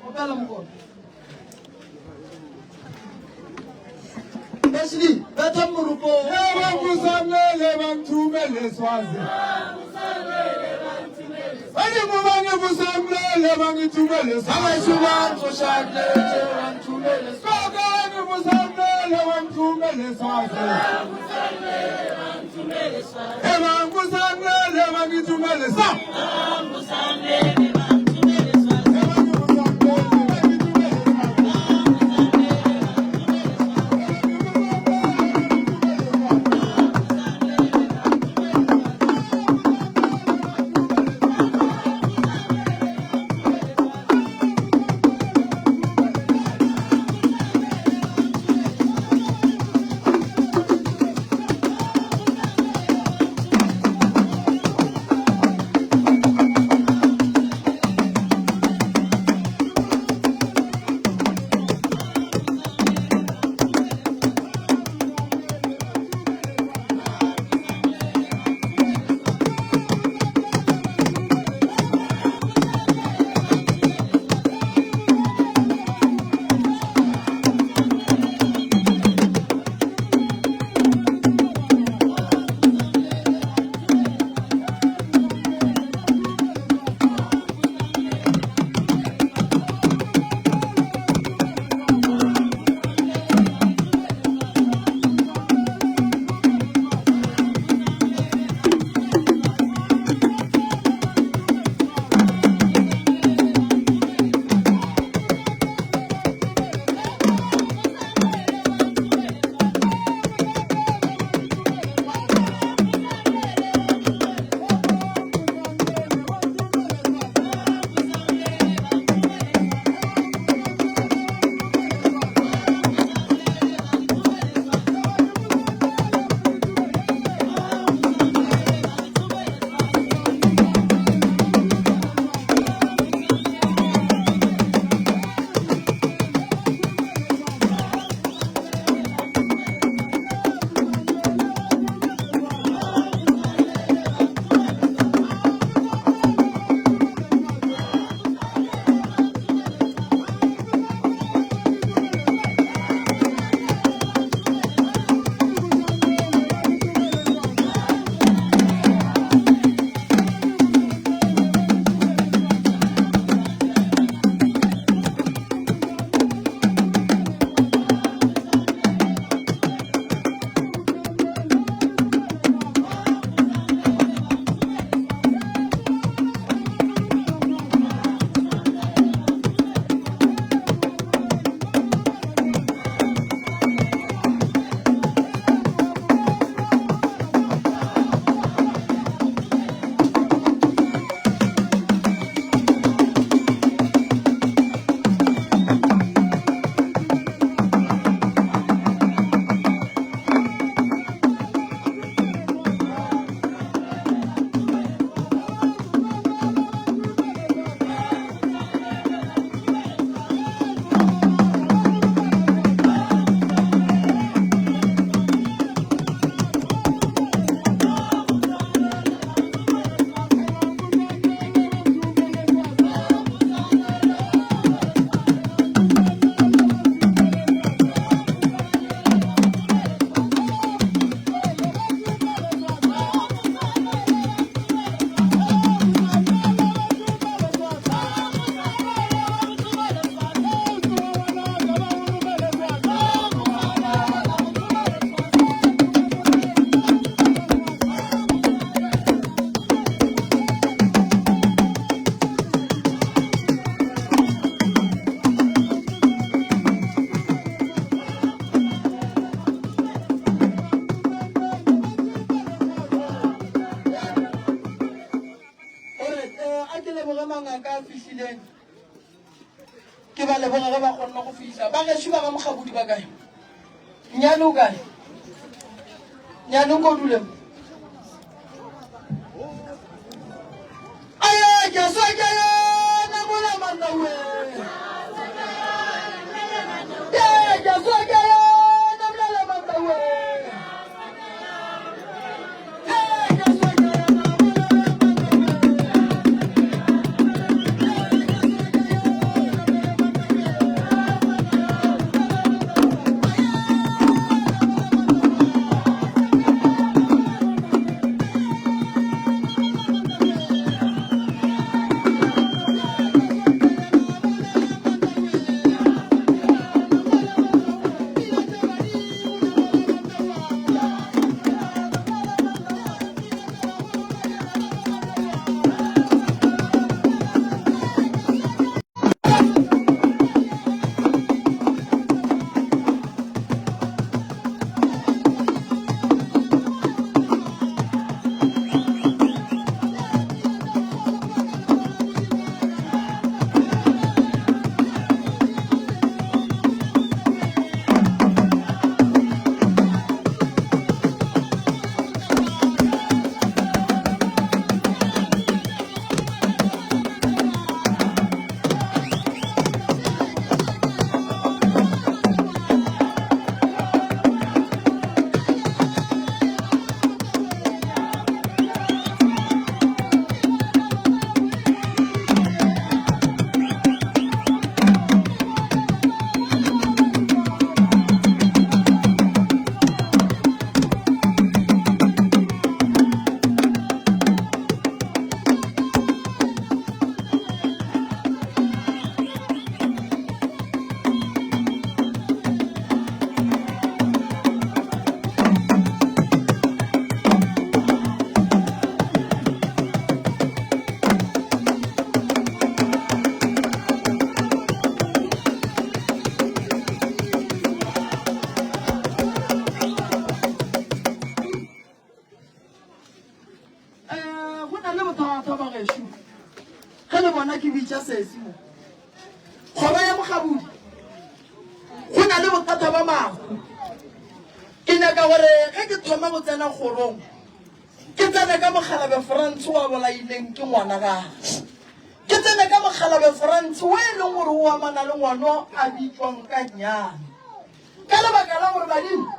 Opela mokone. Ashley, betha morupo. Ebangusamele bangithumele Swazi. Badimo bangikusamele bangithumele Swazi. Abashu bangixoshanele bangithumele. Gogo bangikusamele bangithumele Swazi. Ebangusamele bangithumele Swazi. ba leboga ge ba kgonne go fihla. Ba gešo ba ga Mokgabudi ba kae? Nnyane o kae? Nnyane o ko dule mo. Aye, ke swa ke yena mola manna we. Ye, ke swa ke yena mola manna we. Ye, ke swa ke yena mola manna we. Eh, go na le bothata bagešo ge le bona ke bitša sesi mo kgoro ya mokgabodi go na le bothata ba mahu ke nyaka gore ge ke thoma go tsena kgorong ke tsene ka mokgalabe france wa bolaileng ke ngwana gage ke tsene ka mokgalabe france o e leng gore o amana le ngwano a bitšwang ka nyane Ka lebaka la gore badimo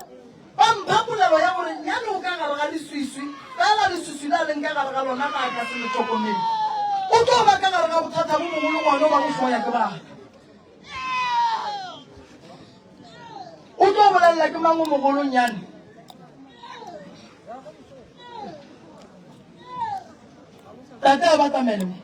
ba mpha polelo ya gore Nnyane o ka gare ga leswiswi, fela leswiswi le a leng ka gare ga lona ga a ka se le hlokomele. O tlo ba ka gare ga bothata bo bogolo ngwana o ba go hloya ke batho. O tlo bolelela ke mang o mogolo Nnyane? Tate a batamele mo.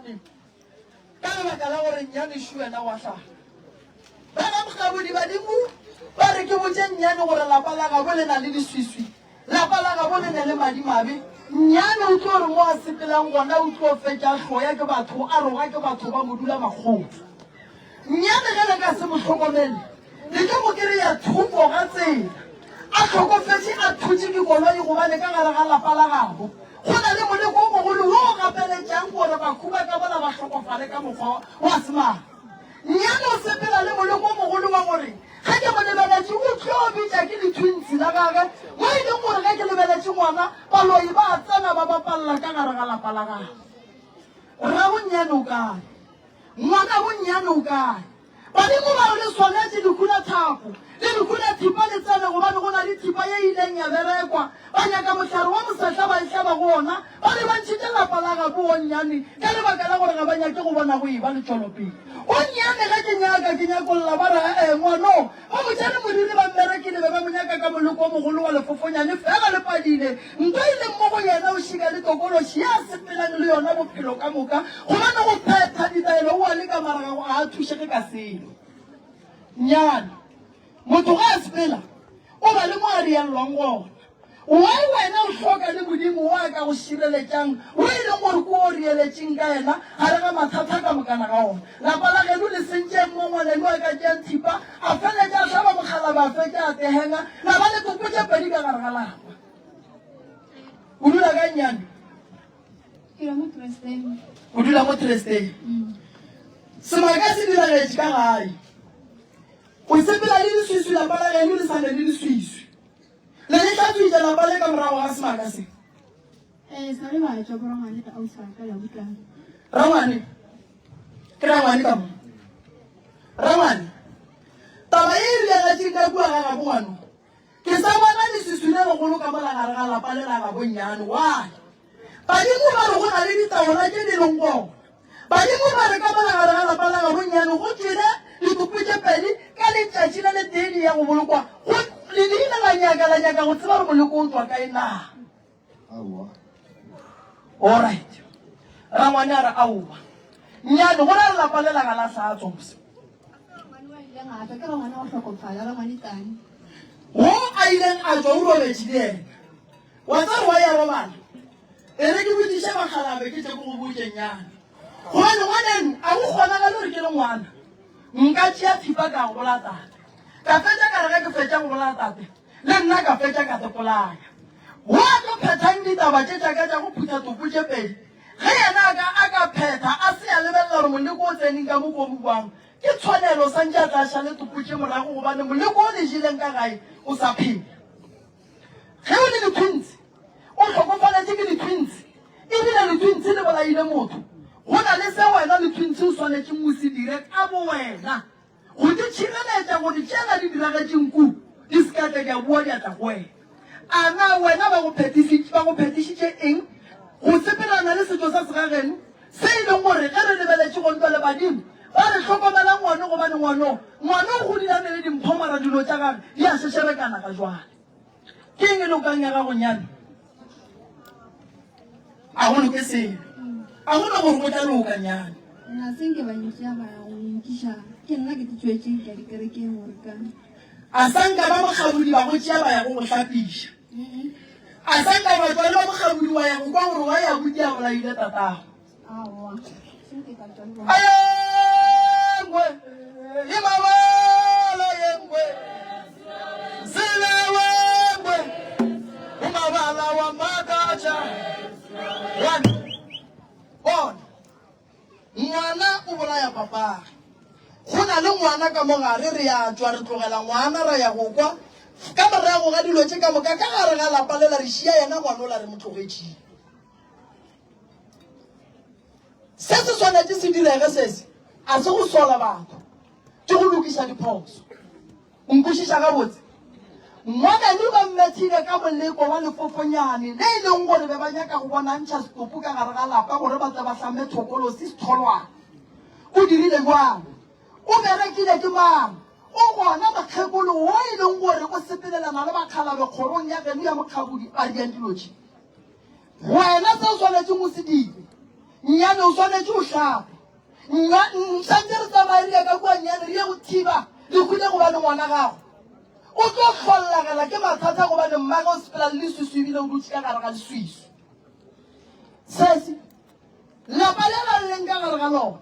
Nnyane ka lebaka la gore Nnyane šo wena wa hlaga. Ba ga Mokgabodi badimo ba re ke botše Nnyane gore lapa la gabo le na le leswiswi, lapa la gabo le ne le madimabe. Nnyane o tlo re mo a sepelang gona o tlo fetša hloya ke batho, a roga ke batho ba mo dula makgotla. Nnyane ge le ka se mo hlokomele le tlo mo kereya thoko ga tsela a hlokofetše a thutše ke koloi gobane ka gare ga lapa la gabo go na le moleko o mogolo wo o gapeletšang gore bakhu ba ka bola ba hlokofale ka mokgwa wa semang. Nnyane o sepela le moleko o mogolo wa gore ge ke mo lebeletše o tlo bitša ke lethwintshi la gage mo e leng gore ge ke lebeletše ngwana baloi ba a tsena ba bapalela ka gare ga lapa la gagwe. Rrago Nnyane o kae? Ngwanabo Nnyane o kae? Badimo ba re le swanetše lehu la thapo le lehu la thipa le tsene gobane go na le thipa ye e ileng ya berekwa. Ba nyaka mohlare wa mosehla ba e hlaba go ona. Ba be ba ntšhitše lapa la gabo wo Nnyane ka lebaka la gore ga ba nyake go bona go eba le tšwelopele. O Nnyane ge ke nyaka ke nyakolla ba re e-e ngwano ba mo tšere moriri ba mmerekile be ba mo nyaka ka moleko o mogolo wa lefofonyane fela le padile nto e leng mo go yena o šika le tokološi ye a sepelang le yona bophelo ka moka gobane go phetha ditaelo o a leka mara ga a thušege ka selo. Nnyane. Motho ge a sepela o ba le mo a riellwang gona. Why wena o hloka le Modimo wo a ka go šireletšang, wo e leng gore ke wo o rieletšeng ka yena gare ga mathata ka mokana ga ona? Lapa la geno le sentšeng mo ngwaneno a ka tšeang thipa a feletša a hlaba mokgalaba a fetša a tehenga, la ba le topo tše pedi ka gare ga lapa. O dula kae nnyane? O dula mo Tresteng. Semaka se diragetše ka gae. O sepela le leswiswi lapa la geno le sa ne le leswiswi. Le le hlatswitše lapa le ka morago ga semaka se. Eh, sa le ba tšwa bo rangwane le ausi wa ka la butlana. Rangwane. Ke rangwane ka mo. Rangwane. Taba ye e diragetšeng ka kua ga gabo ngwano. Ke sa bona leswiswi le legolo ka mola gare ga lapa le la gabo nnyane. Why? Badimo ba re go na le ditaola tše di leng gona. Badimo ba re ka mola gare ga lapa la gabo nnyane go tšwele ditopo tše pedi ka letšatši le letee di ya go bolokwa. Go, le ile la nyaka, la nyaka go tseba gore moleko o tšwa kae na? Aowa. Alright. Rangwane a re aowa. Nnyane, go ra re lapa lela ga la sa tswa mose. Rangwane wa ileng a tšwa, ke rangwane wa go hlokofala, rangwane Tani. Wo a ileng a tšwa o robetše le yena. Wa tseba wa ya robala. E re ke botšiše bakgalabe ke tle ke go botše nnyane. Gobane ngwaneno a go kgonagale gore ke le ngwana nka tšea thipa ka go bolaya tate. Ka fetša ka re ge ke fetša go bolaya tate le nna ka fetša ka te polaya. Wo a tlo phethang ditaba tše tša ka tša go phutha topo tše pedi ge yena a ka a ka phetha a se a lebelela gore moleko o tseneng ka mo ko bubang ke tshwanelo santše a tla šale topo tše morago gobane moleko o le jeleng ka gae o sa phela. Ge o le lethwintshi, o hlokofaletše ke lethwintshi, ebile lethwintshi le bolaile motho, go na le se wena lethwintshi o swanetšeng o se dire ka bowena go di tšhireletša gore tšela di diragetšeng ku di se ka tla di a boa di a tla go wena. A na wena ba go phethišitše, ba go phethišitše eng go sepelana le setšo sa segageno se e leng gore ge re lebeletše go ntwa le badimo ba re hlokomela ngwano gobane ngwano, ngwano o godile a ne le dimpho mara dilo tša gage di a šešerekana ga jwale. Ke eng e lokang ya gago nyane? A go loke selo. A go na gore go tla loka nyane. Nna se nke ba ntšea ba ya go nkiša ke nna ke tšwetše ka dikerekeng gore ka A sa nka ba mokgabodi ba go tšea ba ya go go hlapiša. A sa nka ba tšwa le ba mokgabodi wa ya go kwa gore wa ya buti a bolaile tatago. aowa se nke ka tšwa le bona. Ayengwe, imabala yengwe, silewengwe, umabala wa makaja. One, bona, ngwana o bolaya papage. Go na le ngwana ka mo gare, re a tšwa, re tlogela ngwana, ra ya go kwa. Ka morago ga dilo tše ka moka, ka gare ga lapa lela, re šia yena ngwanola re mo tlogetšeng. Se se swanetše se direge sese, a se go sola batho, ke go lokiša diphoso. O nkwešiša gabotse? Ngwaneno ba mmethile ka moleko wa lefofonyane le e leng gore be ba nyaka go bona ntšha setopo ka gare ga lapa gore ba tle ba hlame thokolosi setholwana. O dirile bjang? O berekile ke mang? O gona mokgekolo wo e leng gore o sepelelana le bakgalabe kgorong ya geno ya mokgabodi a riang dilo tše. Wena se o swanetšeng o se dire. Nnyane o swanetše o hlape. Nna, santše re tsamaye re ye ka kua Nnyane re ye go thiba lehule gobane ngwana gago o tlo hlollagela ke mathata gobane mmage o sepela le leswiswi ebile o dutše ka gare ga leswiswi. Sesi, lapa le la leng ka gare ga lona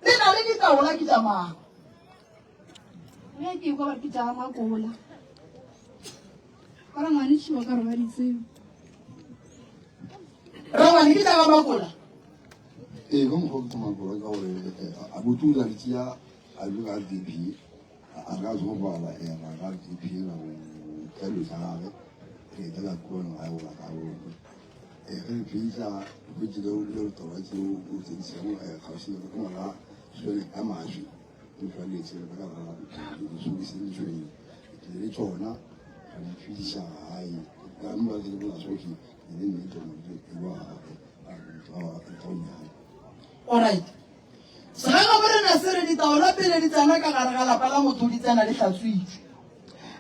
le na le ditaola ke tša mang? Ge ke ekwa ba re ke tša ga Makola. Ba rangwane tšhiwa ka re ba di tsebe. Rangwane ke tša ga Makola. Ee, ka mokgwa o ke tša Makola ka gore eh, a botula re tšea a dula ka RDP a re ka tsogo bala eh, ra ka RDP ra go tšea tša gage re etla ka kua gae gola ka bone eh, ge re fihla hwetše le le taba tseo o tsentšego kgauswi le ke ngwana tshwene ka maswi re swanetše re ka ga disokisi le tšhwene le tšona ra di fihliša gae ka mo ba le bona sohle le nnete gore e ba Alright. Segagabo rena se re ditaola pele di tsena ka gare ga lapa la motho di tsena di hlatswitšwe.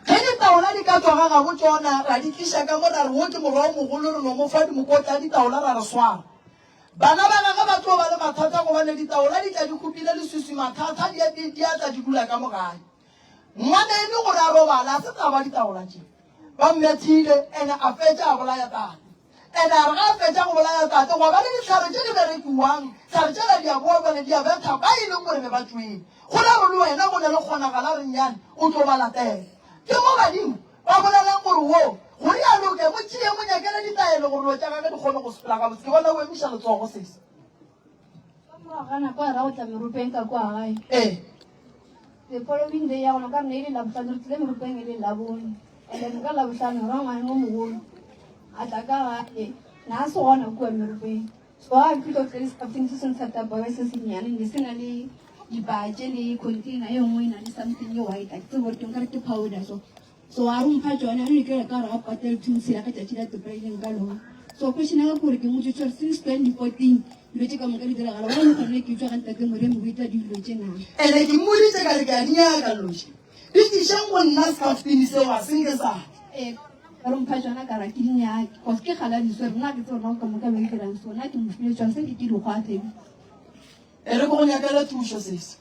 Ge ditaola di ka tšwa ga gabo tšona ra di tliša ka mo ra re wo ke morwa o mogolo re no mo fa dimokotla a ditaola ra re swara. Bana ba gagwe ba tlo ba le mathata gobane ditaola di tla di hupile leswiswi mathata di a tla di dula ka mo gae. Ngwaneno gore a robale a se taba ditaola tše. Ba mmethile ene a fetša a bolaya tate. Ene a re ga a fetša go bolaya tate gwa ba le dihlare tše di berekiwang, hlare tšela di a boa bjale di a betha ba e leng gore be ba tšwele. Go la re le wena go ne le kgonagala re nnyane o tlo ba latela. Ke mo badimo ba bolelang gore wo go rialo ke mo tšee mo nyakele ditaelo gore dilo tša gage di kgone go sepela gabotse. Ke bona o emiša letsogo sesi. Ka morago ga nako a ra go tla meropeng ka kua gae. Ee. The following day ya gona ka re ne e le Labohlano, re tlile meropeng e le Labone. And then ka Labohlano rangwane o mogolo a tla ka gae, na a se gona kua meropeng. So a fihla o tlile le something se seng sa Tupperware se sennyane, ne se na le dipatše le container e nngwe e na le something e white, a ke tsebe gore ke nkare ke powder so. So a re o mpha tšone, a no ikela ka gare ga patela thuntshela ka tšatši la topela ka lona. So question ya ka ke gore ke mmotše gore since 2014 dilo tše ka moka di diragala, why le gona ke utlwa ga ntate Moremi go itwa dilo tše na? Ene ke mmoditše ka re ke a di nyaka dilo tše. Di tlišeng go nna sekaftini seo ga se nke sa tla. Ee, ka re mpha tšona ka ra ke di nyake cause ke kgale a di swere, nna ga ke tsebe gore na ka moka ba dirang so, nna ke mo file tšona se nke ke di kgwathe. E re ke go nyakele thušo sesi.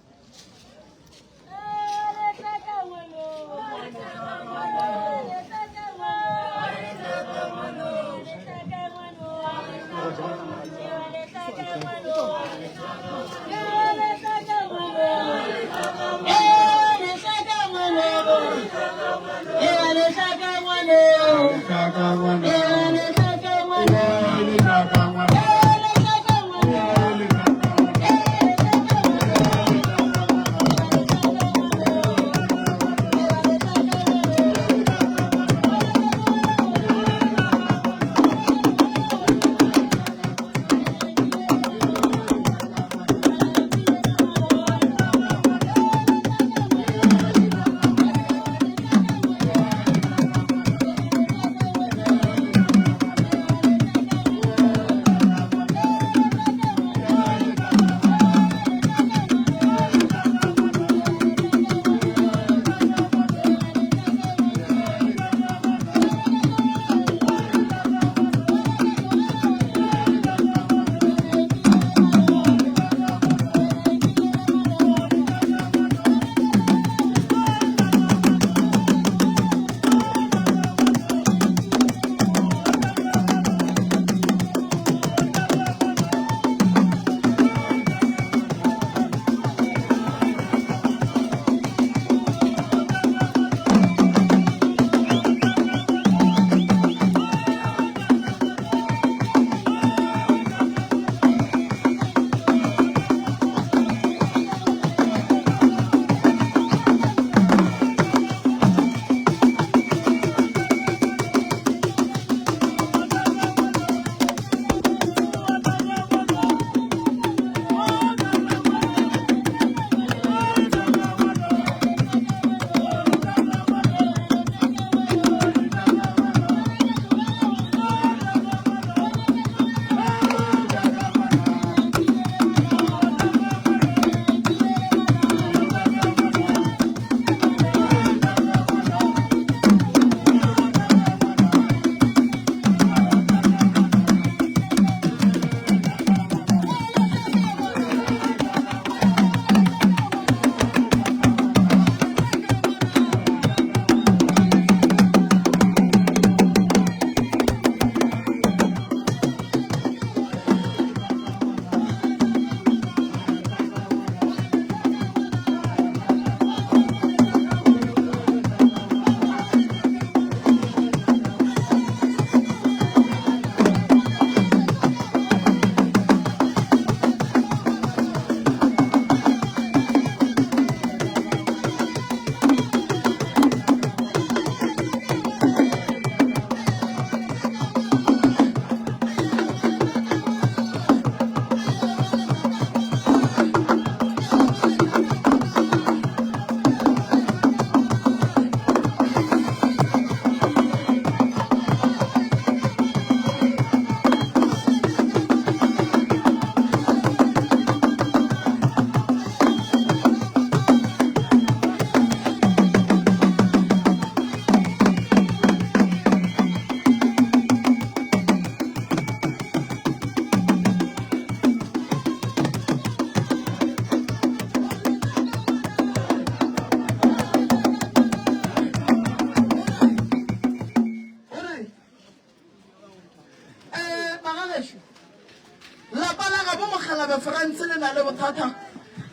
bothata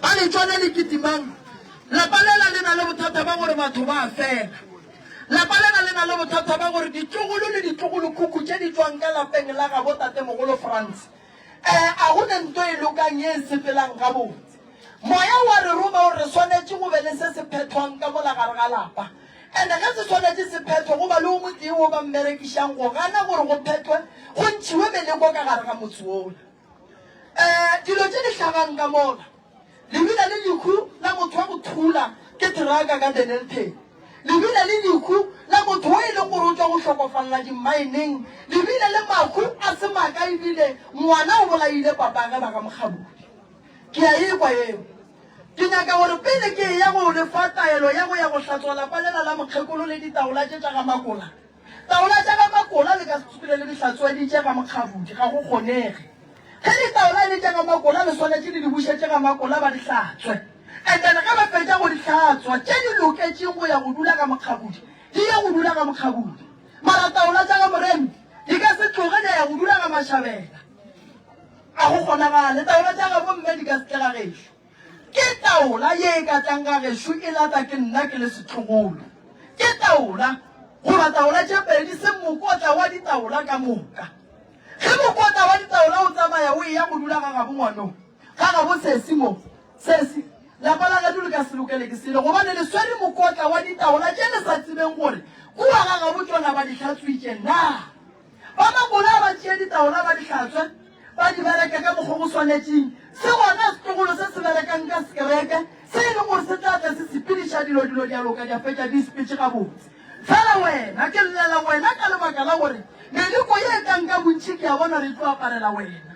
ba letšwane le kitimang. Lapa lela le na le bothata ba gore batho ba a fela. Lapa lela le na le bothata ba gore ditlogolo le ditlogolokhukhu tše di tšwang ka lapeng la gabo tatemogolo Frans, eh, a go ne nto e lokang ye e sepelang gabotse. Moya wa re roma gore re swanetše go be le se se phethwang ka mola gare ga lapa. Ene ge se swanetše se phethwe, go ba le o motee wo ba mmerekišang go gana gore go phethwe, go ntšhiwe meleko ka gare ga motse wola. Eh, dilo tše di hlagang ka mola. Le bile le lehu la motho wa go thula ke teraka ka Dennilton. Le bile le lehu la motho wo e leng gore o tšwa go hlokofalela dimmaeneng. Le bile le mahu a se maka ebile ngwana o bolaile papage ba ga Mokgabudi. Ke a ekwa yeo. Ke nyaka gore pele ke eya go le fa taelo ya go ya go hlatswa lapa lela la mokgekolo le ditaola tše tša ga Makola. Taola tša ga Makola le ka se tsopile le di hlatsweditše ga Mokgabudi, ga go kgonege. Ge ditaola e le tša ga Makola le swanetše le di bušetše ga Makola ba di hlatswe. And then ge ba fetša go di hlatswa, tše di loketšeng go ya go dula ga Mokgabudi di ye go dula ga Mokgabudi. Mara taola tša ga Moremi di ka se tloge di ya ya go dula ga Mashabela. Ga go kgonagale. Taola tša ga bomme di ka se tle ga gešo. Ke taola ye e ka tlang ga gešo e lata ke nna ke le setlogolo. Ke taola, goba taola tše pedi, seng mokotla wa ditaola ka moka. Ge mokotla wa ditaola o tsamaya o eya go dula ga gabo ngwanong, ga gabo sesi mo, sesi, lapa la geno le ka se lokele ke selo, gobane le swere mokotla wa ditaola tše le sa tsebeng gore kua ga gabo tšona ba di hlatswitše na. Ba Makola a ba tšee ditaola ba di hlatswe, ba di bereke ka mokgwa go swanetšeng. Se gona setlogolo se se berekang ka sekereke, se e leng gore se tla tla se sepediša dilo, dilo di a loka, di a fetša di sepetše gabotse. Fela wena, ke llela wena ka lebaka la gore meleko ye e tlang ka bontši ke a bona re tlo aparela wena.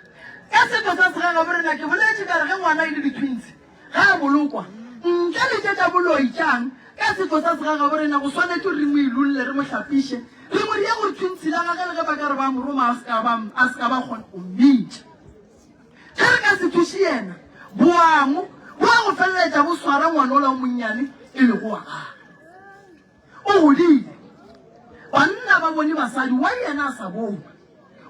Ka setšo sa segagaborena ke boletše ka re ge ngwana e le di-twins, Ge a bolokwa, ntle le tše tša boloi tšang, ka setšo sa segagaborena go swanetše gore re mo ilolle, re mo hlapiše, re mo die gore thwintshi la gage le ge ba ka re ba mo roma a se ka ba, a se ka ba kgona go mmitša. Ge re ka se thuše yena, boamo bo a go feleletša bo swara ngwana ola o monnyane e lego wa gagwe. O godile. Banna ba bone basadi, why yena a sa bonwe?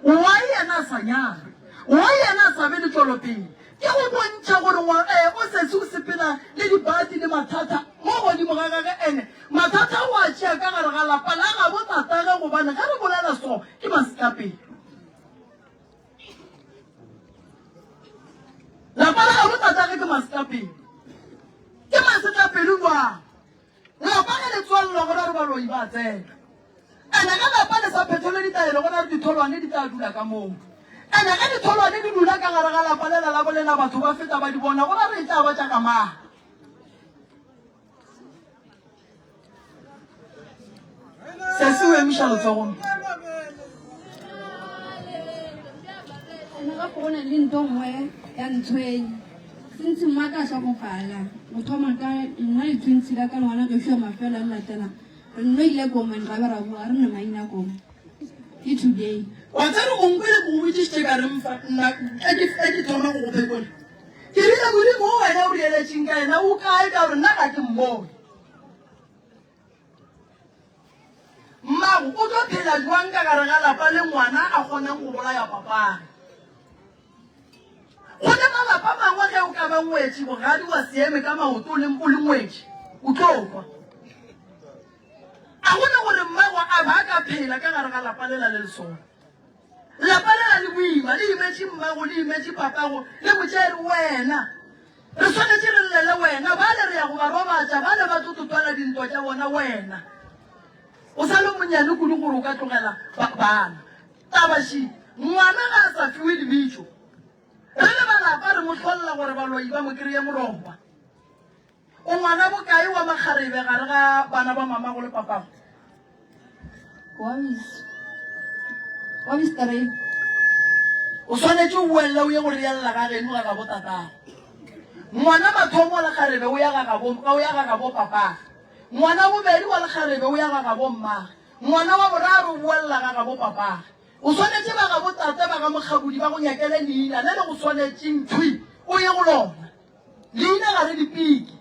Why yena a sa nyalwe? Why yena a sa be le tšwelopele? Ke go bontšha gore ngwa, eh, o sesi o sepela le dibati le mathata mo godimo ga gage ene mathata o a tšea ka gare ga lapa la gabo tatage gobane ge re bolela so ke masetlapelo. Lapa la gabo tatage ke masetlapelo. Ke masetlapelo jwang? Lapa ge le tswalelwa go ra re baloi ba tsena. Ene ge lapa le sa phethelwe ditaelo go ra re ditholwane di tla dula ka moo. Ene ge ditholwane di dula ka gare ga lapa lela la bolena batho ba feta ba di bona go ra re e tla ba tša ka mang. Sesi o emiša letsogo. Ene gape go na le nto nngwe ya ntshwenya. Since mma ka hlokofala, go thoma ka nna le twins la ka ngwana gešo ya mafelo a latelang, re nno ile komeng ra be ra boa re ne maina koma. Ke today. Wa tsere o nkwele ke go botšišitše ka re mfa nna e ke e ke thoma go go phekola. Ke rile Modimo o wena o reeletšeng ka yena o kae ka gore nna ga ke mmone. Mmago o tlo phela jwang ka gare ga lapa le ngwana a kgonang go bolaya papage? Go ne malapa mangwe ge o ka ba ngwetši bogadi wa se eme ka maoto o le o le ngwetši o tlo hwa. A go ne gore mmago a ba ka phela ka gare ga lapa lela le le sona. Lapa lela le boima le imetše mmago le imetše papago le motšere wena. Re swanetše re llele wena bale re ya go ba robatša bale ba tlo totwela dintwa tša bona wena. O sa le monyane kudu gore o ka tlogela bana. Taba še, ngwana ga a sa fiwe lebitso, re le ba lapa re mo hlolla gore baloi ba mo kry-e moroba. O ngwana bokae wa makgarebe gare ga bana ba mamago le papago? Wa Miss wa Mister Ray. O swanetše o boelle o ye go reella ga geno ga gabo tatago. Ngwana mathomo wa lekgarebe o ya ga gabo o ya ga gabo papage. Ngwana bobedi wa lekgarebe o ya ga gabo mmage. Ngwana wa boraro o boella ga gabo papage. O swanetše ba gabo tate ba ga mokgabudi ba go nyakele leina le le go swanetšeng thwi o ye go lona. Leina ga re dipiki.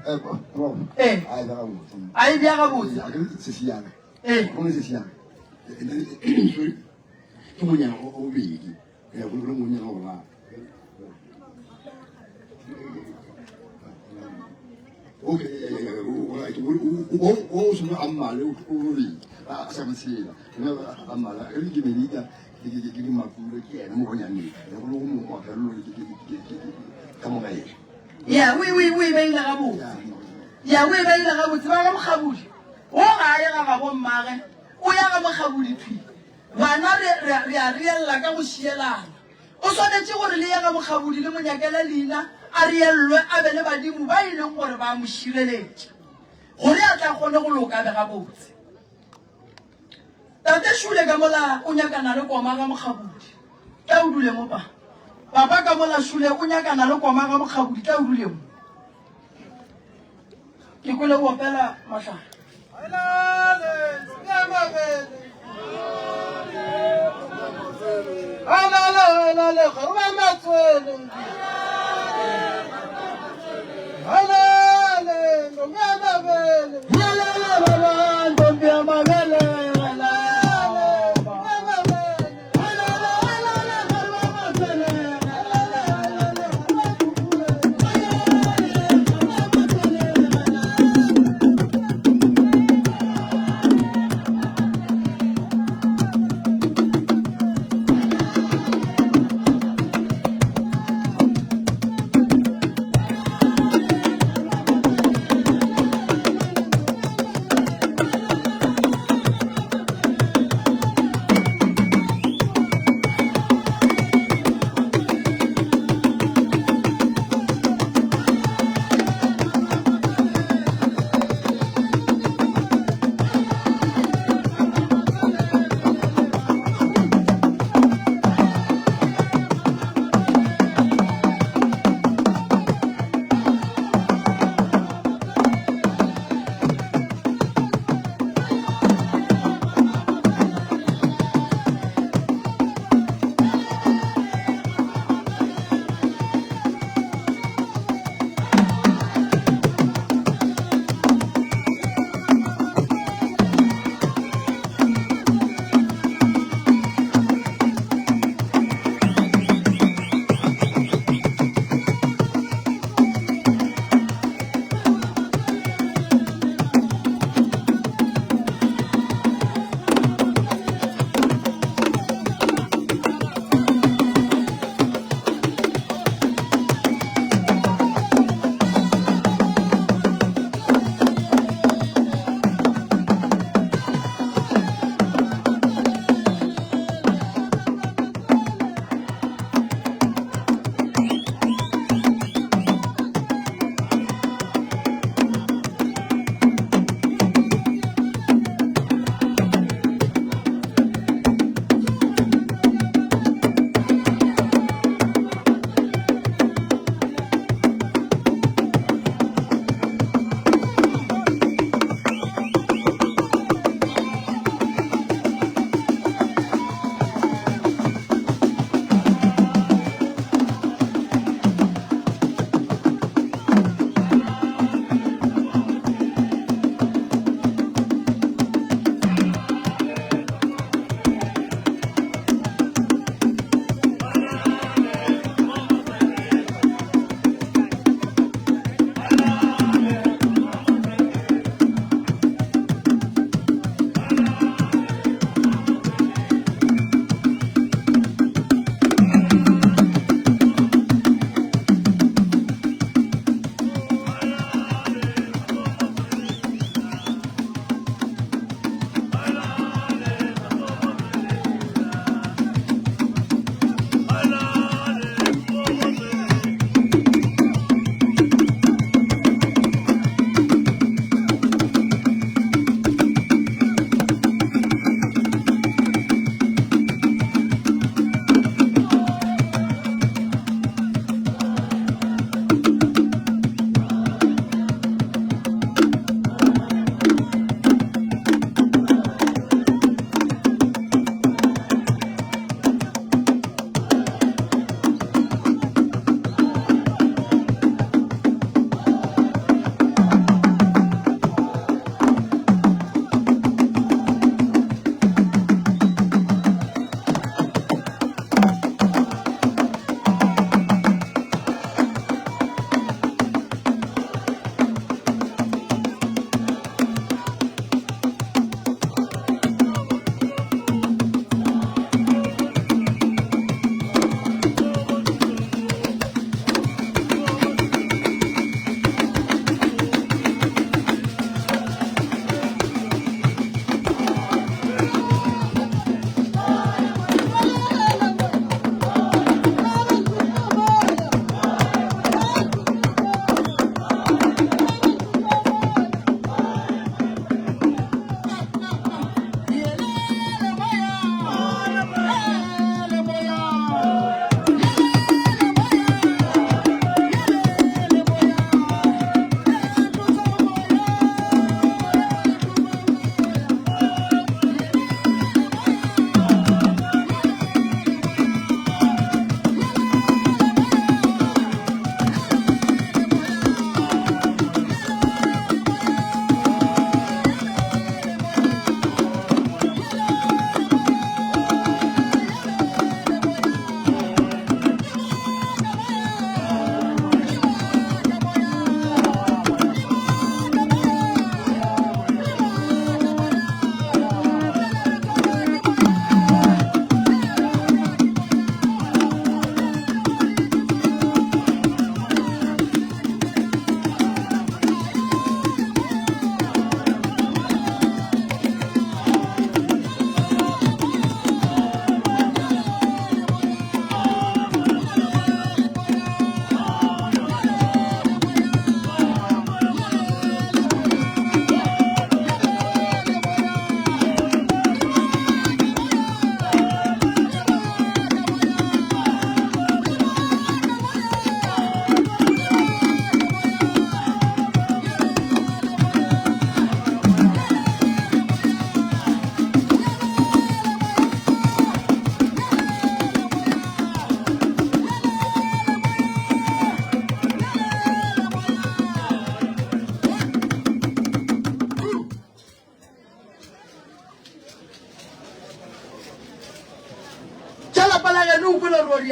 Eh, prof. Eh. A e bja gabotse. A e bja gabotse. A ke se siame. Eh. Go ne se siame. Ke monyana o bobedi. Go le monyana o boraro. Okay, right. O o sone a mmale o robedi a sa mo tshela. Ena a mmala e ke medita ke ke ke makulo ke ena mo gonyane. Go le go mo mo fello ke ke ke ke ka mo gae. Ya, o o o e beile gabotse. Ya, o e beile gabotse ba ga Mokgabudi. O ga a ye ga gabo mmage, o ya ga Mokgabudi thwi. Bana re re re a reella ka go šielana. O swanetše gore le ye ga Mokgabudi le mo nyakele leina a reellwe a be le badimo ba e leng gore ba a mo šireletša gore a tla kgone go loka a be gabotse. Tate Šule ka mola o nyakana le koma ga Mokgabudi, tla o dule mo pa. Papa ka mola Šule o nyakana le koma ga Mokgabudi, tla o dule mo. Ke kwele o opela mahlare.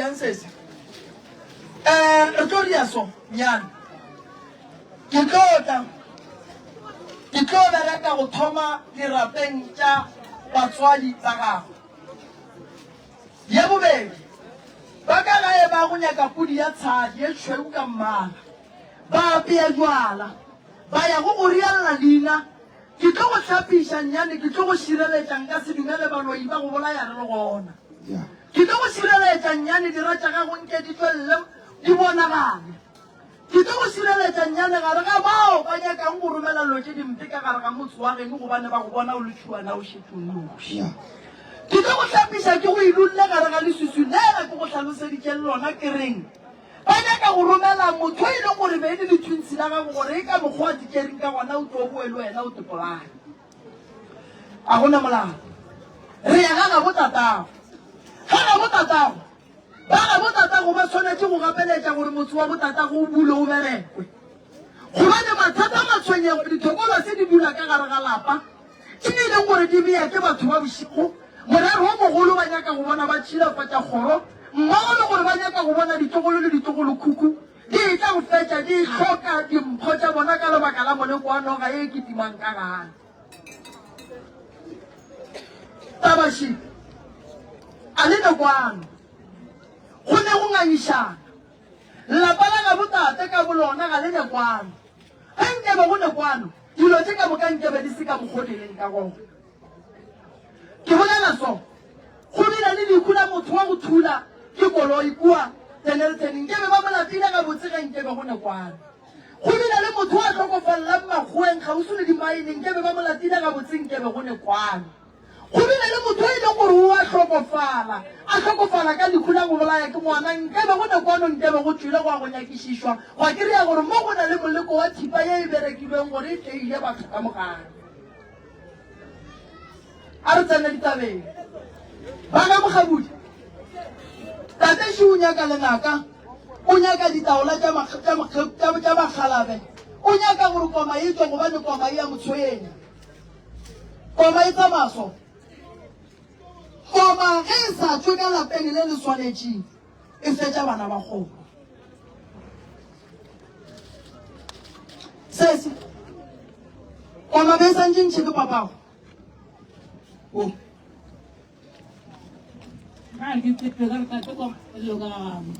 bjang sesi? Um re tlo dia so nyana. Ke tlo tla, ke tlo bereka go thoma dirapeng tša batswadi ba gago. Ya bobedi, ba ka gae ba go nyaka pudi ya tshadi ye tšhweu ka mmala. Ba apea jwala, ba ya go go rialla leina. Ke tlo go hlapiša, nnyane, ke tlo go šireletša, nka se dumele baloi ba go bolaya re le gona. Ke tlo go šireletša, nnyane, dira tša gago nke di tšwelele di bonagale. Ke tlo go šireletša, nnyane, gare ga bao ba nyakang go romela dilo tše dimpe ka gare ga motse wa geno gobane ba go bona o le tšhuana o šetše o noši. Ke tlo go hlapiša ke go ilulle gare ga leswiswi lela ke go hlaloseditšeng lona ke reng ba nyaka go romela motho e leng gore be e le lethwintshi la gago gore e ka mokgwa a tšereng ka gona o tlo boe le wena o tepolane. A gona molao. Re ya ga gabo tatago. Ga gabo tatago. Ba gabo tatago ba swanetše go gapeletša gore motse wa botatago o bulwe o berekwe. Gobane mathata, matshwenyego, dithokolose di dula ka gare ga lapa, tše e leng gore di bea ke batho ba bošego. Morero o mogolo ba nyaka go bona ba tšhilafatša kgoro mmogo le gore ba nyaka go bona ditlogolo le ditlogolokhukhu di etla go fetša di hloka dimpho tša bona ka lebaka la moleko wa noga ye e kitimang ka gare. Taba še, a le ne kwano. Go ne go ngangišana. Lapa la gabo tate ka bolona ga le ne kwano. Ge nkebe go ne kwano, dilo tše ka moka nkebe di se ka mokgo di leng ka gona. Ke bolela so, go bile le lehu la motho wa go thula ke koloi kua Dennilton, nkebe ba mo lapile gabotse ge nkebe go ne kwano. Go bile le motho wa hlokofallang makgoweng kgauswi le dimaene, nkebe ba mo latile gabotse nkebe go ne kwano. Go bile le motho e leng gore o a hlokofala, a hlokofala ka lehu la go bolaya ke ngwana, nkebe go ne kwano nkebe go tšwile gwa go nyakišišwa gwa kry-a gore mo go na le moleko wa thipa ye e berekilweng gore e tle e je batho ka mogare. A re tsene ditabeng. Ba ga Mokgabudi, Tate Ši o nyaka lenaka, o nyaka ditaola tša tša bakgalabe, o nyaka gore koma e tšwe gobane koma e a mo tshwenya. Koma e tsamaya so. Koma ge e sa tšwe ka lapeng le le swanetšeng, e fetša bana ba kgoro. Sesi, koma be e santše ntšhe ke papago. O. Ga ke tsebe ka re tate koma e loka gabo.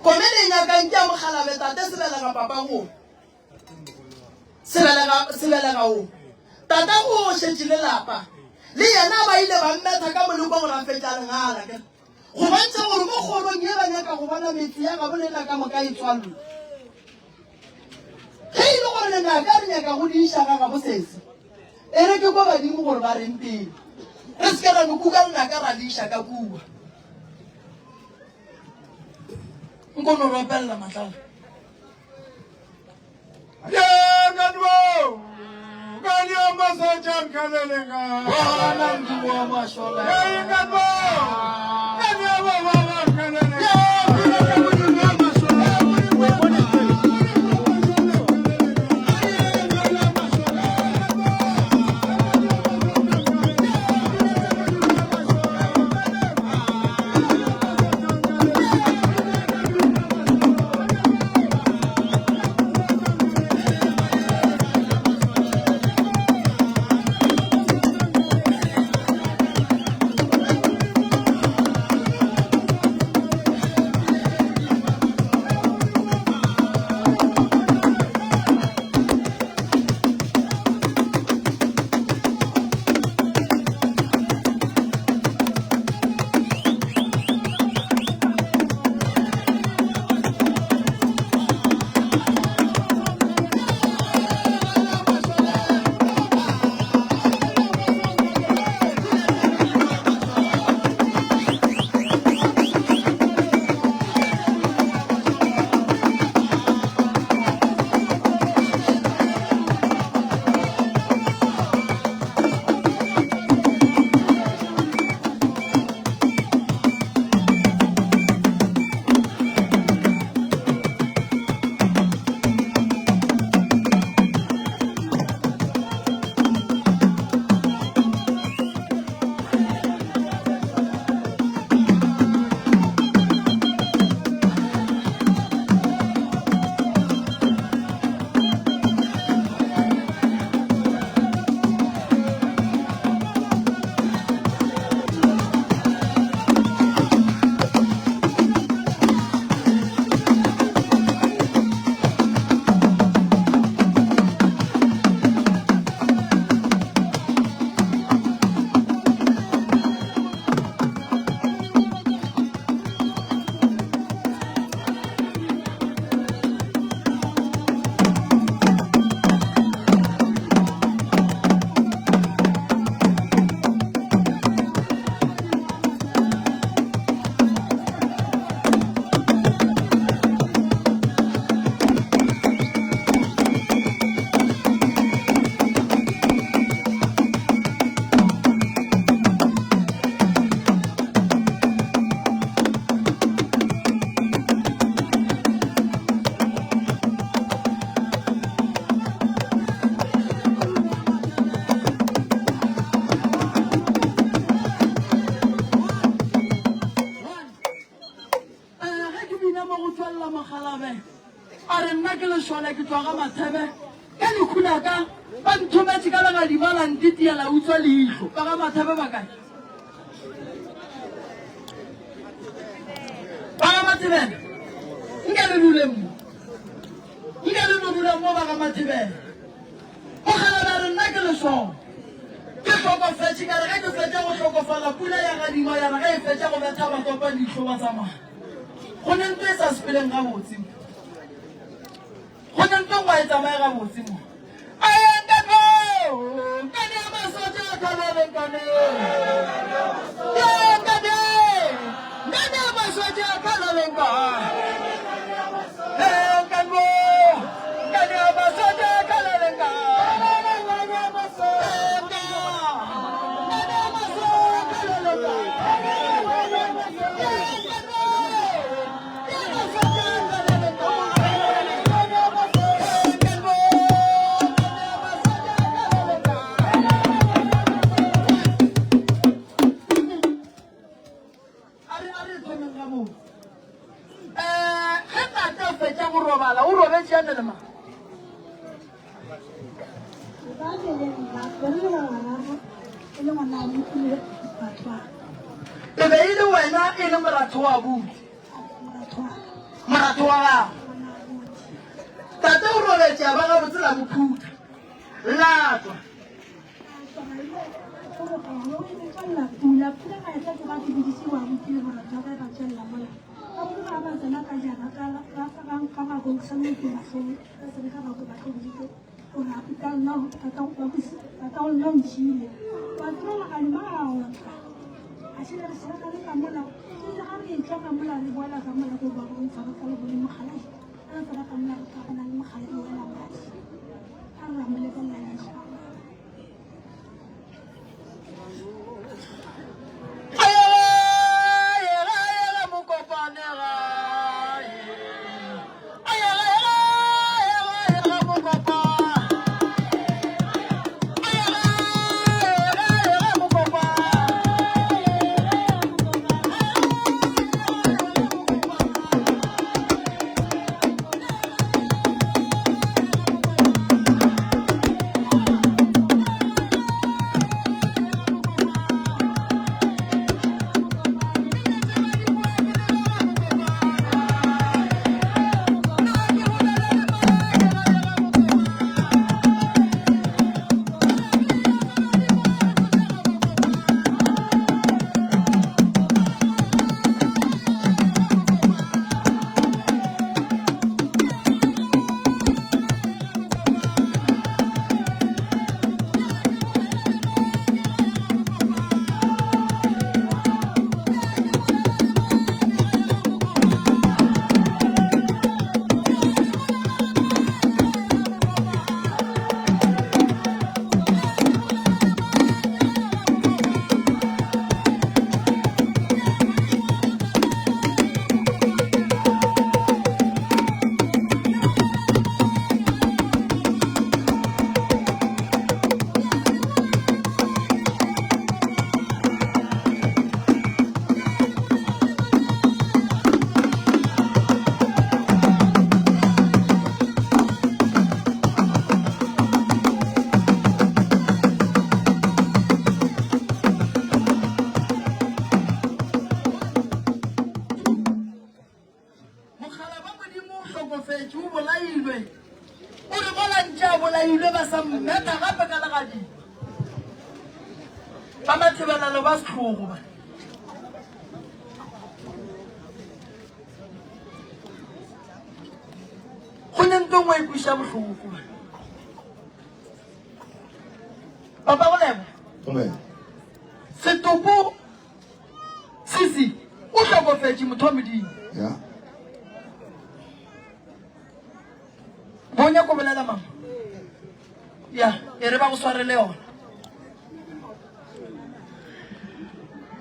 Kome le nyakang ke a mokgalabe tate sebelega papago. Sebelega sebelega o. Tatago o šetše le lapa. Le yena ba ile ba mmetha ka moleko gore a fetša lengala. Ke go bontšha gore mo kgorong ye ba nyaka go bona metse ya gabo lena ka moka e tswallwe. Ge e le gore lenaka re nyaka go di iša ga gabo sesi, e re ke kwa badimo gore ba reng pele. Re se ke ra no kuka lenaka ra le iša ka kua. Nko no re opelela Matlala. mo go tšwelela mokgalabje a re, Nna ke lešole, ke tšwa ga Mathebe, ka lehu la ka ba nthometše ka legadima la ntitia la utswa leihlo. Ba ga Mathebe ba kae? Ba ga Mathebele, nke re duleng mo. Nke le no dula mo ba ga Mathibela. Mokgalabje a re, Nna ke lesole. Ke hlokofetše, ka re ge ke fetša go hlokofala pula ya gadima, ya re ge e fetša go betha ba topa leihlo ba tsamaya. Go ne nto e sa sepeleng gabotse mo. Go ne nto nngwe ga e tsamaye gabotse mo. Aye nkane, nkane ya masotša a thabele nkane. Ye nkane, nkane ya masotša a thabele nkane. Ee nkane, nkane ya masotša a thabele nkane. Ee nkane, nkane ya masotša a thabele nkane. Ee nkane, ya masotša a thabele nkane. Ee nkane, nkane ya masotša a thabele nkane. A re, a re thomeng gabotse. Um ge tate a fetša go robala, o robetše a na le mang? Ba be le nna, be re le ba bararo, e le ngwana abuti le batho ba. E be e le wena e le moratho wa abuti? Moratho wa. Moratho wa gago. Ngwana abuti. Tate o robetše a ba gabotse la mo phutha, la tšwa. Pula pula ga etla ke ba ke biditše wa abuti le moratho wa ka ba tšwelela mola. Ka pula ba tsena ka jara ka ka ka ka ba go sa mo ke mahlong ka tsena ka ba go ba tlogile gore a ka nna tata ba go tata o nna ntšhile. Wa tseba legadima a otla. A šele re sela ka le ka mola. Ke ile ga re etla ka mola re boela ka mola go ba go ntsha re tla le bone mogala. Re tsena ka mola re tla go na le mogala e wela madi. A re ra mo lebelela leihlo. Mogala ba Modimo o hlokofetše, o bolailwe. O re mola ntše a bolailwe ba sa mmetha gape ka legadima. Ba mathebelelo ba sehlogo ba. Go ne nto nngwe e kweša bohloko ba. Papa go lebo. Amen. Setopo Sisi o hlokofetše motho wa Modimo. Ya. Bo nyako bolela mama. Ya, e re ba go swarele yona.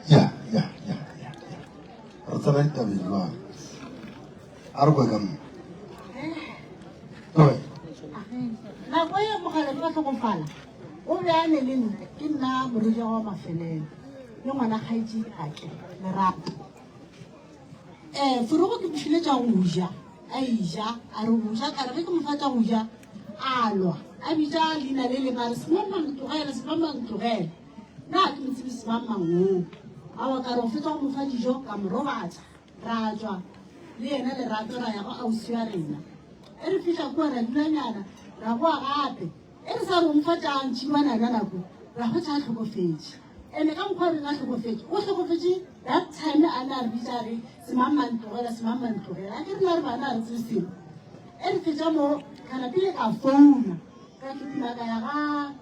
Ya, ya, ya, ya. ya. Re tsena ditabeng jwang? A re kwe ka mma. Oe. Nako ye mogale ba hlokofala o be a ne le nna ke nna morwedi wa mafelelo le ngwana kgaetši ake lerato. Um forogo ke mo file tša go ja, a eja, a re go ja, ka re ge ke mo fa tša go ja, a lwa, a bitša leina le lengwe a re semangmang tlogela, semangmang tlogela. Nna ga ke mo tsebe semangmang woo. Aowa ka re go fetša go mo fa dijo ka mo robatša, ra tšwa le yena Lerato ra ya go ausi wa rena. E re fihla kua ra dulanyana, ra boa gape. E re sa re o mo fa tša ntšhiwana yona nako, ra hwetša a hlokofetše. Ene ka mokgwa o reng a hlokofetše, o hlokofetše that time a ne a re bitša a re semangmang tlogela, semangmang tlogela. A ke rena re bana ga re tsebe selo. E re fetša mo, ka napile ka founa, ka kitima ka ya ga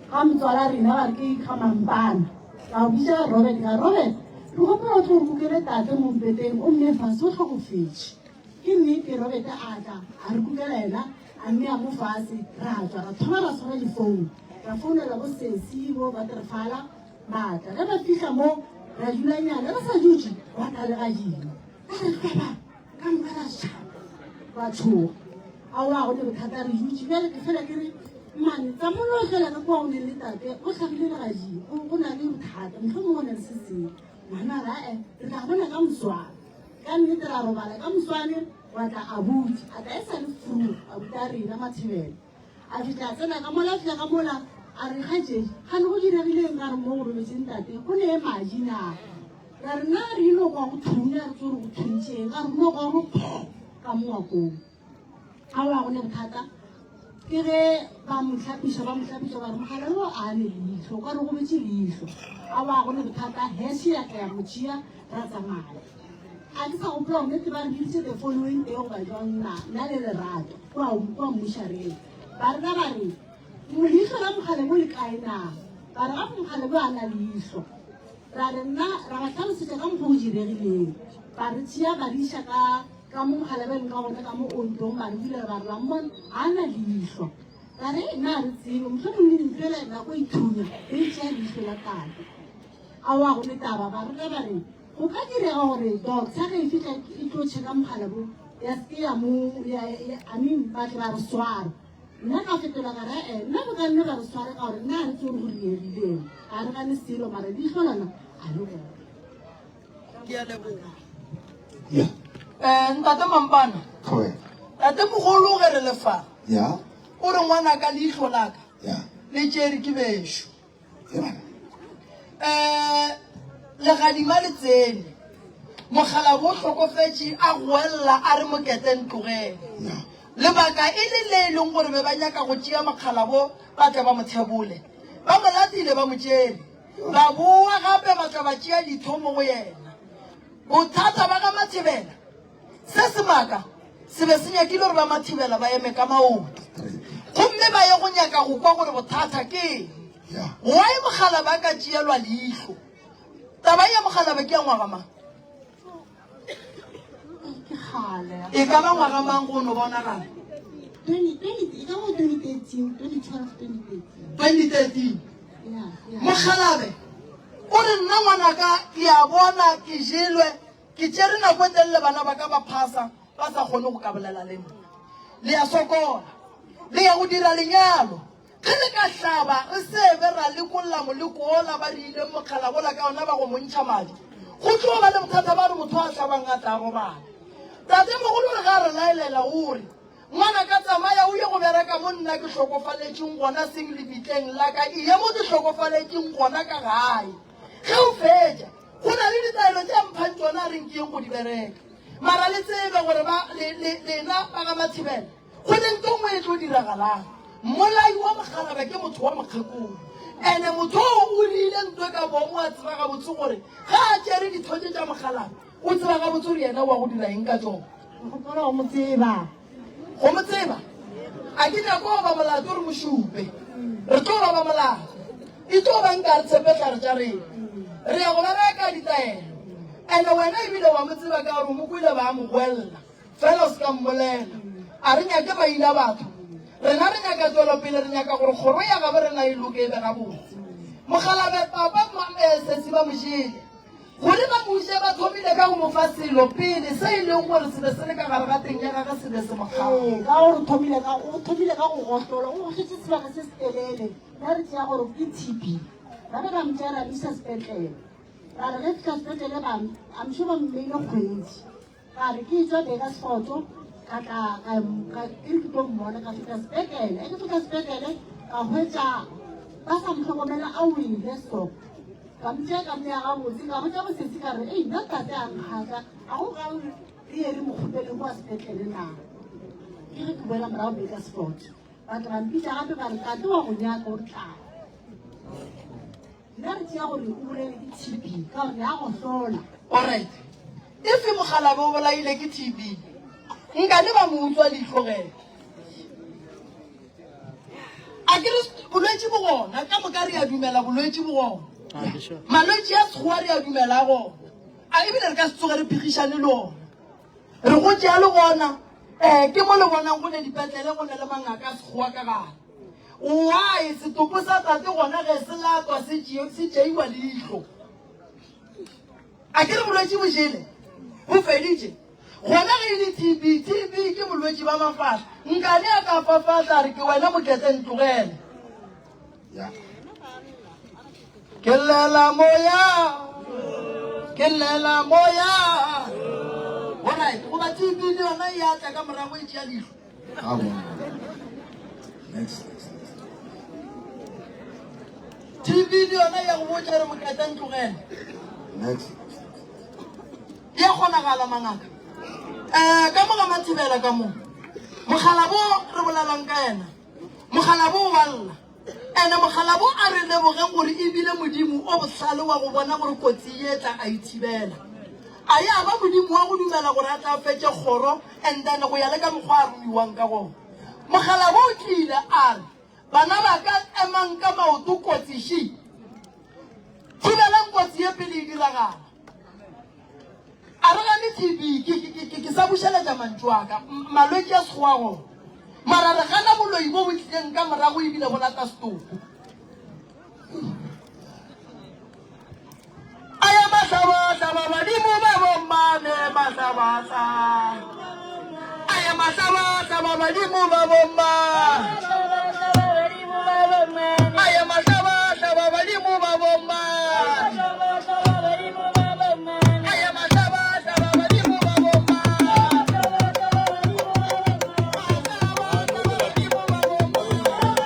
ga motswala rena ba re ke ga Mampana. Ka bitša Robert, ka re Robert, re gopola o tlo re kukele tate mo mpeteng, o mme fase o hlokofetše. Ke nnete, Robert a tla, a re kukela yena, a mmea mo fase, ra tšwa, ra thoma ra swara difounu, ra founela bo Sesi, bo Baterfala, ba tla. Ge ba fihla mo, ra dulanyana, re sa dutše, gwa tla legadima. Ka re hlwaba, ka moka ra tšhaba, ra tšhoga. Aowa, go ne bothata, re dutše. Bjale ke fela ke re, Mmane, tsamaya o lo hlola ka kua go ne le tate, go hlagile legadima, go na le bothata, mohlomongwe go na le se sengwe. Ngwana a re, Ae, re tla bona ka moswane. Ka nnete ra robala ka moswane, gwa tla abuti, a tla e sa le fru, abuti a rena Mathibela. A fihla a tsena ka mola, a fihla ka mola, a re, Kgaetšedi, kgane go diregileng ka re mo go robetše ntate, go ne madi na? Ra re, Na re ilo kwa go thunya, re tso re go thuntšeng, ka re go no kwa go pho ka mo ngwakong. Aowa go ne bothata. Ke ge ba mo hlapiša, ba mo hlapiša, ba re mogala yo a ne leihlo, ka re go betše leihlo. Aowa go ne bothata, heše ya tla ya mo tšea, ra tsamaya. A ke sa gopola gore nnete ba re biditše the following day goba jwang na, nna le Lerato, kwa, kwa mmušareng. Ba rena ba re, leihlo la mogala bo le kae na? Ba re ga mogala bo a na leihlo. Ra re nna, ra ba hlalosetša ka mokgwa o diregileng. Ba re tšea ba re iša ka Ka mo mogala ba leng ka gona ka mo ontong ba re bulela ba re la mmona ga a na leihlo. Ra re nna ga re tsebe mohlomong le leihlo la nako e thunya e tšea leihlo la tate. Aowa go ne taba ba rena ba re go ka direga gore doctor ge e fihla e tlo checka mogala bo ya seke ya mo ya, ya, I mean ba tle ba re swara. Nna ka fetola ka re eh nna bo ka nne ba re sware ka gore nna ga re tsebe gore go diregileng ga re gane selo mara leihlo lona ga le gona. Ke a leboga. Yeah. Eh, ntate Mampana. Correct. Tate mogolo ge re le fa. Yeah. O re ngwana ka leihlo la ka. Yeah. Le tšere ke bešo. Yeah. Eh, legadima le tsene. Mogala bo hlokofetše a goella a re mokete ntlogele. Yeah. Lebaka e le le e leng gore be ba nyaka go tšea mogala bo ba tle ba mo thebole. Ba mo latile ba mo tšere. Ba boa gape ba tla ba tšea ditho mo go yena. Bothata ba ga Mathibela, se semaka se be se nyakile gore ba Mathibela ba eme ka maoto gomme ba ye go nyaka go kwa gore bothata ke eng. Why mogala ba ka tšeelwa leihlo? Taba ya mogala ba ke ya ngwaga mang? Ke kgale. E ka ba ngwaga mang go no bonagala? 20, e ka ba 2013, 2012, 2013. 2013. Yeah, yeah. Mokgalabe o re nna ngwanaka ke a bona ke jelwe ke tšere nako e telele bana ba ka ba phasa ba sa kgone go ka bolela le nna. Le a sokola. Le ya go dira lenyalo. Ge le ka hlaba, re se be ra lekolla moleko wola ba re ileng mokgala wola ka ona ba go mo ntšha madi, go tlo ba le bothata ba re motho a hlabang a tla robala. Tatemogolo re ga a re laelela o re, Ngwanaka tsamaya o ye go bereka mo nna ke hlokofaletšeng gona seng lebitleng la ka, eye mo ke hlokofaletšeng gona ka gae. Ge o fetša, go na le ditaelo tše a mphang tšona a reng ke yeng go di bereka. Mara le tsebe gore ba, le, le, lena ba ga Mathibela, Go ne nto nngwe e tlo diragalang. Mmolai wa mokgalabje ke motho wa mokgekolo. Ene motho oo o diile nto ka boomo a tseba gabotse gore ge a tšere ditho tše tša mokgalabje, o tseba gabotse gore yena wa go dira eng ka tšona. Re gopola go mo tseba. Go mo tseba? A ke nyako go ba molato re mo šupe. Re tlo ba ba molato. E tlo ba nka re tshepe hlare tša rena. Re ya go bereka ditaelo. Ene wena ebile wa mo tseba ka gore o mo kwele ba mo goella. Fela o se ka mmolela. A re nyake maina a batho. Rena re nyaka tšwelopele, re nyaka gore kgoro ya gabo rena e loke e be gabotse. Mokgalabje papa eh, sesi ba mo jele. Gore ba mo je ba thomile ka go mo fa selo pele se e leng gore se be se le ka gare ga teng ya gage se be se mo kgama. Ee, ka gore thomile ka o thomile ka go gohlola, o gohlotše sebaka se se telele. Nna re tšea gore ke TB. Ba be ba mo tšea ra mo isa sepetlele. Ra re ge fihla sepetlele ba, I'm sure ba mmeile kgwedi. Ka re ke etšwa Bakersford, ka tla ka ka ke re ke tlo mmona, ka fihla sepetlele. Ge ke fihla sepetlele, ka hwetša ba sa mo hlokomela a wele so. Ka mo tšea ka mmea gabotse, ka botša bosesi ka re, Ei, nna tate a nkgatla, a go ga re ye re mo kgopele kua sepetlele na? Ke ge ke boela morago Bakersford, ba tla ba mpitša gape ba re, Tate wa go nyaka o re tlaa. Nna re tšea gore o bolele ke TB ka gore ya go hlola. Alright. If mokgalabje o bolaile ke TB, nkane ba mo utswa leihlo ge? A ke re bolwetši bo gona, ka moka re a dumela bolwetši bo gona. Malwetši a sekgowa re a dumela a gona. A ebile re ka se tsoge re phegišane le ona. Re go tšea le gona, eh, ke mo le bonang go ne dipetlele go ne le mangaka a sekgowa ka gare. Why setopo sa tate gona ge se latwa se se tšeiwa leihlo? A ke re bolwetši bo jele bo feditše gona ge e le TB, TB ke bolwetši ba mafahla. Nkane a ka fafatla a re ke wena mokete ntlogele. Ke llela moya, ke llela moya. Alright, goba TB le yona e a tla ka morago e tšea leihlo. Next, next, next. TB le yona ya go botša re moketa ntlogele. Next. Ya kgonagala mangaka. Eh ka mo ga Mathibela ka mo. Mokgalabo re bolelang ka yena. Mokgalabo wa lla. Ene mokgalabo a re lebogeng gore e bile Modimo o bohlale wa go bona gore kotsi e tla a e thibela. A ya ba Modimo wa go dumela gore a tla fetše kgoro and then go ya le ka mokgwa a romiwang ka gona. Mokgalabo o tlile a re, Bana ba ka emang ka maoto kotsi še. Thibelang kotsi ye pele e diragala. A re gane TB, ke, ke, ke, ke, ke sa bušeletša mantšu a ka, malwetši a sekgowa gona. Mara re gana boloi bo bo tlileng ka morago ebile bo lata setopo. A ya mahlabahlaba badimo ba bommane mahlabahlaba. A ya mahlabahlaba badimo ba bommane. A ya mahlabahlaba badimo ba bommane. A ya mahlabahlaba badimo ba bommane. Badimo ba bommane.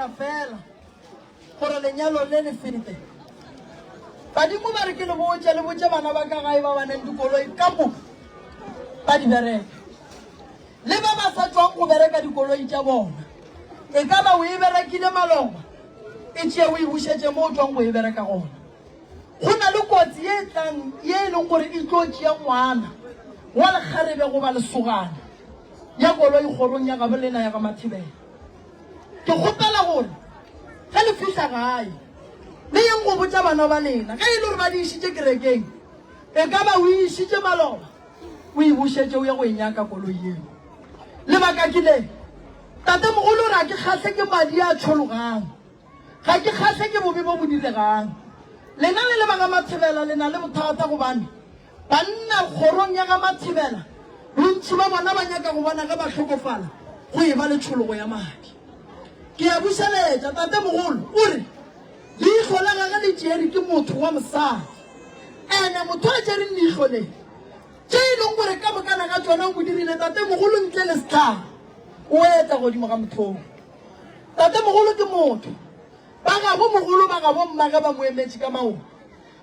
bereka fela gore lenyalo le le fete. Badimo ba re ke le botše, le botše bana ba ka gae ba ba neng dikoloi ka moka ba di bereka. Le ba ba sa tšwang go bereka dikoloi tša bona. E ka ba o e berekile maloba, e tšee o e bušetše mo o tšwang go e bereka gona. Go na le kotsi ye e tlang ye e leng gore e tlo tšea ngwana wa lekgarebe goba lesogana ya koloi kgorong ya gabo lena ya ga Mathibela. Ke kgopela gore ge le fihla gae le yeng go botša bana ba lena ge e le gore ba di išitše kerekeng, e ka ba o e išitše maloba, o e bušetše o ye go e nyaka koloi yeo. Lebaka ke le, tatemogolo o re a ke kgahle ke madi a tšhologang. Ga ke kgahle ke bobe bo bo diregang. Lena le le ba ga Mathibela le na le bothata gobane banna kgorong ya ga Mathibela bontši ba bona ba nyaka go bona ge ba hlokofala go eba le tšhologo ya madi. Ke a bušeletša, tatemogolo o re leihlo la gage le tšere ke motho wa mosadi. Ene motho a tšereng leihlo le, tše e leng gore ka mokana ga tšona o mo dirile tatemogolo ntle le sehlare, o etla godimo ga mothong. Tatemogolo ke motho. Ba gabo mogolo ba gabo mmage ba mo emetše ka maoto.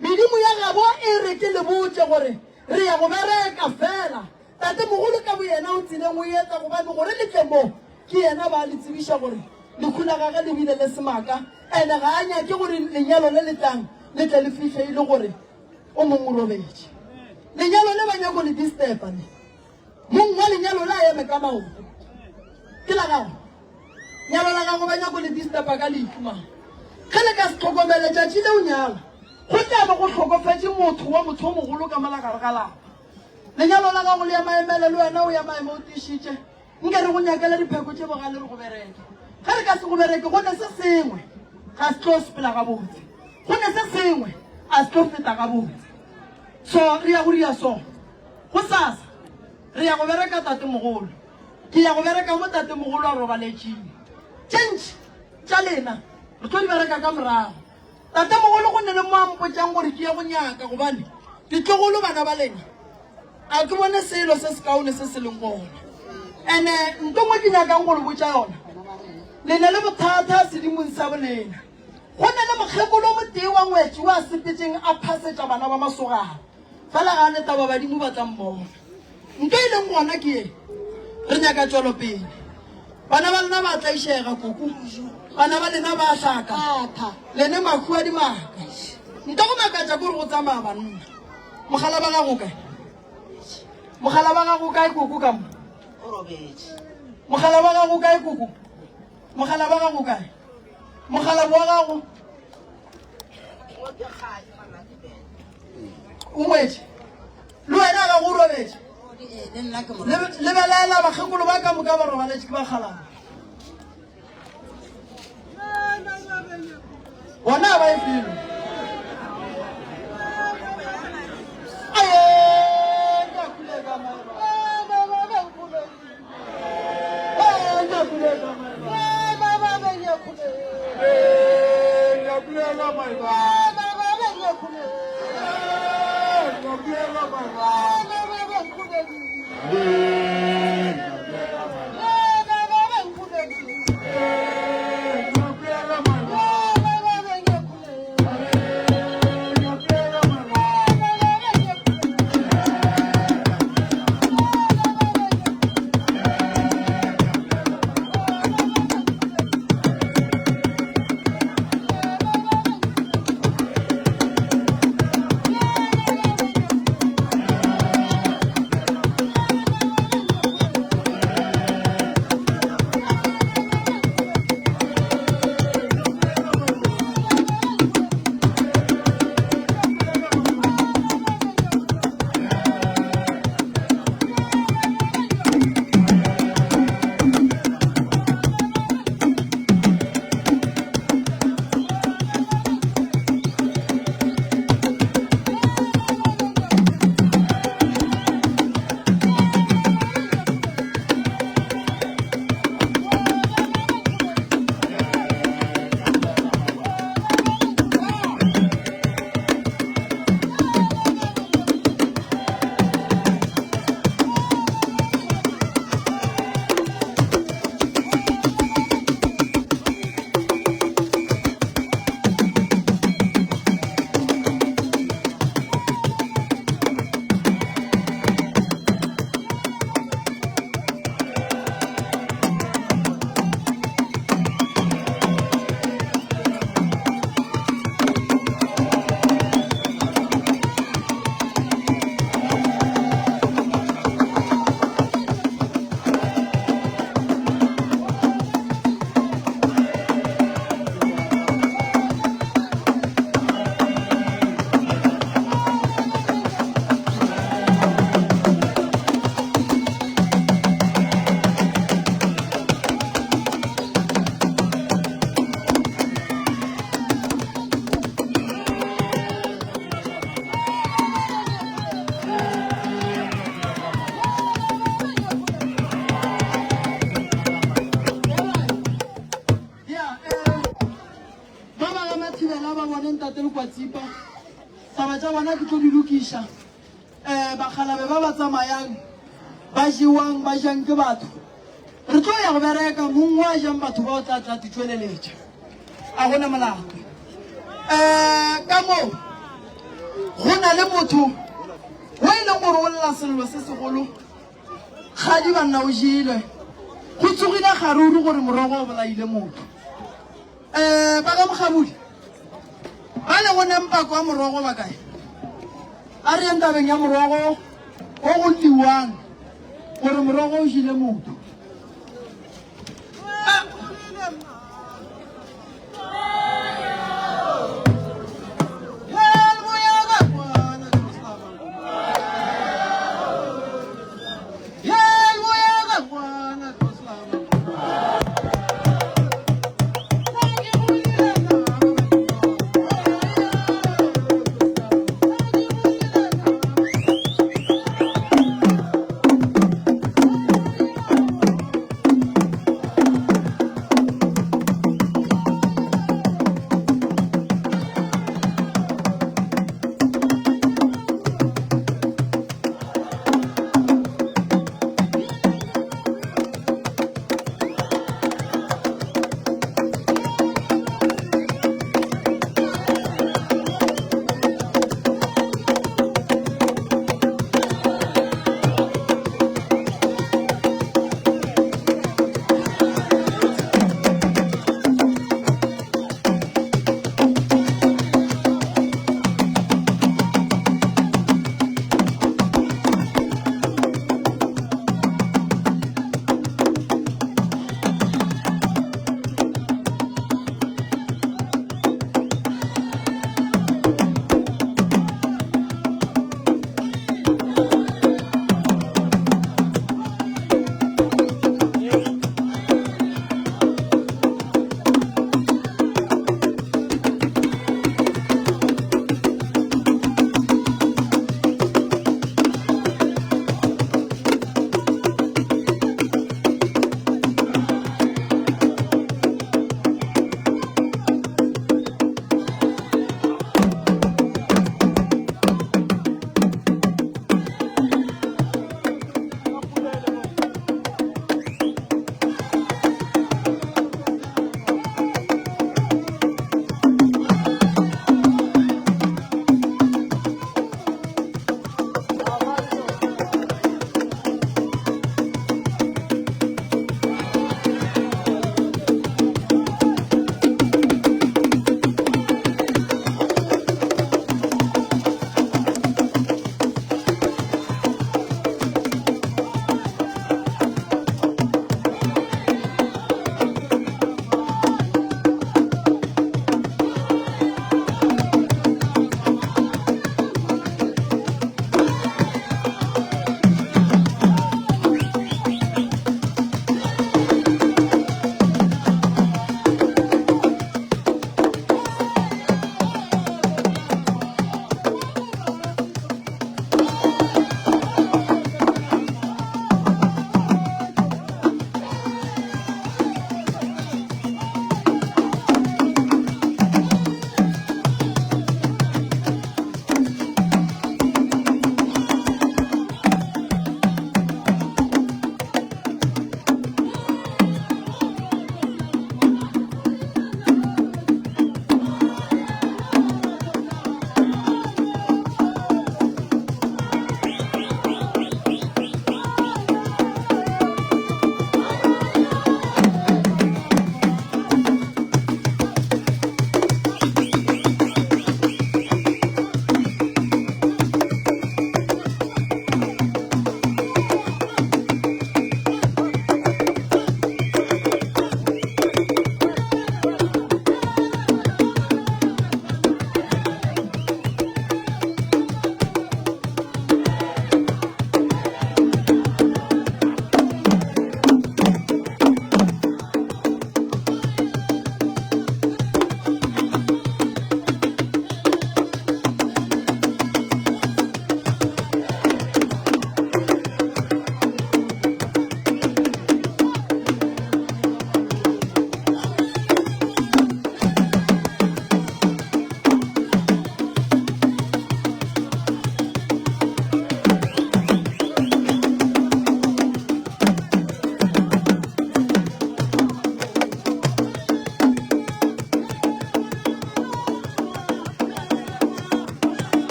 Medimo ya gabo e re ke le botše gore re ya go bereka fela. Tatemogolo ka boyena o tseleng o etla gobane gore le tle mo ke yena ba le tsebiša gore lehu la gage le bile le semaka ene ga a nyake gore lenyalo le le tlang le tle le fihle e le gore o mongwe o robetše. Lenyalo le ba nyako le disturba le. Mong wa lenyalo le a eme ka maoto. Ke la gago. Nyalo la gago ba nyako le disturba ka lehu ma. Ge le ka se hlokomele tšatši le o nyala, go tla be go hlokofetše motho wa motho o mogolo ka mola gare ga lapa. Lenyalo la gago le ya maemele le wena o ya maemo o tiišitše. Nke re go nyakele dipheko tše bogale re go bereke. Ge re ka se go bereke go ne se sengwe ga se tlo sepela gabotse. Go ne se sengwe a se tlo feta gabotse. So re ya go ria so. Gosasa re ya go bereka tatemogolo. Ke ya go bereka mo tatemogolo a robaletšeng. Tše ntši tša lena re tlo di bereka ka morago. Tatemogolo go ne le mo a mpotšang gore ke ye go nyaka gobane ditlogolo bana ba lena a ke bone selo se sekaone se se leng gona. Ene nto ngwe ke nyakang go le botša yona, le ne le bothata sedimong sa bolena. Go ne le mokgekolo motee wa ngwetši wa sepetšeng a phasetša bana ba masogana. Fela ga a ne taba badimo ba tla mmona. Nto e leng gona ke ye, re nyaka tšwelopele. Bana ba lena ba tlaišega, koko. Bana ba lena ba hlaka. Lene mahu a dimaka. Nto go makatša ke gore go tsamaya banna. Mogala ba gago kae? Mogala ba gago kae koko ka mo? Mogala ba gago kae koko? Mogala ba gago kae? Mogala wa gago? O ngwetše le wena ga go robetše. Lebelela bakgekolo ba ka moka ba robaletše ke bakgalaba. Bona ba e felo. Aye, ngiyakhuleka mama. gona ke tlo di lokiša. Um bakgalabe ba ba tsamayang ba jewang ba jang ke batho. Re tlo ya go bereka, mong wa jang batho ba o tla tla titšweleletša. A gona molato. Um ka moo go na le motho wo e leng gore o lla sello se segolo. Kgadi banna o jele. Go tsogile kgaruru gore morogo o bolaile motho. Um ba ga Mokgabudi ba le go nempako wa morogo ba kae? A re yeng tabeng ya morogo o go lliwang gore morogo o jele motho.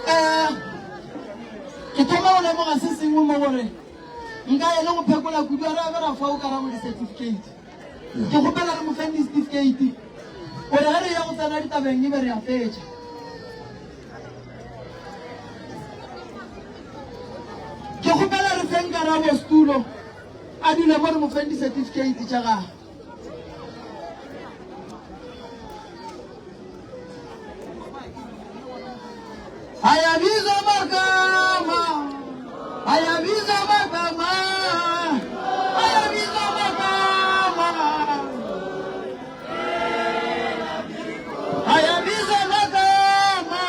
Um ke thoma go lemoga se sengwe mo gore nka e le go phekola kudu a re a be ra fa o karabo di-certificate. Ke kgopela re mo feng di-certificate gore ge re ya go tsena ditabeng e be re a fetša. Ke kgopela re feng karabo setulo a dule mo re mo feng di-certificate tša gagwe. Ayabiza magama, ayabiza magama, ayabiza magama. Ayabiza magama,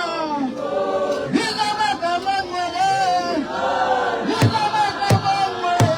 biza magama ngwele, biza magama ngwele.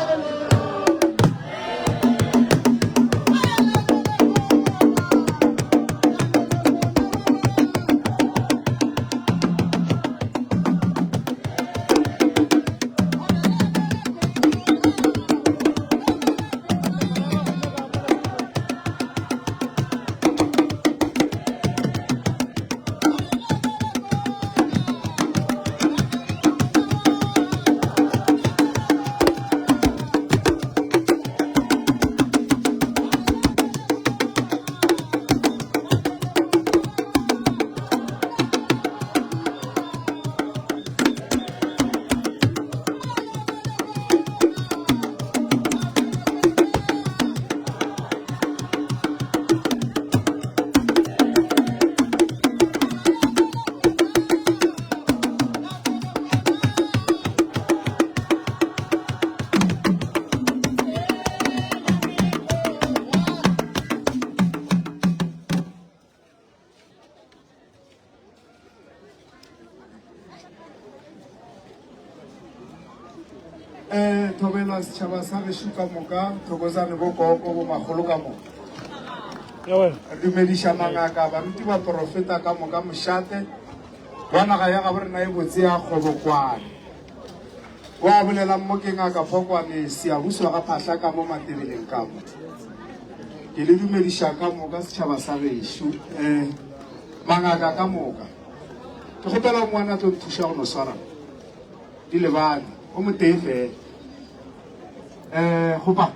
Eh, thobela setšhaba sa gešo ka moka thokozane bo koko bo magolo ka moka re dumediša mangaka baruti baporofeta ka moka mošate wa naga ya gabo rena e botse ya kgobokwane wa bolelang mo ke ngaka phokwane seabuswa ga phahla ka mo matebeleng ka mo ke le dumediša ka moka setšhaba sa gešo um mangaka ka moka ke kgopela ngwana tlo nthuša go no swara di lebane o motee fela um gopa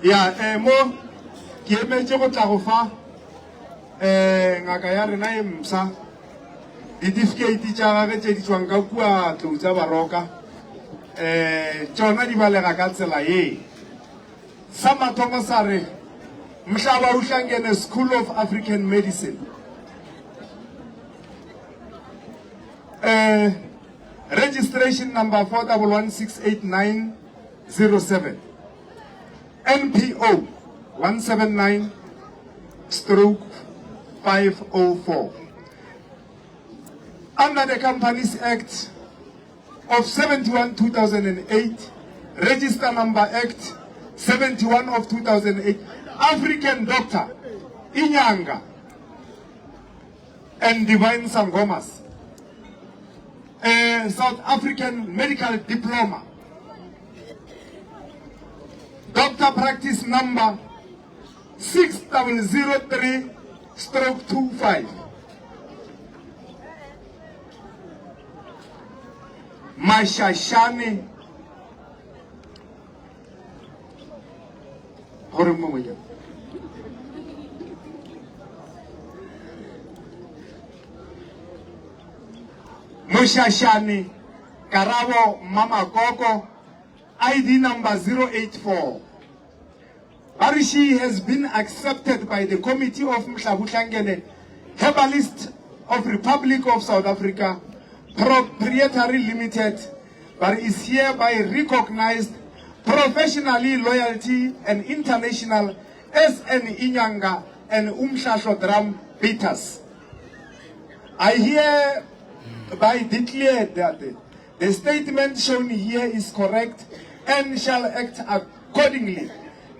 ya um mo ke emetše go tla go fa um ngaka ya rena e mpsha ditifikeiti tša gage tše di tšwang ka kua tlou tša baroka um tšona di balega ka tsela ye sa mathomo sa re mhlaba uhlangene school of african medicine um registration number 41168907 npo 179 stroke 504 under the companies act of 71 2008 register number act 71 of 2008 african doctor inyanga and divine sangomas uh, south african medical diploma doctor practice number 6003 stroke 25 Mashashane gore mongwe ya Moshashane Karabo Mamakoko ID number 084 Ba re she has been accepted by the Committee of Mhlabuhlangene Herbalist of Republic of South Africa Proprietary Limited, but is hereby recognized professionally loyalty and international as an Inyanga and Umhlahlo drum beaters. I hereby declare that the statement shown here is correct and shall act accordingly.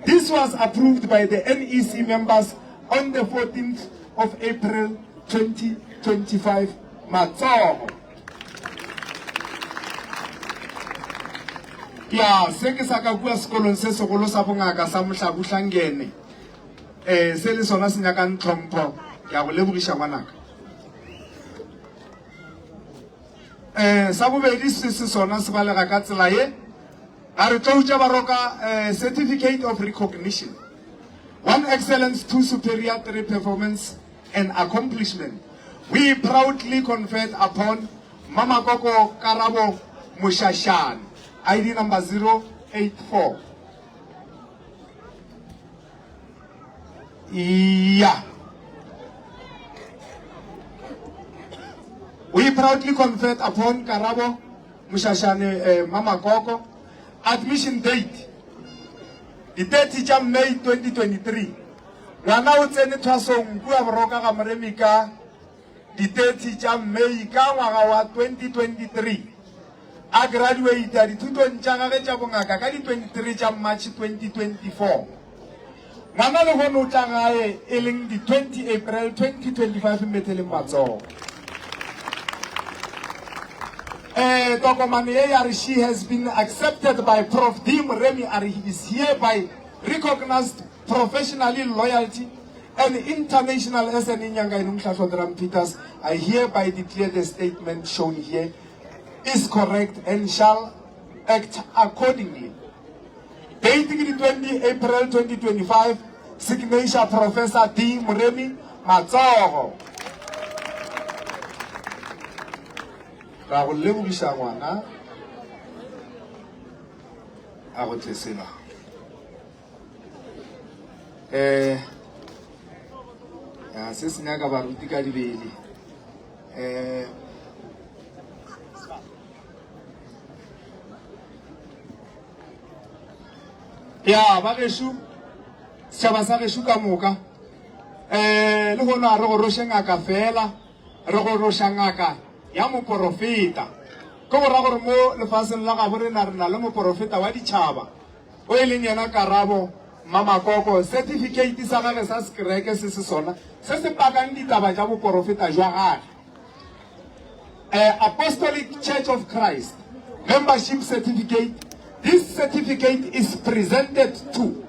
This was approved by the NEC members on the 14th of April 2025. Matsogo. Ya, se ke sa ka kua sekolong se segolo sa bongaka sa Mohlabuhlangene. Eh, se le sona se nyakang tlhompho. Ke a go lebogiša ngwanaka. Eh, sa bobedi se se sona se balega ka tsela ye. A re tloutša baroka eh, certificate of recognition. One excellence, two superior, three performance and accomplishment. We proudly conferred upon Mamakoko Karabo Moshashane, ID number 084. Yeah. We proudly conferred upon Karabo Moshashane eh, Mamakoko. Admission date, di 30 tša May 2023. Ngwana o tsene thwasong kua Boroka ga Moremi ka di 30 tša May ka ngwaga wa 2023. A graduata dithutong tša gage tša bongaka ka di 23 tša March 2024. Ngwana lehono o tla gae e leng di 20 April 2025 mmetheleng matsogo. Eh, tokomane ye ya re she has been accepted by Prof D Moremi a re he is hereby recognized professionally loyalty and international as an inyanga inomhlahlo Drum Peters. I hereby declare the statement shown here is correct and shall act accordingly. Date ke di 20 April 2025, signature Professor D Moremi Matsogo. Ra go lebogiša ngwana a go tlesela. Eh ya se se nyaka baruti ka dibele. Eh Ya ba gešo, setšhaba sa gešo ka moka, um lehono a re goroše ngaka feela, re goroša ngaka ya moporofeta. Ke go ra gore mo lefaseng la gabo rena re na le moporofeta wa ditšhaba, o e leng yena Karabo Mmamakoko. Certificate sa gage sa sekereke se se sona se se pakang ditaba tša boporofeta jwa gage. Uh, Apostolic Church of Christ membership certificate. This certificate is presented to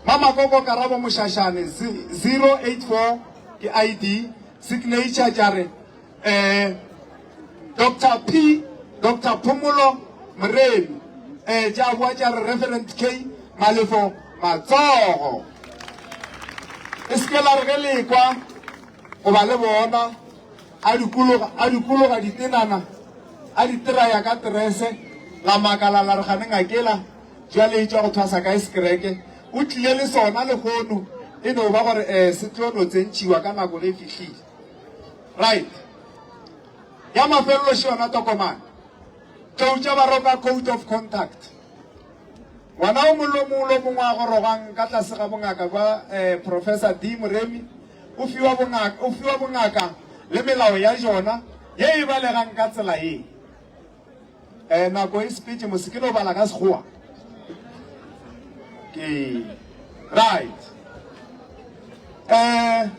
Mama Koko Karabo Moshashane 084 ke ID signature tša re eh Dr P Dr Phomolo Moremi eh tša boa tša re Reverend K Malefo Matsogo e se ke la re ge lekwa Goba le bona a dikologa, a dikologa ditenana, a di teraya ka terese, la makala la re gane ngakela, bjale e tšwa go thwasa kae sekereke? O tlile le sona lehono, e no ba gore eh, se tlo no tsentšhiwa ka nako ge e fihlile. Right. Ya mafelelo še yona tokomane. Tlou tša Baroka Code of Conduct. Ngwana o mongwe le o mongwe le o mongwe a gorogang ka tlase ga bongaka bja eh, Professor D. Moremi o fiwa bongaka, o fiwa bongaka le melao ya jona ye e balegang ka tsela ye. Eh, nako e sepetše mose ke no bala ka sekgowa. Ke right. Eh,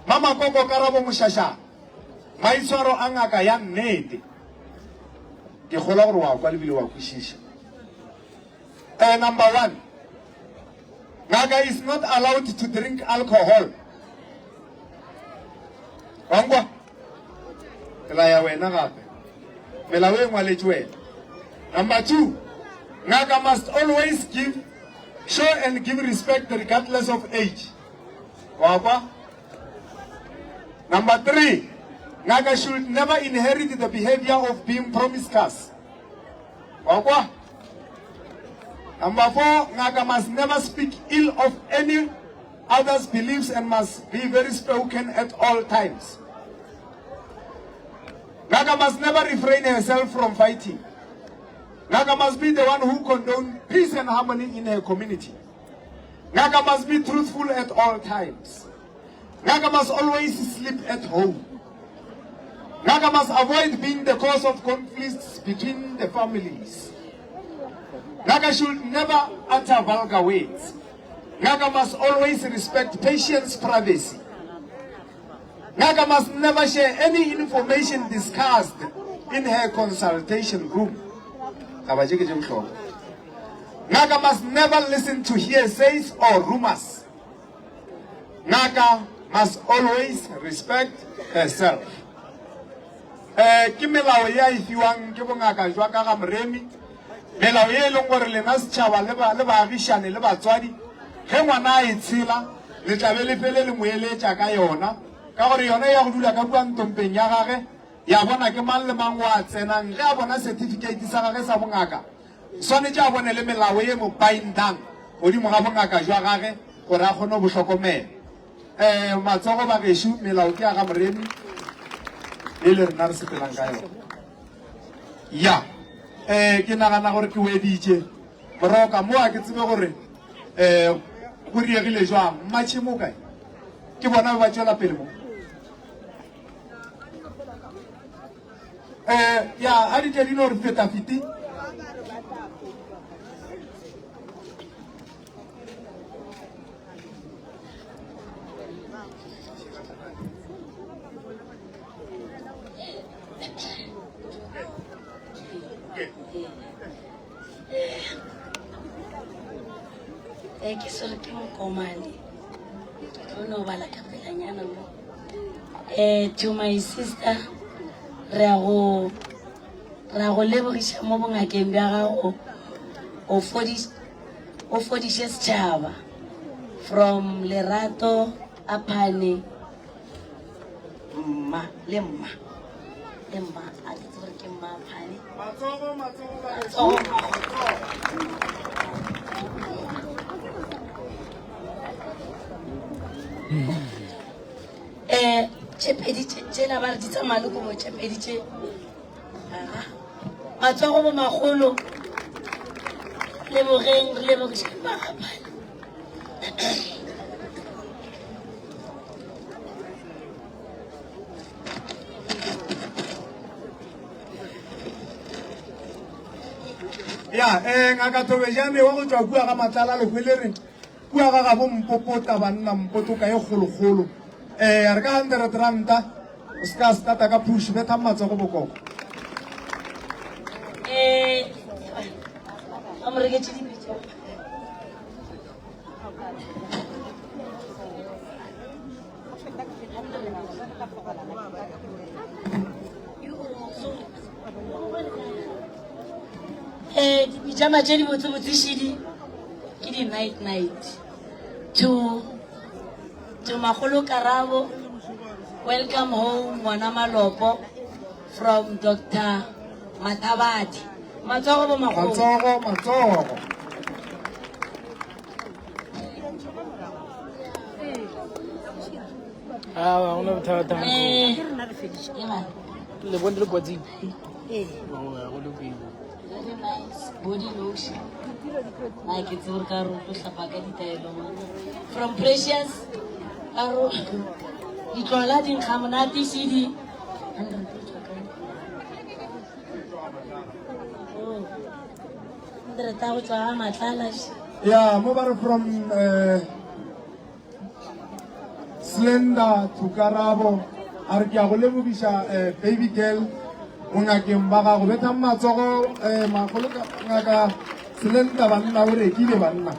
Mama Koko Karabo Moshasha, maitshwaro a ngaka ya nnete. Ke kgolwa gore wa kwa lebile wa kwešiša. Eh, number one, ngaka is not allowed to drink alcohol. Wa nkwa? Ke laya wena gape. Melao e ngwaletše wena. Number two, ngaka must always give, show and give respect regardless of age. Wa kwa? Number three, ngaka should never inherit the behavior of being promiscuous. Wa kwa? Number four, ngaka must never speak ill of any other's beliefs and must be very spoken at all times. Ngaka must never refrain herself from fighting. Ngaka must be the one who condone peace and harmony in her community. Ngaka must be truthful at all times. Ngaka must always sleep at home. Ngaka must avoid being the cause of conflicts between the families. Ngaka should never utter vulgar words. Ngaka must always respect patients' privacy. Ngaka must never share any information discussed in her consultation room. Taba tše ke tše bohlokwa. Ngaka must never listen to hearsays or rumors. Ngaka must always respect herself. Eh, ke melao ye a e fiwang ke bongaka jwa ka ga Moremi, melao ye e leng gore lena setšhaba le ba, le baagišane le batswadi, ge ngwana a e tshela, le tla be le fele le mo eletša ka yona, ka gore yona e ya go dula ka kua ntompeng ya gage, ya bona ke mang le mang o a tsenang, ge a bona certificate sa gage sa bongaka, swanetše a bone le melao ye mo bindang godimo ga bongaka jwa gage gore a kgone go bo hlokomela. Um matsogo bagešo, melao ke ya ga Moremi e le rena re sepelang ka yona. Ya, um ke nagana gore ke weditše moroka mo, a ke tsebe gore um go diegile jwang. Mmatšhemo kae? Ke bona ba ba tšwela pele mo. Eh, ya, a di tle di no re feta fiti. Eh, ke swere ke mokomane ke tlo no bala ka pelanyana mo um to my sister re a go re a go lebogiša mo bongakeng bja gago o fodiš o fodiše setšhaba from lerato aphane mma le mma le mma a ke tsebe gore ke mma aphane Matsogo, matsogo, matsogo um tše pedi tšela ba re di tsamaya le kobo tše pedi tše Aha. Matsogo bo magolo. Lebogeng re lebogišeng bagapane. Ya, eh, ngaka Thobejane wa go tšwa kua ga Matlala Lehwelere kua ga gabo Mpopota banna Mpotoka e kgolokgolo. Eh, a re ka 100 ranta o se ka stata ka push betha matsogo bokoko. Eh, ba mo reketše dipitša. Eh, dipijama tše di botsebotse šidi ke di night night to to magolo karabo welcome home ngwana malopo from dr mathabadi matsogo bo magolo Matsogo, matsogo. Awa, go na bothata. Eh, Le bone le kotsing. Go lokile. Very nice body lotion. Na ke tsebe gore ka re o tlo hlapa ka ditaelo mona. From Precious ka ro ditlola di nkga monate shidi. Oh. 100 go tswa ga matlala. Ya, mo ba re from eh Slender to Karabo a re ke a go lebogiša eh, baby girl bongakeng ba gago bethang matsogo eh, magolo ngaka Slender banna o rekile banna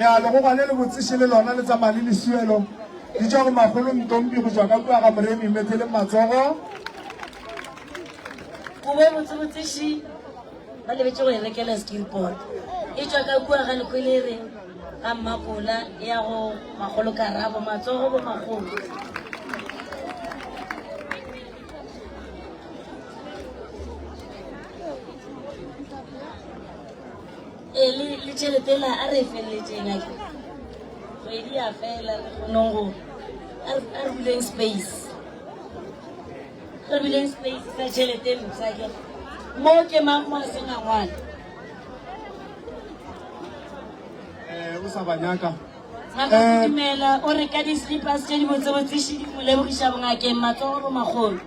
Ya legogwa le le botseše le lona le tsamaya le lesuelo di tšwa go magolo ntombi go tšwa ka kua ga moremi methele matsogo Kobo e botsebotseši ba lebetše go e rekela skillboard e tšwa ka kua ga lekwelere ga mmapola ya go magolo karabo matsogo bo magolo Ee, le, le tšhelete ela a re e feleletšeng a ke kgwedi ya fela re kgoneng go a re a re buleng space re buleng space sa tšhelete mpsha ke mo ke mang mo a seng a ngwala Eh, o sa ba nyaka ngaka dumela o re ka di-slippers tše di botsebotse šedi mo lebogiša bongakeng matsogo bo magolo.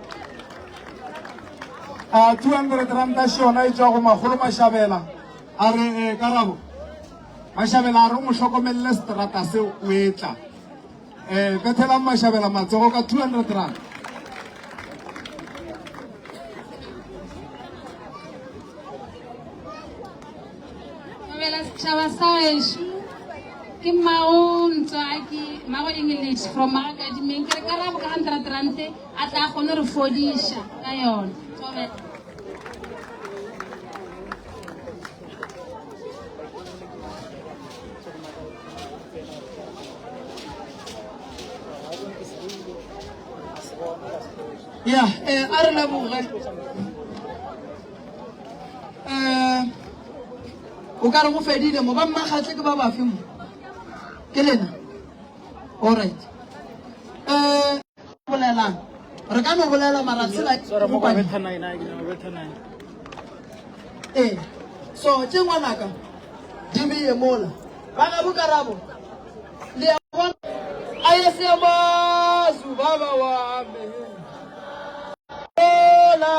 A 200 ranta še yona e tšwa go Makgolo Mashabela. A re eh, Karabo. Mashabela a re o mo hlokomelele seterata se o etla. Eh, bethelang Mashabela matsogo ka 200 rand. Thobela setšhaba sa gešo ke mmago Ntswaki mmago English from Marakadimeng ke re karabo ka 100 rand a tla kgone re fodiša ka yona thobela. Ya, eh, a re leboge. Eh, o ka re go fedile mo ba mmakgatle ke ba bafe mo ke lena alright eh bolelang re ka no bolela mara tsela Swara mo kwa betha nine, a ke nyaka go betha nine. ee so tše ngwanaka di beye mola ba gabo karabo le a bona a ye seamazu baba wame ola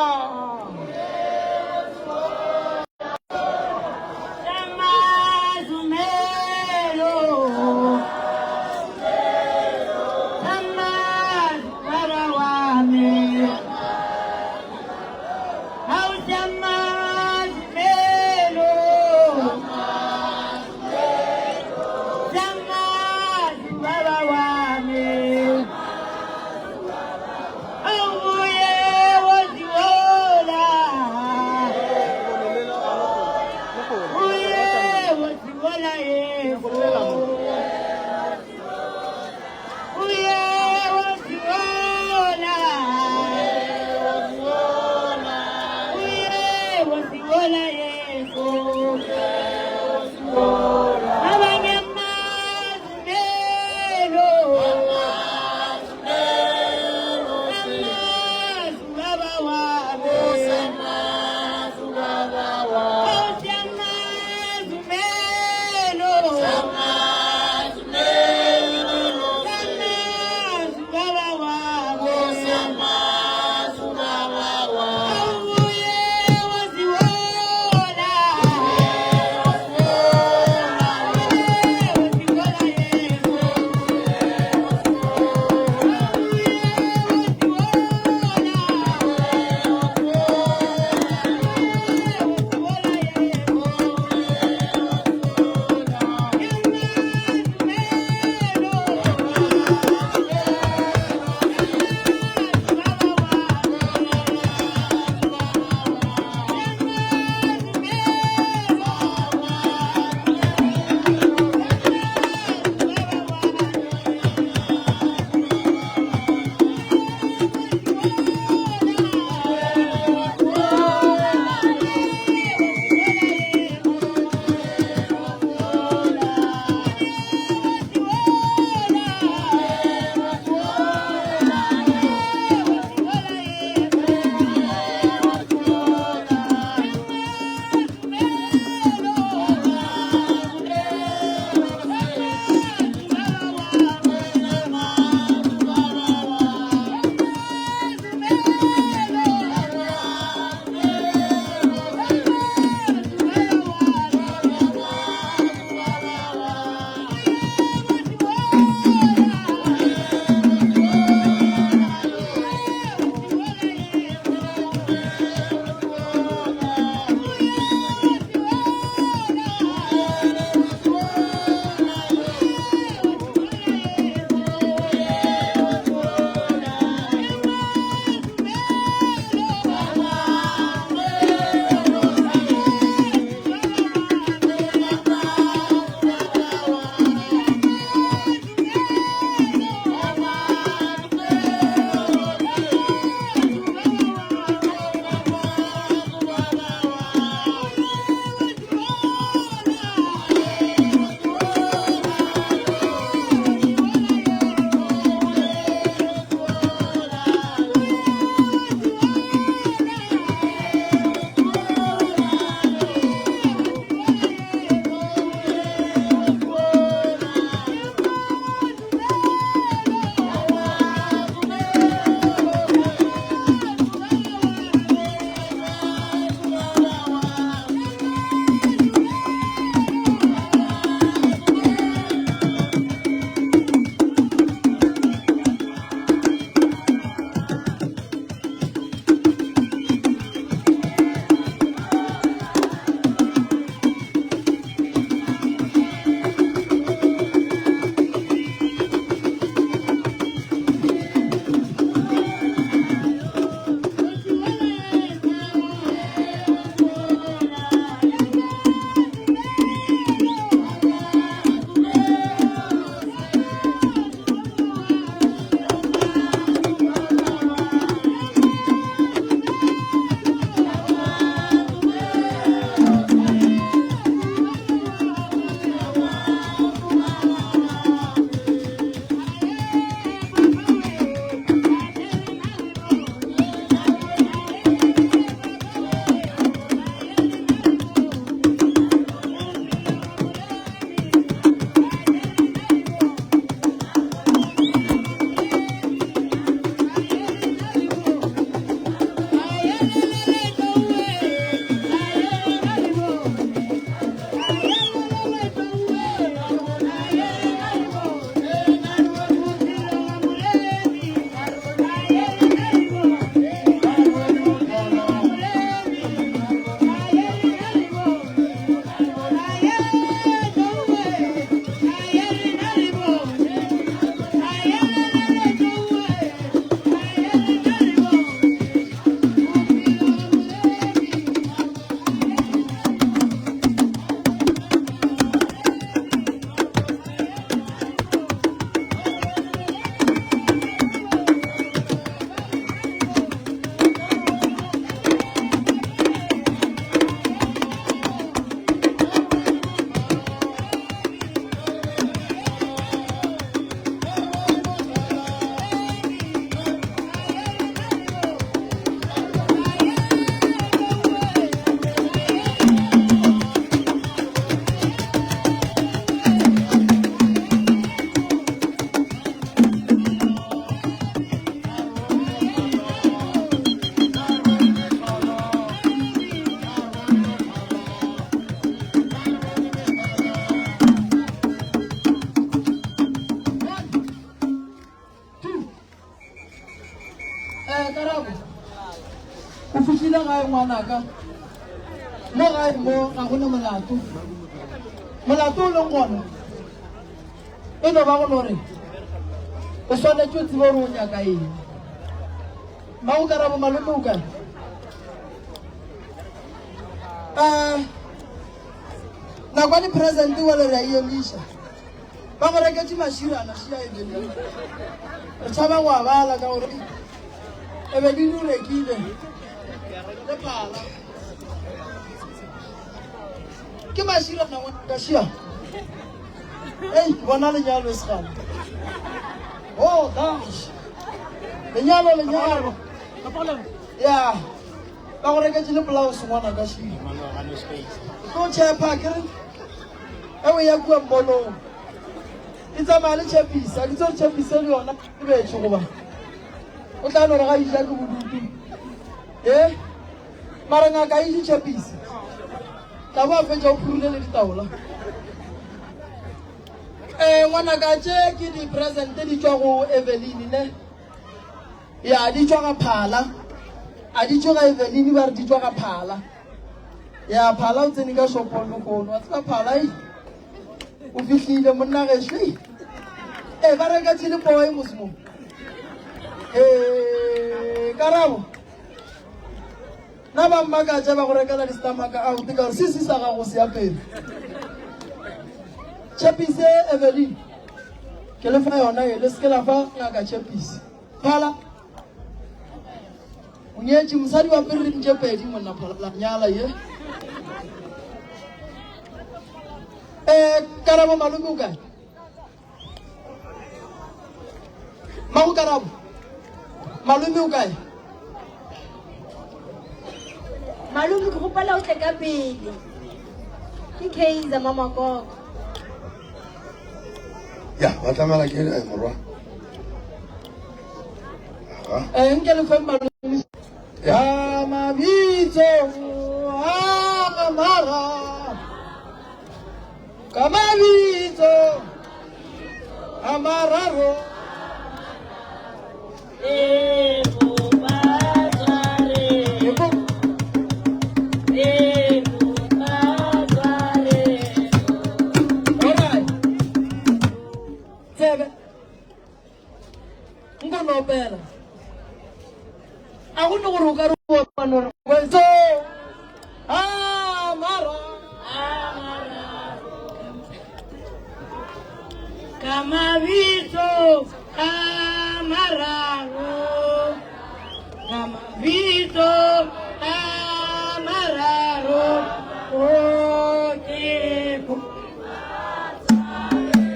fihlile gae ngwanaka, mo gae mo ga go na molato. Molato o leng gona e no ba go no re o swanetše o tsebe gore o nyaka eng. Mmago Karabo, malome o kae? Um nakwane present wale re a e emiša. Ba go reketše maširana šia Evelyn. Re tšhaba go a bala ka gore Evelyn o rekile le phala. Ke maširana ngwana ka šia. Ei, ke bona lenyalo e segale. Oh, gosh. Lenyalo, lenyalo. Ya. Ba go reketše le blouse ngwana ka šia. Tlo tšhepa ke re. E o ya kua mbolong e tsamaya le tšhepisi a ke tse gore tšhepisi le yona e betše goba o tla no re ga ija ke bodutu e mara ngaka e je tšhepisi tla bo a fetša o phurile le ditaola um ngwanaka tše ke di-presente di tšwa go eveline ne ya di tšwa ga phala a di tšwe ga eveline ba re di tšwa ga phala Ya Phala o tsene ka shopong lehono. Wa tseba Phala ei. O fihlile monna gešo ei. Eh ba reka chili boy mos mo. Eh Karabo. Na ba mmakatša ba go rekela di-stomach out ka gore se se sa gago se ya pele. Tšhepise Evelyn. Ke le fa yona e le se ke la fa ngaka tšhepise. Phala. O nyetše mosadi wa pere tše pedi monna phala nyala ye. Eh Karabo malome o kae? Mago Karabo. Malome o kae? Malome ke gopela o tle ka pele. Ke Kaizer Mamakoko. Ya, ba tlamela ke eh, morwa. Eh, nke le feng malome. Ya mabitso a mara. Ka mabitso a mararo. Alright. Tsebe. Nko no opela. A go ne gore o ka re o opela gore wetso. Ah, mara. Ka mabitso a mararo. Ka mabitso a mararo. O ke go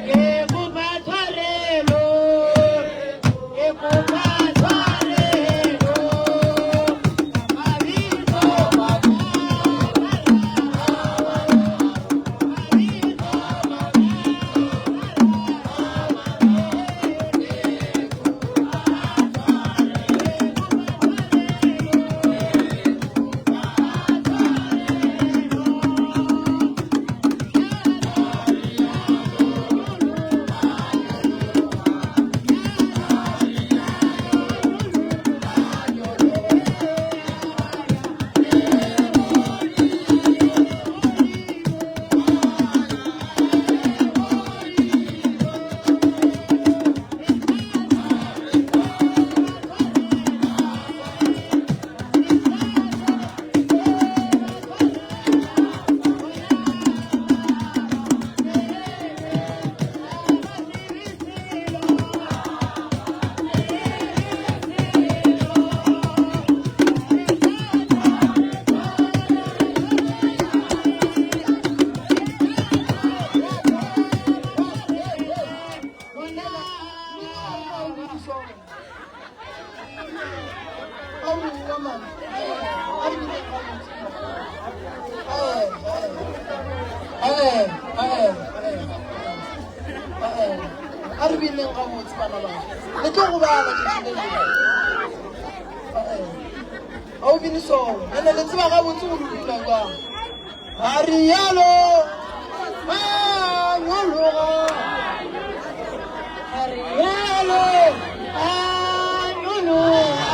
ke kopa tshwarelo. Ke kopa tshwarelo. Ka mabitso a A re bineng gabotse bana ba le tlo go bala tšatši le lengwe. Ga o bine solo ene le tseba gabotse gore o bina jang. A rialo a nyologa. A rialo a nyologa.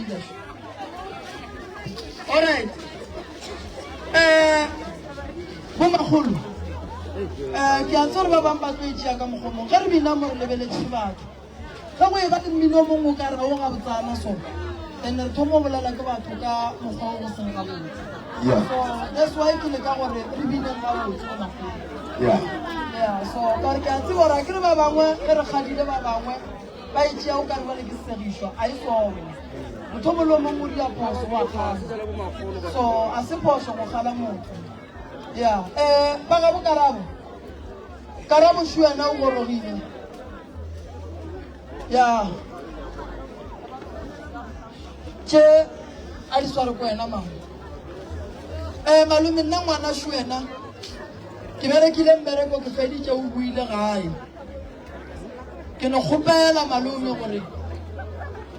leader. All right. Eh bomakgolo eh ke a tsore ba bang ba tlo e tšea ka mokgomong ge re bina mo re lebeletše batho Ge go eba le mmino o mongwe o ka re o gabotsana so, then re thoma go bolela ke batho ka mokgwa o go seng gabotse. Yeah. So that's why ke leka gore re bineng gabotse go makgolo. Yeah. Yeah, so ka re ke a tseba gore a ke re ba bangwe ge re kgadile ba bangwe ba e tšea o ka re bale ke segišwa a e sone. Motho o mongwe le o mongwe o dira phoso wa kgala. So a se phoso go kgala motho. Yeah. Eh ba ga bo karabo. Karabo shu wena o gorogile. Ya. Tše a di sware ko wena mama. Eh malome nna ngwana shu wena. Ke berekile mmereko ke feditše o buile gae. Ke no kgopela malome gore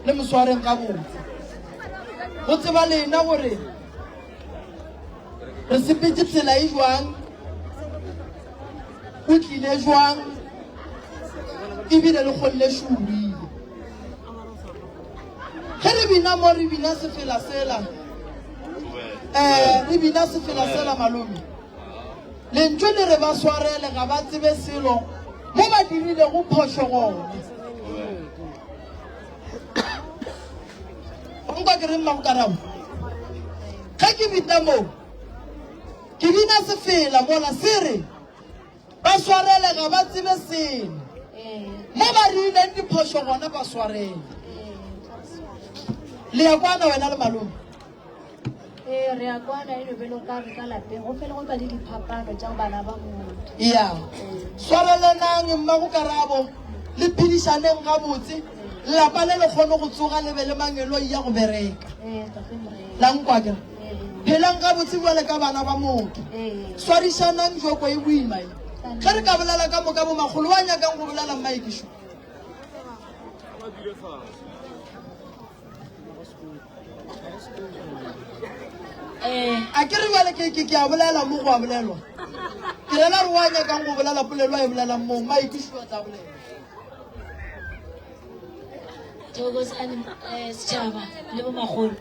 le mo swareng gabotse. Go tseba lena gore Re sepetše tsela e jwang? O tlile jwang? Ebile le kgonne šurile. Ge re bina mo re bina sefela sela. Eh, re bina sefela sela malome. Lentšu le re ba swarele ga ba tsebe selo mo ba dirilego phošo gona. Nka ke reng Mmabokarabo? Ge ke bina mo, ke bina sefela mola se re, Ba swarele ga ba tsebe selo. Mo ba riileng diphošo gona ba swarele. Le ya kwana wena le malome? Ee, re a kwana e no belo ka re ka lapeng go fele go ba le diphapano tša bana ba motho. Ya. Swarelenang mmago Karabo le phedišaneng gabotse lapa le le kgone go tsoga le be le mangeloi ya go bereka. Ee, tate Morena. La nkwa ke re. Phelang gabotse bjale ka bana ba motho. Ee. Swarišanang joko e boima e. Ge re ka bolela ka moka bomakgolo wa nyakang go bolela mmaekišo. A ke re bjale ke ke ke a bolela mo go a bolelwa. Ke rela re wa nyakang go bolela polelo a e bolelang moo maikušo a tla bolela. Thokozani eh, setšhaba le bomakgolo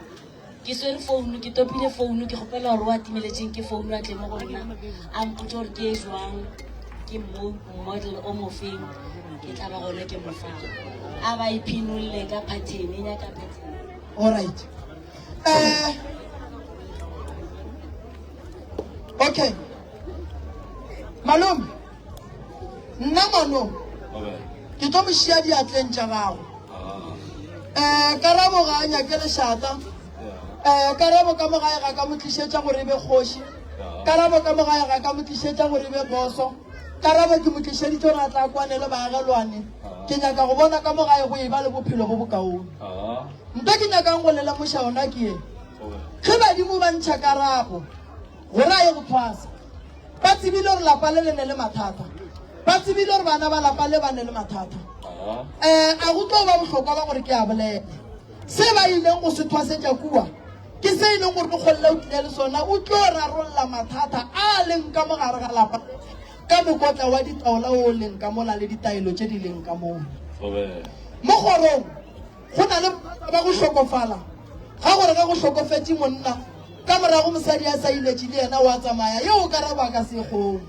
ke swere founu ke topile founu ke kgopela gore o a timeletseng ke founu a tle mo go nna a mpotse gore ke e jwang ke model o mofeng ke tla ba gone ke mofang a ba iphinolle ka pattern e nyaka pattern all right eh okay malome nna ngwano ke tlo mo šia diatleng tša gago um karabo ga a nyake lešata um karabo ka mo gae ga ka mo tlišetša gore e be kgoši karabo ka mo gae ga ka mo tlišetša gore e be boso karabo ke mo tlišeditše gore a tla kwane le baagelwane ke nyaka go bona ka mo gae go e ba le bophelo bo bokaone nto ke nyakang go le lemoša yona ke ye ge badimo ba ntšha karabo gore a ye go thwasa Ba tsebile gore lapa le le ne le mathata. Ba tsebile gore bana ba lapa le ba ne le mathata. Um a go tlo ba bohlokwa ba gore ke a bolele. Se ba ileng go se thwasetša kua ke se e leng gore Dikgolle o tlile le sona, o tlo rarolla mathata a leng ka mo gare ga lapa ka mokotla wa ditaola o leng ka mola le ditaelo tše di leng ka mola. Mo kgorong Go na le bothata ba go hlokofala ga gore ge go hlokofetše monna, ka morago mosadi a sa iletše le yena o a tsamaya. Yeo karabo a ka se e kgone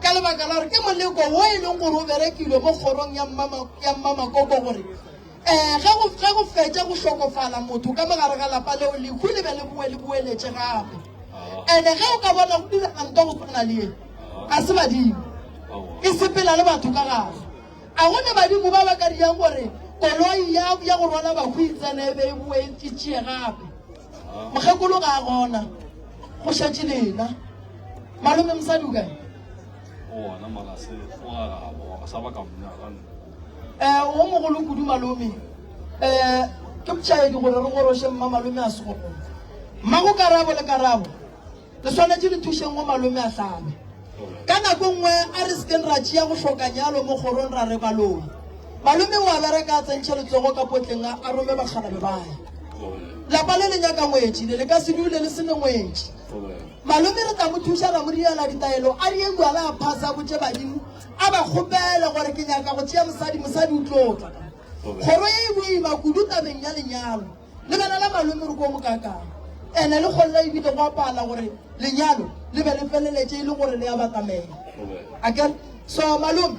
ka lebaka la gore ke moleko wo e leng gore o berekilwe mo kgorong ya Mmamakoko gore um ge go ge go fetša go hlokofala motho ka mogare ga lapa leo lehu le be le boe le boeletše gape. Ene ge o ka bona go direga nto go tshwana le ye ga se badimo e sepela le batho ka gare. A go ne badimo ba ba ka dirang gore koloi ya, ya go rwala bahu e tsene e be e boe e tšee gape? Mokgekolo ga a gona, go šetše lena. Malome mosadi o kae? Ona mara se o ga gabo, ga sa ba ka monyaka nna. Eh, o mogolo kudu malome. Eh, ke botšhaedi gore re goroše mma malome a se gona. Mmago Karabo le Karabo. Le swanetše le thušeng go malome a hlabe. Ka nako nngwe a re sekeng ra tšea go hloka nyalo mo kgorong ra re baloi. Malome o a bereka a tsentšhe letsogo ka potleng a rome bakgalabe ba ye. Lapa le le nyaka ngwetši le le ka se dule le se ne ngwetši. Malome re tla mo thuša ra mo diela ditaelo a die jwala a phasa a botše badimo a ba kgopele gore ke nyaka go tšea mosadi mosadi o tlo tla. Kgoro ye e boima kudu tabeng ya lenyalo. Lebelela malome re ko mokakang. Ene le kgolla ebile go apala gore lenyalo le be le feleletše e le gore le a batamela. Akere? So malome,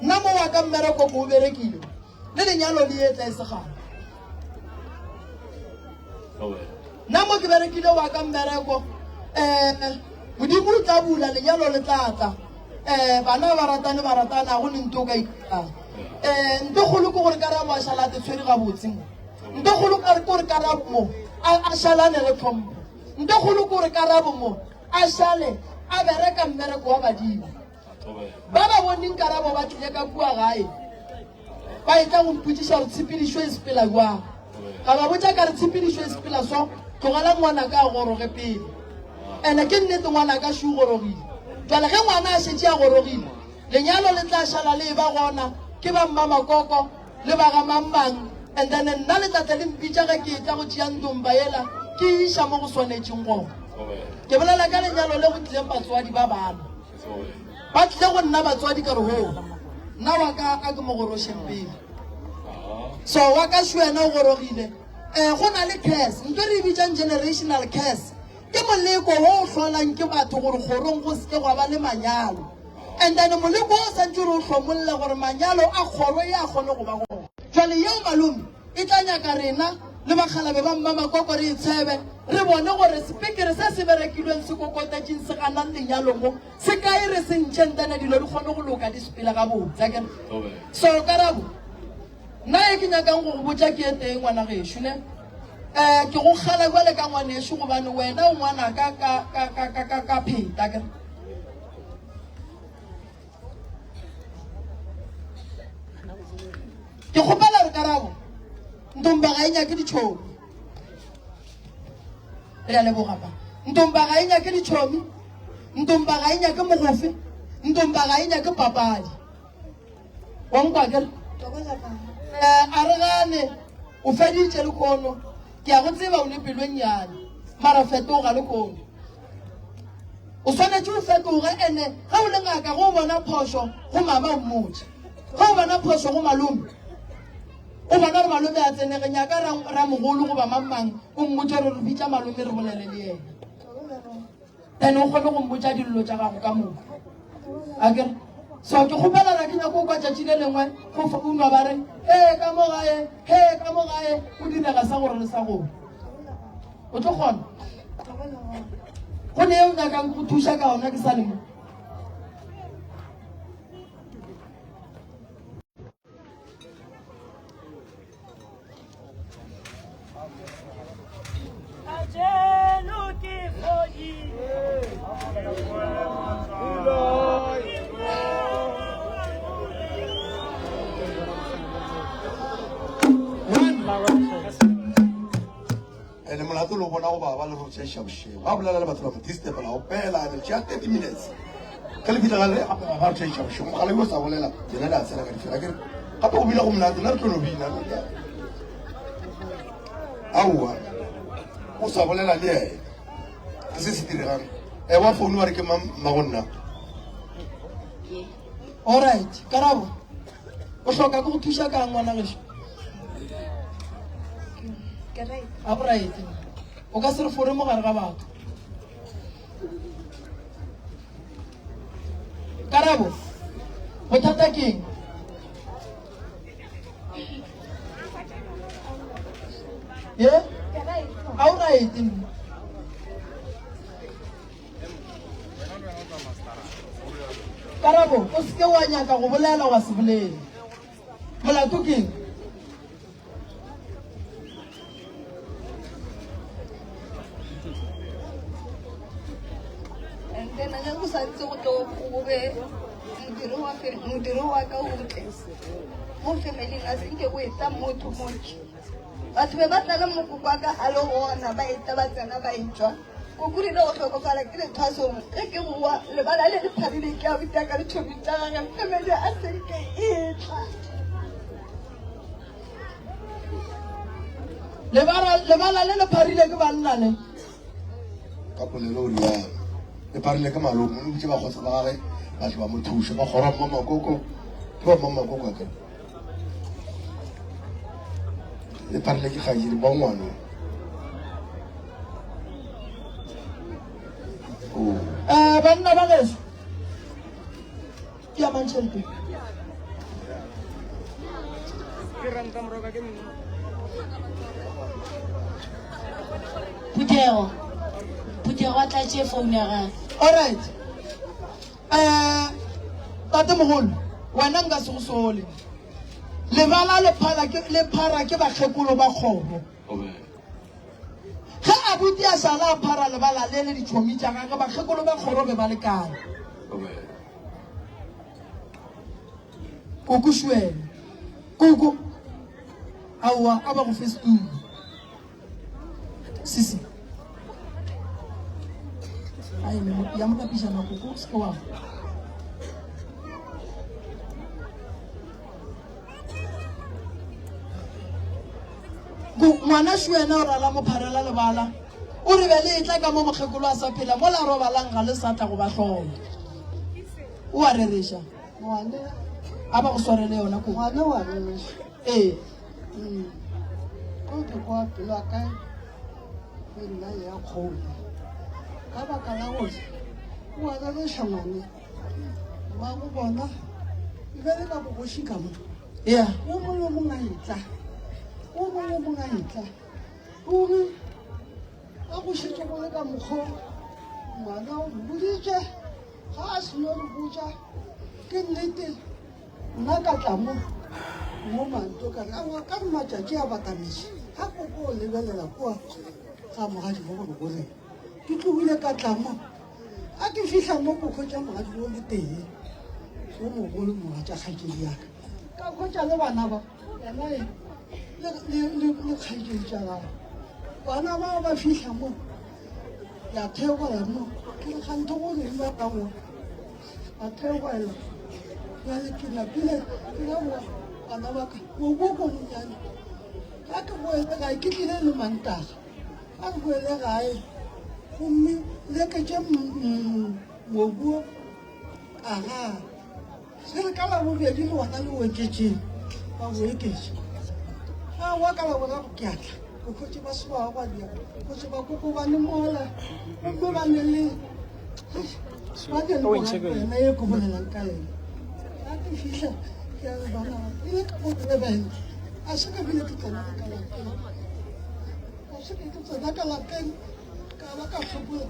nna mo wa ka mmereko ko o berekile, le lenyalo le etla e se gale. Nna mo ke berekile wa ka mmereko, um Modimo o tla bula lenyalo le tla tla. Um bana ba ratane ba ratana go ne nto o ka ikang. Um nto kgolo ke gore karabo a šala a te tshwere gabotse mo. Nto kgolo ke gore karabo mo a šalane le tlhompho. Nto kgolo ke gore karabo mo a šale a bereka mmereko wa badimo. Ba ba boneng karabo ba tlile ka kua gae ba etla go mpotšiša gore tshepedišo e sepela jwang. Ka ba botša ka re tshepedišo e sepela so, tlogela ngwanaka a goroge pele. Ene ke nnete ngwanaka šo o gorogile. Jwale ge ngwana a šetše a gorogile, lenyalo le tla šala le eba gona ke ba mmamakoko le ba ga mang-mang and then nna le tla tle le mpitša ge ke etla go tšea ntomba yela ke e iša mo go swanetšeng gona. Ke bolela ka lenyalo le go tlileng batswadi ba bana. Ba tlile go nna batswadi ka re hoo nna wa ka a ke mo gorošeng pele. So wa ka šo yena o gorogile. Um go na le curse, ntho e re e bitšang generational curse. Ke moleko wo o hlolang ke batho gore kgorong go se ke gwa ba le manyalo. And then moleko wo o santše re o hlomolle gore manyalo a kgoro e a kgone go ba gona. Jwale yeo malome e tla nyaka rena le bakgalabe ba mmamakoko re e tshebe, re bone gore sepekere se se berekilweng se kokotetšeng se ganang lenyalo mo se kae re se ntšhe ntene dilo di kgone go loka di sepele gabotse akere. So karabo nna e ke nyakang go go botša ke e tee ngwana gešo ne um ke go kgala bjale ka ngwanešo gobane wena o ngwanaka ka, ka, ka, ka, ka, ka pheta akere. Ke kgopela gore karabo Ntomba ga e nyake ditšhomi. Re a leboga pa. Ntomba ga e nyake ditšhomi. Ntomba ga e nyake mogofe. Ntomba ga e nyake papadi. Wa nkwa kere? Eh, a re gane o feditše le kono. Ke a go tseba o le pelo e nnyane. Mara fetoga le kono. O swanetše o fetoge ene ge o le ngaka ge o bona phošo go mama o mmotše. Ge o bona phošo go malome o bona gore malome a tsenege nyaka ramogolo goba mang mang o mmotše gore re bitša malome re bolele le yena. Then o kgone go mmotša dillo tša gago ka moka. Akere? So ke kgopela ra ke nyako o kwa tšatši le lengwe go founwa ba re he ka mo gae he ka mo gae go direga sa gore le sa gore. O tlo kgona? Go ne o nyakang go thuša ka ona ke sa le mo. Ene molato le o bona go baba le rotšeiša bošego ga bolela le batho ba mo disturb la opela le tšea 30 minutes ge le fihla le gape ba rotšeiša bošego mogala yo sa bolela yena le a tsena ka difela kere gape go bile go monate nna re tlo no bina aowa o sa bolela le yena ke se se diregang e wa founu wa re ke mmago nna Alright, karabo. O hloka ke go thuša ka ngwana gešo? Ke right. A go right. O ka se re fore mo gare ga batho. Karabo. Bothata ke eng? Ye? A o right mma. Karabo, o se ke wa nyaka go bolela wa se bolele. Molato ke eng? And then ge go santse go tlo go be modiro wa modiro wa ka o tle mo familing a senke go etla motho motho batho be ba tlala mokoko wa ka a le gona ba etla ba tsena ba etšwa Koko rile go hlokofala ke lethwasong ge ke goa lebala le le pharile ke a botša ka ditšhomi tša gage family a senke e tla. Lebala lebala le le pharile ke banna le. Ka polelo o rialo. Le pharile ke malome o botše bakgotsa ba gage ba tle ba mo thuše ba kgora mmamakoko ke ba mmamakoko a kere. Le pharile ke kgaetšedi ba ngwana. Oh. Eh, banna ba geso ke ya mang tšhelete Phuthego. Phuthego a tlatše phone ya gagwe. Alright. Eh, tatemogolo, wena nka se go sole. Lebala le phala ke le phara ke bakgekolo ba kgoro. Ge abuti a sala a phara lebala le le ditšhomi tša gagwe, bakgekolo ba kgoro be ba le kae? Koko Šuele. Koko. Aowa, a ba go fe setulo. Sisi. Ai, ya mo kapišana koko, se ke wa. Ngwana Šuena o rala mo pharela lebala. O re be le etla ka mo mokgekolo a sa phela, mola robalang ga le sa tla go ba hlola. O a rereša. Ngwane. A ba go swarele yona ko. Ngwane wa rereša. Ee. Mm. Ko ke kwa pelo ya ka le nna ya kgolo. Ka baka la gore o a rereša ngwane. Mmago bona e be le ka bogoši ka mo. Yeah. O mongwe le o mongwe a etla. O mongwe le o mongwe a etla. Ruri a go šetše go le ka mokgo ngwana o re boditše. Ga a seno re botša ke nnete nna ka tla mo mo manto ka re aowa ka re matšatši a batametše ga koko o lebelela kua ga mogadi mo gore go reng ke tlogile ka tla mo a ke fihla mo ko hwetša mogadi o le tee o mogolo mogatša kgaetšedi yaka ka hwetša le bana ba yena e le kgaetšedi tša gago bana bao ba fihla mo Ya theogela mo, ke re ganthe go reng ba bangwe ba theogela. Bjale ke napile ke re aowa bana ba ka mobu o ko monnyane ga ke boele gae ke tlile le Mantaga ga ke boele gae gomme leketše mobu o aga Se re ka Labobedi le gona le oketšeng, ba go eketša. Aowa ka Laboraro ke a tla, ke hwetše ba se ba gwa bjang, hwetše ba kokobane mola, gomme ba ne le ba ne le yena ye ke bolelang ka yena. Ga ke fihla ke a re bana ba, e le ka go lebela, a se ke bile ke tsena le ka lapeng, a se ke ke tsena ka lapeng, ka ba ka gopola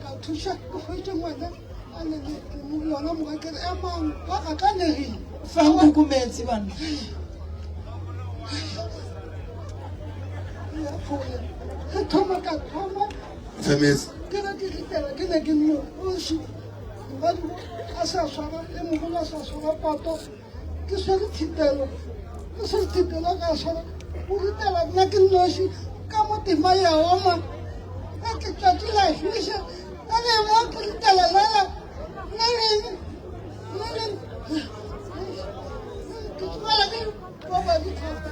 ka thuša ke hwetše ngwana a le yona moka ke re emang ba gakanegile fang koko metsi banna ge thoma ka thoma Femetse. ke re ke ritela ke ne ke nno oši moradi a sa swara e mogolo a sa swara poto ke swere thitelo ke swere thitelo ka swara o ritela nna ke nnoši ka mo tema ya oma ka ke tšatši la fiša ka le mo ke ritela lela nna le nna le ke tswala ke ba di thata.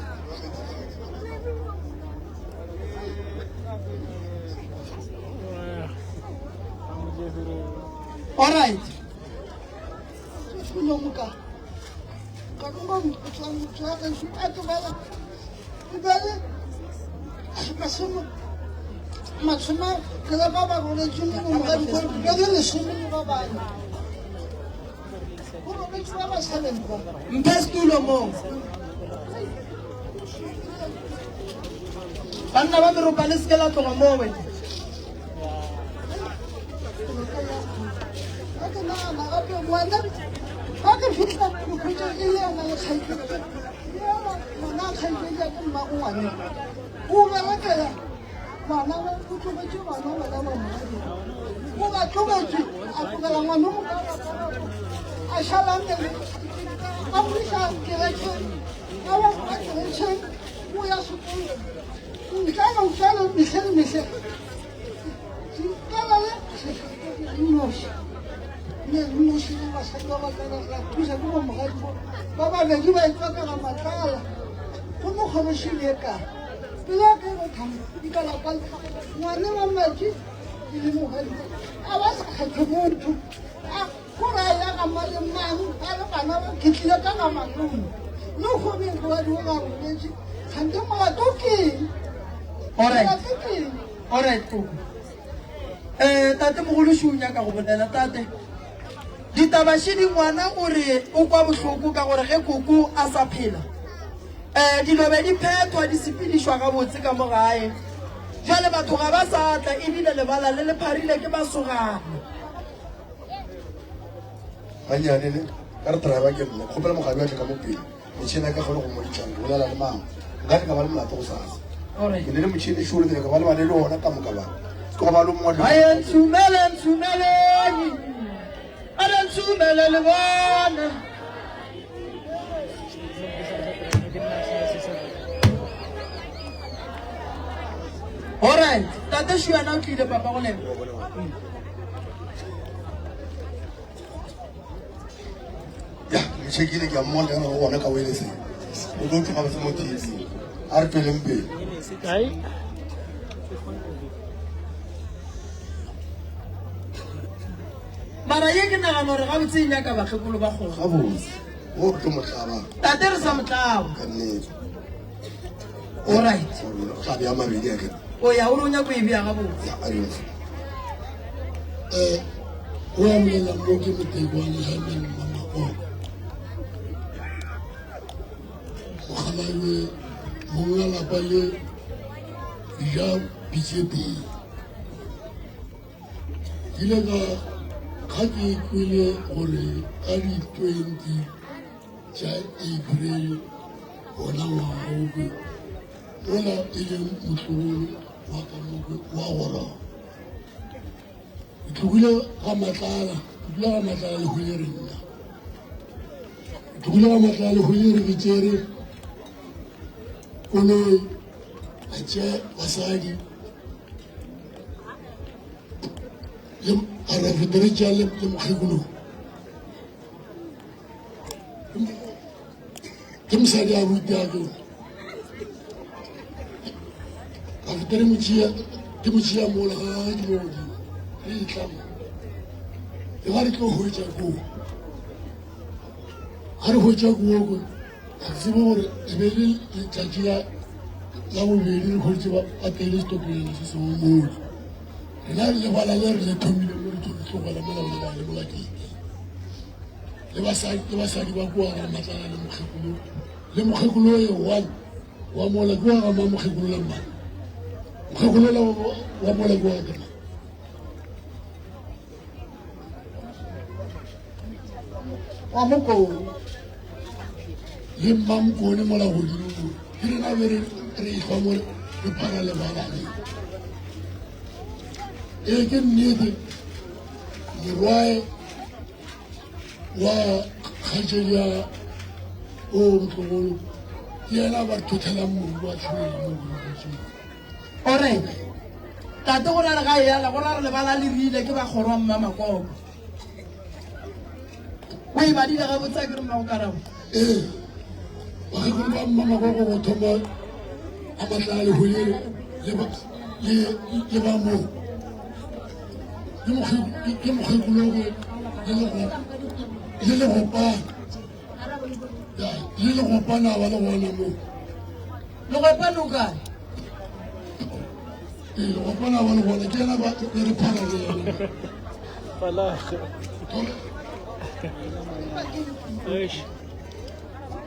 All right. Masome ke le ba ba robetše mo mogadi ba le lesome le ba bane go robetše ba ba seven ba mphe setulo moo banna ba meropa le seke la tloga moo wena Ga ke nagana gape ngwana ga ke fihla ke hwetša e le yena le kgaetšedi yena ngwana a kgaetšedi ya ke mmago ngwane o berekela bana ba o tlogetše bana bana ba mmadi o ba tlogetše a tlogela ngwana o mongwe a šala nne a mo isa keretšheng a ba kwa keretšheng o ya sekolong ntlana ntlana mehle le mehle Ba babedi ba etšwa ka ga matlala gomme kgorošile e ka pele ya ka e rothamo di ka lapa ngwane wa matši e le mogadi a ba sa kgethe motho a gore a ya ga mang le mang a le bana ba ke tlile ka ga malome. Le kgone morwadi o ga robetše. Kgante molato ke eng? Alright. Molato ke eng? Alright, koko. Eh, tate mogolo šo o nyaka go bolela tate. Ditaba šedi ngwana o re o kwa bohloko ka gore ge koko a sa phela. Eh, dilo be di phethwa di sepedišwa gabotse ka mo gae. Jwale batho ga ba sa tla ebile lebala le le pharile ke masogana. Gannyane ne ka re driver ke nna kgopela mogabi a tle ka mo pele metšhene ya ka kgone go moditšhang ke bolela le mang nka ke ka ba le molato go sasa ke ne le motšhene šolo ke nyaka ba le bane le ona ka moka ba ke go ba le mongwe Aye ntshumele ntshumeleni a re ntshumele le bona. Alright, tate Shuana o tlile papa go lena. Ya, ke checkile ke a mmona yana go bona ka weleseng. O tlo tloga botse mo TV. A re tsweleng pele. Mara ye ke nagana gore gabotse e nyaka bakgekolo ba kgoro. Gabotse. O re tlo mo tlaba. Tate re sa mo tlaba. Ka nnete. Alright. O tla bea mabedi a ke. O ya o re o nyako e bea gabotse. Ya, a re. Eh, o a bolela mo ke motekwane Herman Mamakoko. Mokgalabje monga lapa le ja pitše tee. Ke ile ka ga ke kwele gore ka di-20 tša April gona ngwaga okwe ola e leng motlogolo wa ka mokwe wa goroga. Ke tlogile ga Matlala, ke dula ga Matlala le hwele nna. Ke tlogile ga Matlala le hwele ke tšere koloi a tšea basadi le a re fete re tšea le mokgekolo ke mosadi a ruta ke ka fete re mo tšea ke mo tšea mola ga gagwe ke mo godimo re etla mo e ba re tlo hwetša koo ga re hwetša koo ko ga ke tsebe gore e be le letšatši la la bobedi re hwetše ba teile setopolelo se sengwe mole rena lebala le re le thomile mo re tlogela mola le bale mola ke le basadi le basadi ba kua ga matlala le mokgekolo le mokgekolo e one wa mola ke wa ga ma mokgekolo la mmane mokgekolo la wa mola ke wa ka Wa mokone le mmamokone mola godimo ke rena be re re ehlwa mo re phara lebala le ee ke nnete morwae wa kgaetšedi ya o motlogolo ke yena ba re thothelang mobu wa tšhoela mo godimo Alright. Tate go ra re ga e yala go ra re lebala le rile ke ba kgoro wa mma makoko. O e badile gabotse a ke re mmago karabo. Ee, bakgekolo ba mma makoko go thoma a matla a lehwele le ba le le ba moo le mokgekolo le le legopana le legopana ba le gona moo Legopana o kae? Ee, legopana ba le gona ke yena ba be re phara le yena.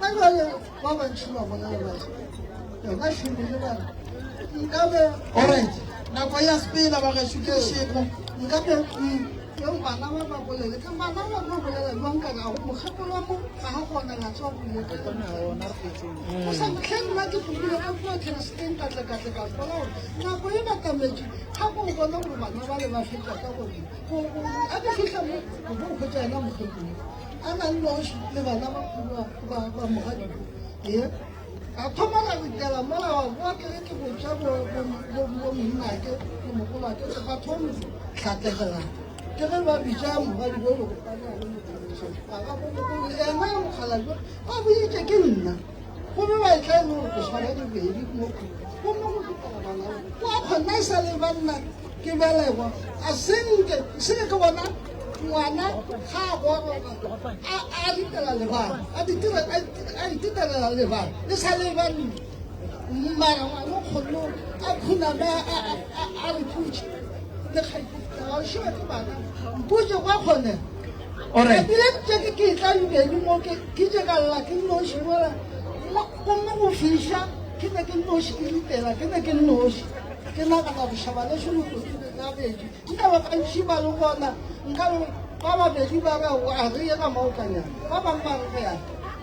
Ba jale ba bantši ba bolela ba re, yona šomile ba re nkabe Alright. Nako ya sepela ba gešo ke bošego. nkabe ke bana ba ba bolele ke bana ba ba bolela jwang ka ga mokgekolo wa mo ga ga gona la tswa go ile go sa motlheng nna ke tlogile ka kua theresteng ka tle ka tle ka gopola gore nako e batametše ga ko bona gore bana ba le ba fetša ka gore a ke fihla mo go bo hwetša yena mokgekolo a na le noši le bana ba ba mogadi ee a thoma ra ritela mola wa boa ke ge ke botša bo monnake le mogolwake ba thoma hlatlegela ke ge ba bitša mogadi bo ena mokgalajwe ba boditše ke nna gomme ba etla e le gore ke tshwara dibedi mo gomme go fetela bana wa kgona e sa le banna ke belegwa a senke se ke bona. Ngwana ga a goroga a a ritela lebala a ditira a ititelela lebala le sa le ba mara ngwana o kgonne a khuname a re phutše le kgaikutla ga šiwa ke bana mpotše kwa kgonega ebile tše ke ke tla dibedi mo ke tše ka lla ke nnoši mola gomme go fiša ke ne ke nnoši ke ritela ke ne ke nnoši ke nagana bošaba leso le gabedi Nka ba bantši ba le gona, nka be ba babedi ba re a re ye ka maokanyana, ba bangwe ba re re ya.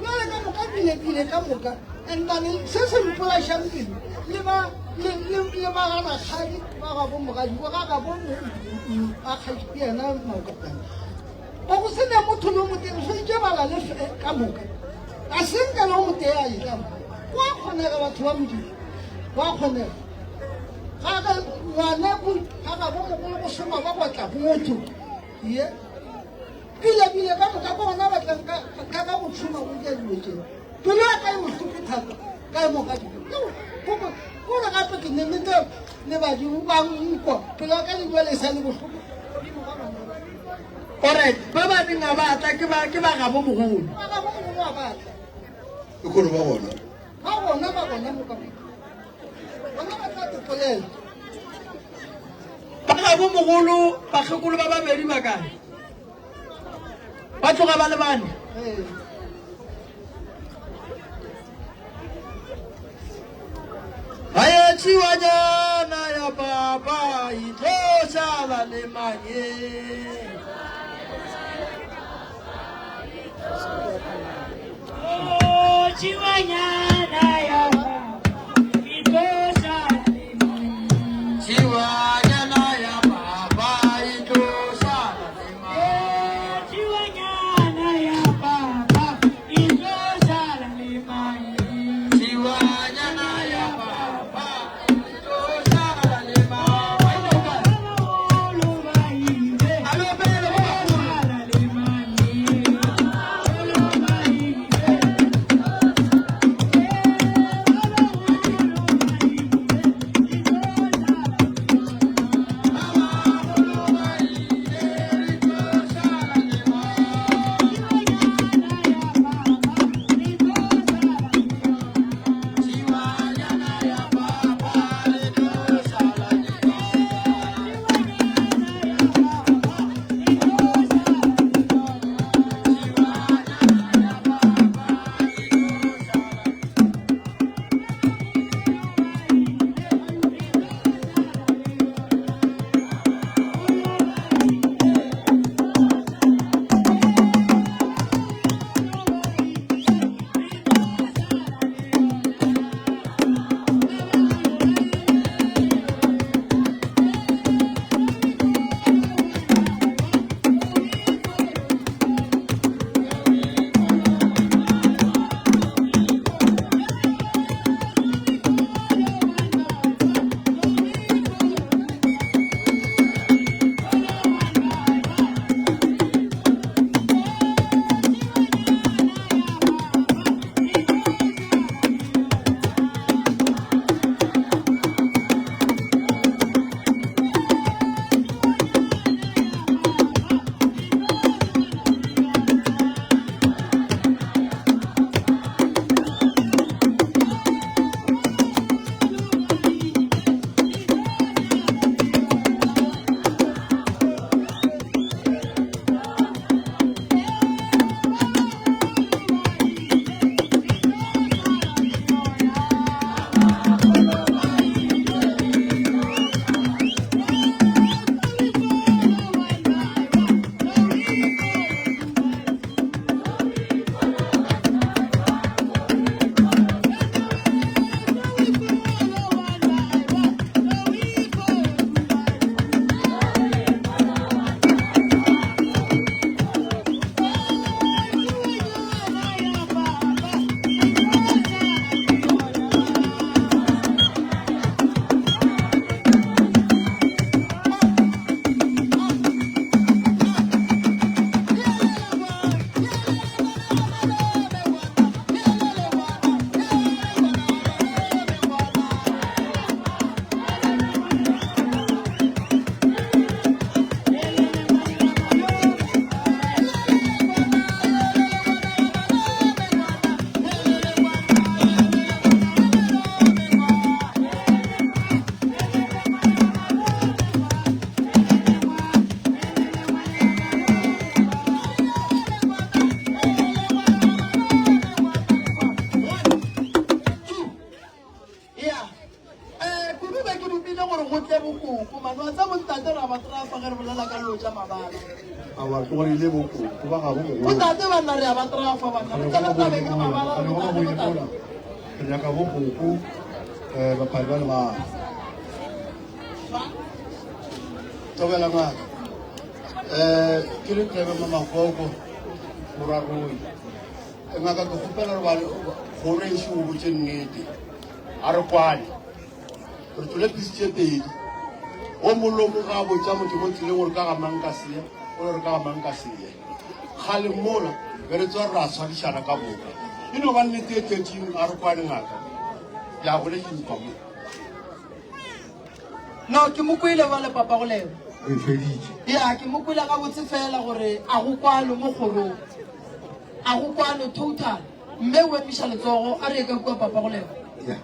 Bjale ka moka bile-bile ka moka, and then se se mpolaišang pelo, le ba le le le ba ga rakgadi ba ga bo mogadi ba ga gabo rakgadi yena maokanyana. Ba go se ne motho le o motee, re feditše bala le ka moka. Ga se nka le o motee a etla mo. Go a kgonega batho ba Modimo, go a kgonega. Ga ga ngwana go ga gabo mogolo go šoma ba go tla motho. Ye. Pile pile ka moka ke gona ba tlang ka ka ka go tšhuma go dira dilo tše. Pelo ya ka e bohloko thata ka e moka dilo. Gore gape ke ne ne le badimo ba nkwa pelo ya ka le jwale e sa le bohloko. Alright, ba ba neng a ba tla ke ba ke ba gabo mogolo. Ba gabo mogolo a ba tla. Ke kgone ba gona. Ba gona ba gona mo ka moka. Bona ba tla topolela. Ba gabo mogolo bakgekolo ba babedi ba kae? Ba tloga ba le bane. Ee. Baetšiwanyana ya papa e tlo šala le manye. Tšiwanyana ya papa e tlo šala le manye. Tšiwanyana ya papa e tlo šala le manye. Tšiwanyana ya papa e tlo šala le manye. Tšiwanyana ya papa e tlo šala le manye. Bagolo ba ile A le opele bo bagolo. šala le manye. Bagolo ba ile. go tle bokoko mane wa tsa bontate ra ba trafa ge re bolela ka dilo tša mabala. Aowa ke gore ile bokoko ba gabo mogolo. Bontate banna re a ba trafa banna re tsena tabeng ya mabala re bontate bontate. Re nyaka bokoko um baphadi ba le ba. Thobela ngaka. Um ke le Tlebe Mamakoko morwaroi. Ngaka ke kgopela gore kgoro e ešo o botše nnete. A re kwane. Re tswele pisi tše pedi. O mong le o mong ga a botša motho mo tseleng gore ka ga mang ka seye, o le gore ka ga mang ka seye. Kgale mola be re tswa re a swarišana ka moka. E no ba nnete e tletšeng a re kwane ngaka. Ke a boletše ntwa mo. No, ke mo kwele bjale papa go lebo. Re feditše. Ya, ke mo kwele gabotse fela gore a go kwalo mo kgorong. A go kwalo total. Mme o emiša letsogo a re ye ka kua papa go lebo. Ya.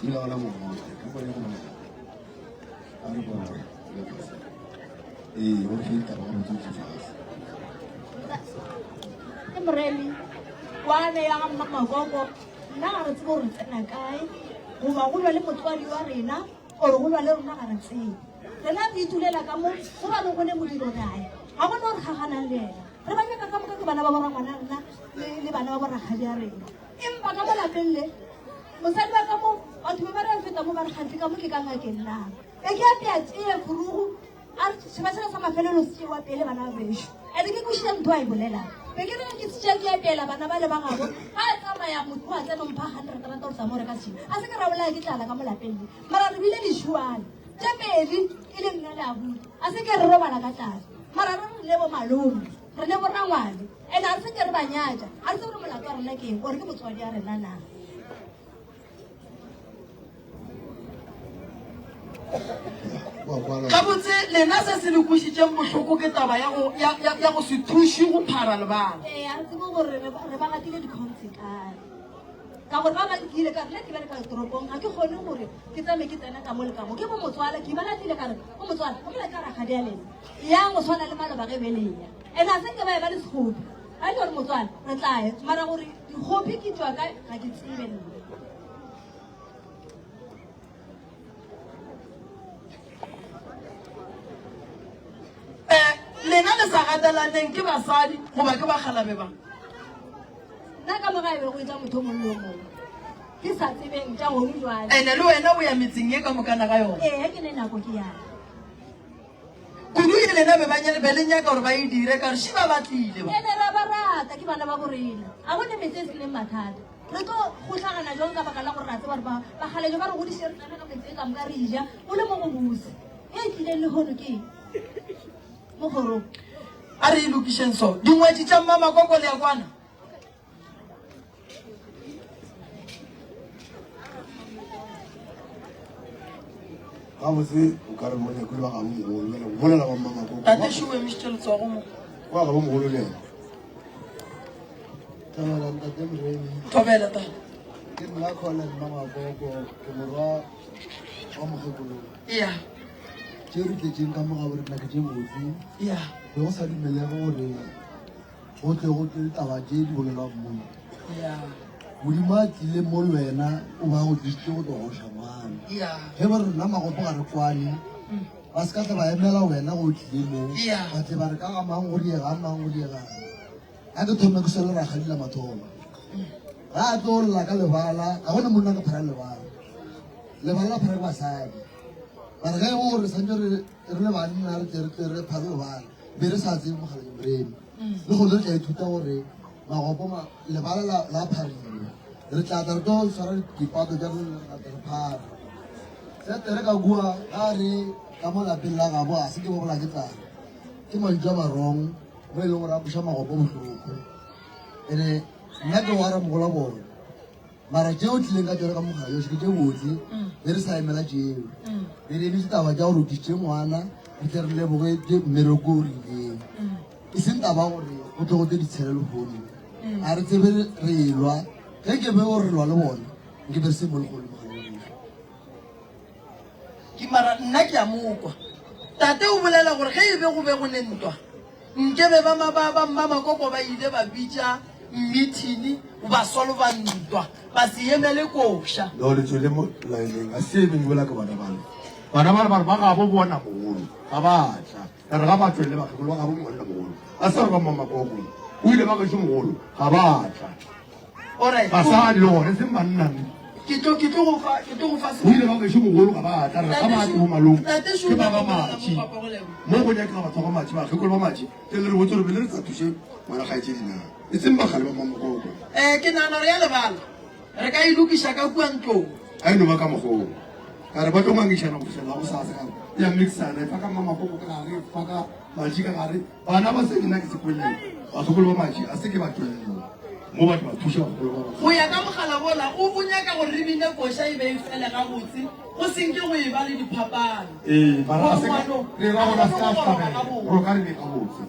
Dula gona mo motse. Ke kone go bolela. A re bone. Ee, o re fe ditaba ga botse o fase. Ke Moremi, kwane ya ga Mmamakoko, nna ga re tsebe gore re tsena kae, goba go lwa le motswadi wa rena or go lwa le rona ga re tsebe. Rena re itulela ka mo gobane go ne modiro re a ya, ga go ne o re kgaganang le yena. Re ba nyaka ka moka ke bana ba borangwana rena le bana ba borakgadi a rena. Empa ka mo lapeng le, mosadi wa ka mo, batho ba ba re feta mo ba re kganthe ka mo ke ka ngakeng na. Be ke apea tee khurugu, a re seba sela sa mafelelo se tšewa pele bana ba bešo. Ene ke kwešiša ntho a e bolelang. Be ke re ge ke se tšea ke apeela bana ba le ba gabo, ga a tsamaya motho a tsena o mpha hundred ranta gore tsamaya o reka sešebo. A se ke ra bolaya ke tlala ka mo lapeng le. Mara re bile dišuana tše pedi e le nna le abuti. A se ke re robala ka tlala. Mara re re ne bo malome, re ne bo rangwane. Ene a re se ke re ba nyatša. A re tsebe gore molato wa rena ke eng, or ke motswadi wa rena na. Gabotse lena se se le kwešitšeng bohloko ke taba ya go, ya, ya, ya go se thuše go phara lebala. Ee, a re tsebe gore re re ba gatile dikhonse kae. Ka gore ba bang ke ile ka re nna ke bereka toropong ga ke kgone gore ke tsame ke tsena ka mo le ka mo. Ke bo motswala ke ba latile ka re o motswala o molato wa rakgadi ya lena. Yang go tshwana le maloba ge be leya. Ene a se nke ba e ba le sekgopi. Ga ke gore motswala re tla ya mara gore dikgopi ke tšwa kae ga ke tsebe nna. Eh, lena le sa gatelaneng ke basadi goba ke bakgalabe ba? Nna ka mo gae be go etla motho o mongwe le o mongwe ke sa tsebeng tša gonu jwale. Ene le wena o ya metseng ye ka mokana ga yona? Ee, ke ne nako ke yana. Kudu ye lena be ba be le nyaka gore ba e dire ka re shi ba batlile ba. Ene ra ba rata ke bana ba borena. A go ne metse e seneng mathata. Re tlo gohlagana jwang ka baka la gore ra tseba gore ba bakgalejwa ba re godiše re tsena ka metse e ka moka re ja go le mo go bose. E tlileng lehono ke eng? Mo kgorong. A re e lokišeng so. Dingwetši tša Mmamakoko le ya kwana. Gabotse o ka re mo nyakile wa gabo mogolo bjale go bolela wa mmamakoko. Tate šo o emišitše letsogo mo. Wa gabo mogolo le yena. Thobela ntate Moremi. Thobela tate. Ke nna Colin Mmamakoko, ke morwa wa mokgekolo. Iya. Tše re tletšeng ka mo gabo rena ke tše botse. Iya. Be go sa dumelege gore go tle go tle ditaba tše di bolelwang mo. Modimo a tlile mo le wena o ba go tlisitše go tlo goša ngwana. Ge ba re rena magopo ga re kwane, ba se ka tla ba emela wena go tlile mo. Ba tle ba re ka ga mang go diega mang go diegang. Ga ke thome ke swele rakgadi la mathomo. Ga a tlo lla ka lebala, ga gona monna ka phara lebala. Lebala la phara ke basadi. Ba re ge go re santse re re le banna re tle re tle re phare lebala. Be re sa tsebe mogala ke moremi. Le gone re tla ithuta gore magopo ma lebala la la phariwa. Re tla tla re tlo tshwara dipato tša rena re tla re phara. Se tere ka kua ga re ka mo lapeng la gabo a se ke bobola ke tlala. Ke mantšu a marong mo e leng gore a kweša magopo bohloko. Ene nna ke wa ramogola bona. Mara tšeo tlileng ka tšona ka mogala yoše ke tše botse, be re sa emela tšeo. Be re emetše taba tša gore o tlišitše ngwana, re tle re leboge tše mmereko o rileng. E seng taba gore go tle go tle ditshele lehono. A re tsebe re elwa, ge ke be gore re lwa le bona, nke be re se mo lehono mogala yoše. Ke mara nna ke a mo kwa. Tate o bolela gore ge e be go be go ne ntwa, nke be ba ba ba mmamakoko ba ile ba bitša mmithini ba solva ntwa, ba se emele koša. No, le tšwele mo laeneng. A se emeng bola ke bana bale. Bana ba re ba re ba gabo bona mogolo ga ba tla. Ka re ga ba tšwele bakgekolo ba gabo monna mogolo. A sa re ba mmamakoko. O ile ba gešo mogolo ga ba tla. Alright. Basadi le gone seng banna ne. Ke tlo ke tlo go fa ke tlo go fa O ile ba gešo mogolo ga ba tla re ga ba tle bo malome. Tate Ke ba ga matši. Mo go nyakega batho ba ga matši bakgekolo ba matši. Ke le re botse gore be le re sa thuše ngwana kgaetšedi na. E seng bagale ba mmamakoko. Eh ke nagana gore ya lebala. Re ka e lokiša ka kua ntlong. A e no ba ka mokgwa oo. Ka re ba tlo ngangišana go fihlela gosasa. Ka re e a mixana, e fa ka mmamakoko ka gare, e fa ka matši ka gare. Bana ba se ke nna ke se kweleng, bakgekolo ba matši a se ke ba tšwelela mo batho ba thuša bakgekolo ba Go ya ka mogala wola, o, o nyaka gore re bine koša e be e fele gabotse, go se nke go e ba le diphapano. Ee, mara a Gore se ka, ngwano re ra a gore a kgone se ka go goroga hlabela, gabotse. gore o ka re be gabotse.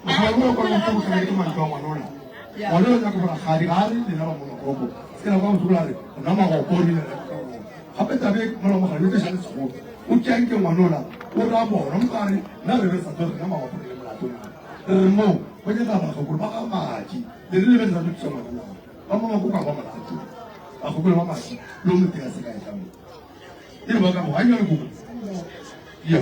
Mogala o kwa go tlogele ke mantšu a ngwanola. Ngwanola o nyaka gore rakgadi ga a re lena ba momakoko. Se ke la kwa bohloko la re rena magoko re ile ra ka gona. Gape tabe mola mogala yo tšešane sekgopi. O tšeang ke ngwanola o ra bona motho a re nna re be sa tlo rena magoko re le molato na. Re re mo go nyaka bakgekolo ba ga matši le re le be le sa tlo thusa ngwanola. Ba momakoko ga ba molato. Bakgekolo ba matši le o motee a se ka etla mo. E re ba ka mo ga jale koko. Ya.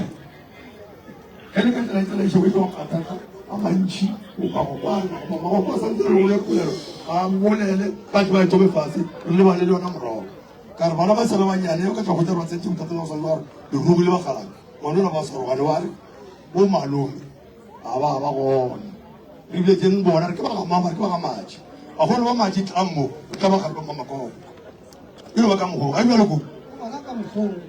Ge le ka tsela e tsela išego e tlo mathata a mantši o ka go kwana goba magopo a santse re bole polelo a bolele ba tle ba e tome fase re lebale le yona morago ka re bana ba sala banyane o ka tla go ba tsentse bothata ba go swana le gore lerugi le bakgalane ngwana ba swarogane wa re bo malome ga ba ba gona re bile teng bona re ke ba ga mama re ke ba ga matši bagolo ba matši tlang mo re tla ba gare ba mamakoko e no ba ka mokgwa ga bjalo ko Gona ka mokgwa o.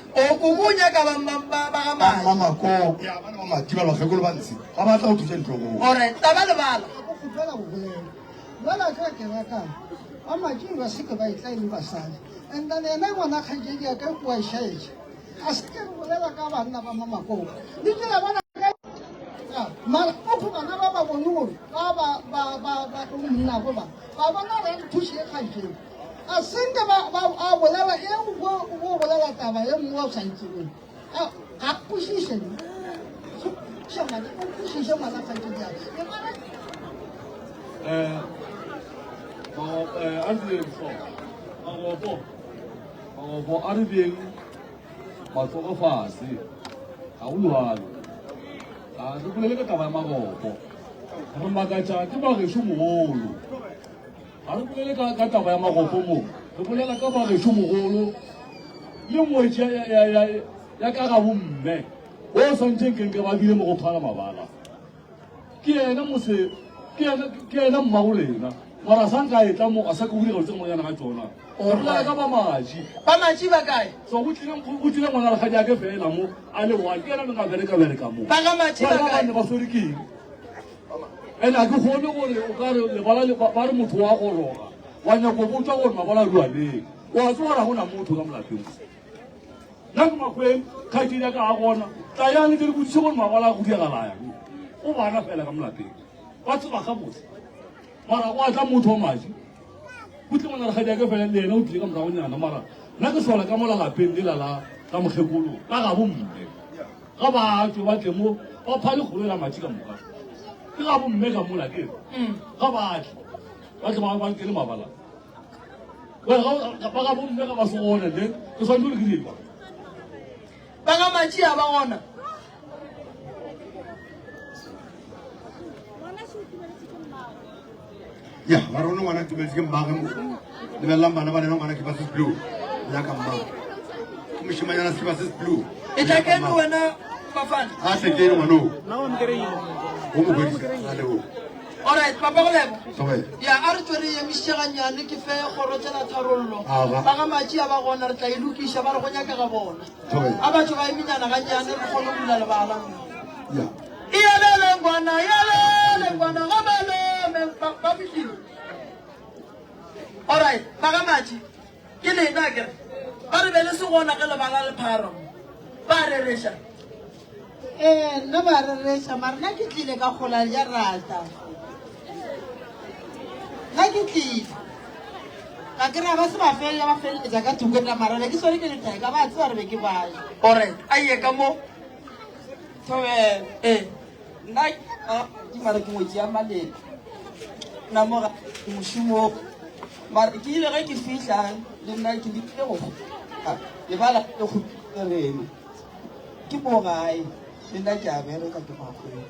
O koko o nyaka ba ba ba ba ga ba madi. makoko ya bana ba madi ba bakgekolo ba ntshe ga ba tla go thuša ditlogolo Alright, taba lebala. Go kgopela go bolela. Jwale a kere ke rekang. Ba matšing ba se ke ba etla e le basadi. And then yena ngwana kgaetšedi ya ka o a e šaetša. A se ke re bolela ka banna ba mamakoko. Le kile la bona kae? Mara go bana ba ba bone gore ba ba ba ba ba monna go ba. Ba bona re thuše kgaetšedi. A senke ba ba a bolela e o o bolela taba e nngwe o sa itsebeng. A ga kwešiše. Kwešiše ngwana, o kwešiše ngwana kgaetšedi ya ka. Eh, eh, a re direng so. Magopo, magopo a re beng matsogo fase. Ga go jalo. Ga re bolele ka taba ya magopo. Re makatša ke bagešo mogolo. Ga re bolele ka, ka taba ya magopo mo, re bolela ka bagešo mogolo le ngwetši ya, ya, ya, ya, ya ka ga bomme o swantšeng keng ke ba bile mo go phala mabala. Ke yena mose, ke yena, ke yena mmago lena. Mara sa nka etla mo, a sa ke go dira tse ngwanyana ga tsona. Re bolela ka ba matši. Ba matši ba kae? So go tlile, go tlile ngwana rakgadi ake fela mo, a le one. Ke yena nka bereka bereka mo. Ba ga matši ba Ba kae? ba ne ba swere ke eng? And a ke kgone gore o ka re lebala le ba re motho wa goroga wa nyako botswa gore mabala a rua leng wa tsoga ra gona motho ka molapeng nna ke makweng kgaetšedi ya ka ga gona tla yang le ke le botsise gore mabala a go diagala yang o bana fela ka molapeng ba tseba gabotse mara go atla motho wa maji o tle ngwana rakgadi ya ka fela le yena o tlile ka moragonyana mara nna ke sola ka mola lapeng lela la la mokgekolo la gabo mme ga ba tswe ba tle mo ba phale kgolo la matši ka moka ke ga bomme ka mola ke ga ba tle ba tle ba ba tle mabala ba ga bomme ga ba se gona ne ke swanetse gore ke dirwa Ba ga matši a ba gona. Ya, ba re o ne ngwana timeletse ke mmage mo. Lebelelang bana ba lena ngwana ke ba se blue. Ya ka mmage. Ke moshimanyana se ba se blue. E tla kene wena bafana. A se kene ngwana o. O mo godisa a lebo. Alright, papa go lebo. Thobela. Ya a re tswe re emišitše gannyane ke fe kgoro tšela tharollo. Aga. Ba ga matši a ba gona re tla e lokiša ba re go nyakega bona. Thobela. A batho ba emenyana gannyane re kgone go bula lebala. Ya. Iyelele ngwana, iyelele ngwana ga malome ba ba fihlile. Alright, ba ga matši ke lena akere ba re be le se gona ge lebala le phara mo. Ba rereša. Ee, nna ba rereša mara nna ke tlile ka gola ja rata. Nna ke tlile ka kry-a ba se ba felela ba feleletša ka thoko nna mara be ke swere ke letheka ba tseba re be ke baja. Alright, a ye ka mo. Thobela. Ee. Nna ke mara ke ngwetši ya malete. Nna mo ga ke mošomo mara ke ile ge ke fihla le nna ke lekile go lebala le go rena. Ke mo gae, le nna ke a bereka ke makgweng.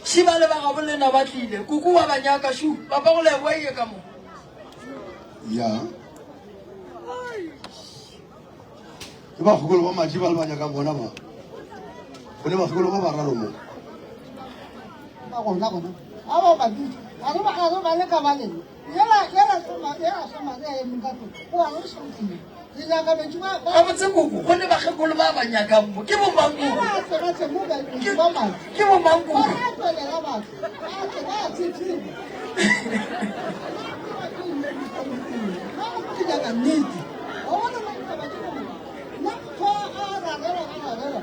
Šiba le ba gabo lena ba tlile, kuku wa ba nyaka šu, papa go leboa iye ka mo. Ya. Ke bakgokolo ba matši ba le ba nyakang bona ba. Go ne bakgokolo ba bararo mo. Ba gona gona. A ba ba bitsa. A re ba a re ba le ka ba lena. Yela yela soma yela soma re ya emeng ka tlong. O a re something. Re nyaka metsi ba ba. Gabotse koko, go ne bakgekolo ba ba nyakang mo. Ke bo mang koko? Ba tle ba tle mo ba ba matsi. Ke bo mang koko? Ba tswelela batho. Ba tle ba tshitshiba. Ke nyaka nnete. Wa bona nna ditaba tše ka moka. Nna motho a rarela a rarela.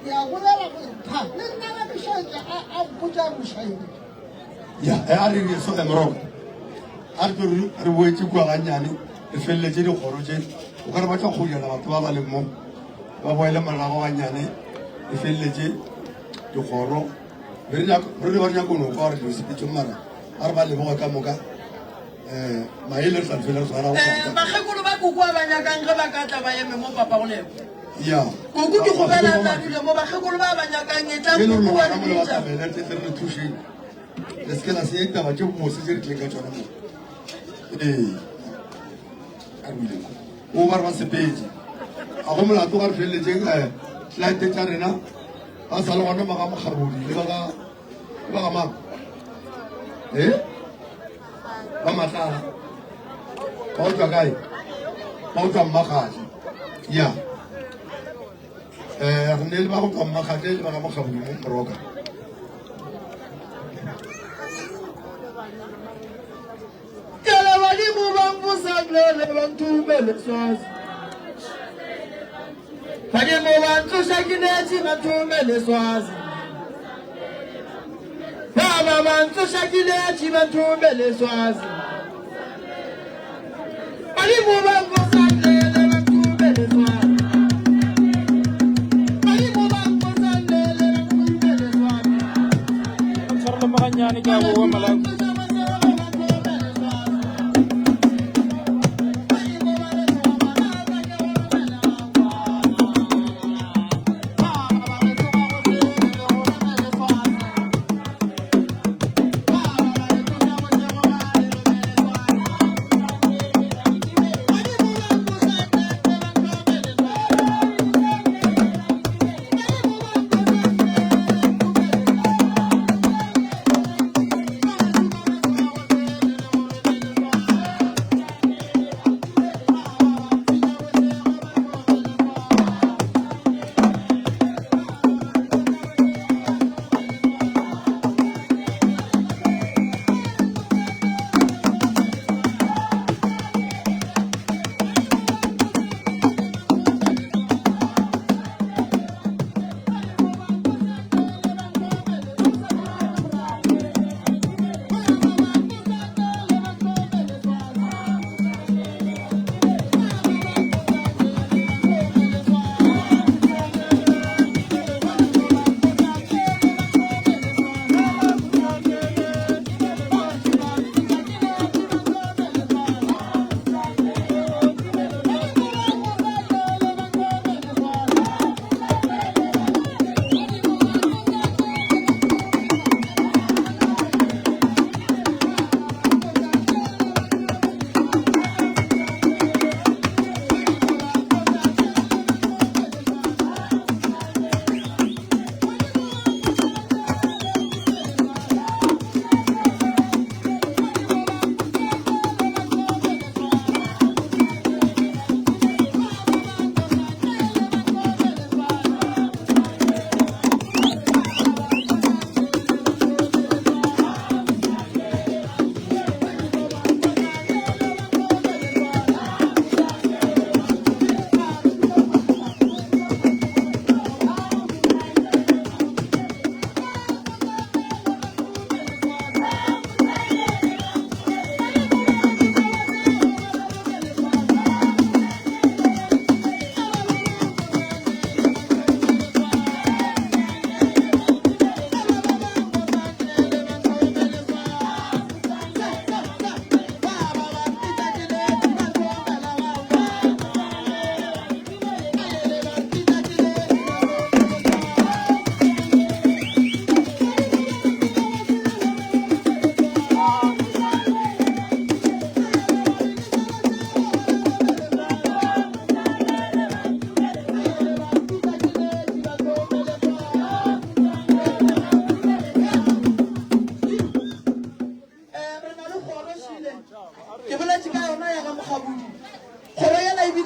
Ke a bolela gore pha le nna ga ke šetše a a mpotša mošaedi. Ya, e a re re so emoroka. A re tlo re boetše kua gannyane re feleletše dikgoro tše. O ka re ba tla kgojana batho ba ba leng mo. Ba boele morago gannyane re feleletše dikgoro. Re nyaka re ba nyaka no kwa gore dilo sepetse mara a re ba leboga ka moka. Eh, maele re tla fela re tshwara go. Eh, bakgekolo ba koko a ba nyakang ge ba ka tla ba eme mo papa go lebo. Ya. Koko ke kgopela tla dule mo bakgekolo ba ba nyakang e tla E le gore koko wa lona le mo le bitša. batamele tle tle re le thušeng. Le se ke la senya ditaba tše bose tše re tlileng ka tšona mo. Ee. A re buileng ko. O ba re ba sepetse. Ga go molato ga re feleletšeng eh client tša rena ba sa le gona ba ga Mokgabodi le ba ga ba ga mang? Eh? Ba Matlala. Ba o tswa kae? Ba o tswa Mmakgadi. Ya. Eh re ne le ba go tswa Mmakgadi le ba ga Mokgabodi mo Moroka. Kele badimo ba mposa lele ba nthumele swazi. Badimo ba ntloša ke neetše ba nthumele swazi. Baba ba ntloša ke neetše ba nthumele swazi. Badimo ba mposa lele ba nthumele swazi. Badimo ba mposa lele ba nthumele swazi. Tshwarelo mo gannyane ke a boa Malaku.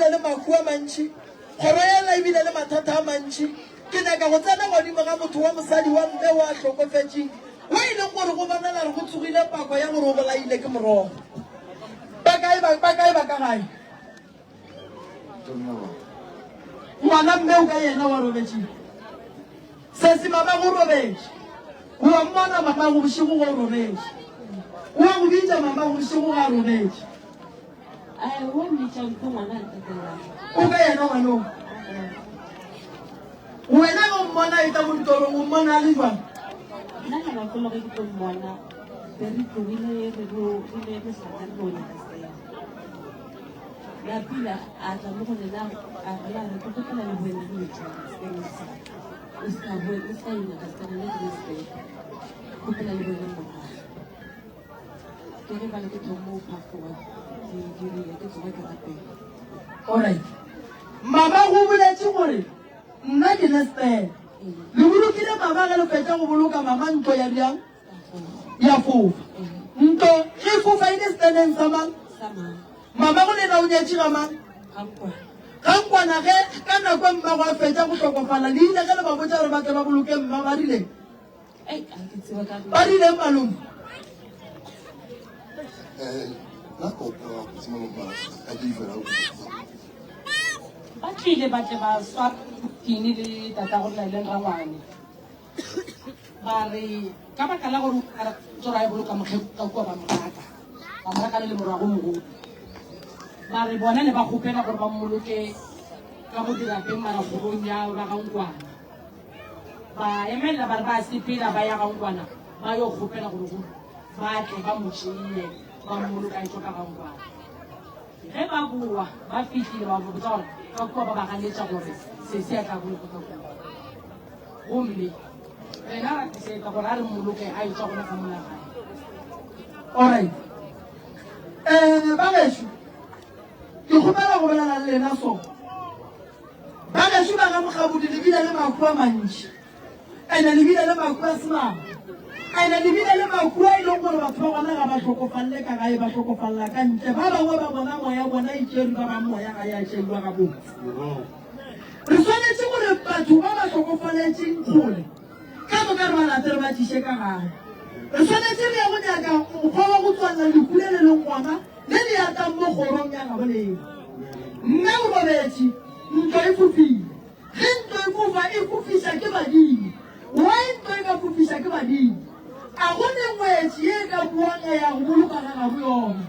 bile le mahu a mantši, kgoro yela e bile le mathata a mantši. Ke nyaka go tsena godimo ga motho wa mosadi wa mme wa hlokofetšeng, wo e leng gore go bonala re go tsogile pako ya gore o bolaile ke morogo. Ba kae ba, ba kae ba ka gae? Ngwana mme o ka yena wa robetšeng? Sesi mama go robetše. O a mmona mama go bošego go robetše. O a go bitša mama go bošego ga robetše. O ka yena ngwanong. Wena ge o mmona e tla mo ditorong o mmona a le jwang? Nna ka nako ge ke tlo mmona be re tlogile re rile mehlala re lo nyaka sela. La pila a tla mo go nena a re la re ke kgopela le boele le etša seng se. O se ka boe o se ka yo nyaka sela le ke se. Kgopela le boele morago. Ke ge bale ke thomo go phafoga ke dirile ke tsoga ke rapela. Alright. Mama go boletše gore nna ke Lester. Le bolokile mama ge le fetša go boloka mama ntlo ya bjang? Ya fofa. Ntlo ge e fofa e le steneng sa mang? Mama go lena o nyetše ga mang? Ga nkwana ge ka nako e mmago a fetša go hlokofala le ile ge le ba botša gore ba tle ba boloke mma ba rile Ba rileng malome? Ba tlile ba tle ba swa tini le tata go nna le rangwane. Ba re ka baka la gore a re tsora e boloka mokgeko ka kua ba mo raka. Ba mo raka le le morwago mogolo. Ba re bona ne ba kgopela gore ba mmoloke ka mo dirapeng mara kgorong ya ba ga Nkwana. Ba emelela ba re ba sepela ba ya ga Nkwana ba yo kgopela gore go ba tle ba mo tšee ba mmoloka e tšwa ka ga Nkwana. Ge ba boa ba fihlile ba botsa gore ka kua ba ba ganetša gore sesi a tla bolokwa ka kua. Gomme rena ra tisetsa gore a re mmoloke a etšwa gona ka mola gae. Alright. Eh, ba gešo, ke kgopela go bolela le lena so. Ba gešo ba ga Mokgabudi le bile le mahu a mantši, ene le bile le mahu a semama, ene le bile le mahu a e leng gore batho ba gona ga ba hlokofalle ka gae, ba hlokofalla ka ntle. Ba bangwe ba bona moya bona e tšerwe, ba bang moya ga ya tšeiwa gabotse. Re swanetše gore batho ba ba hlokofaletšeng kgole ka moka re ba late re ba tliše ka gae. Re swanetše re ye go nyaka mokgwa wa go tswalela lehu le le leng gona le le atang mo kgorong ya gabo lena. Mme o robetše, ntlo e fofile. Ge ntlo e fofa, e fofiša ke badimo. Why ntlo e ka fofiša ke badimo? A go ne ngwetši ye e ka buang ya ya go boloka ga gabo yona?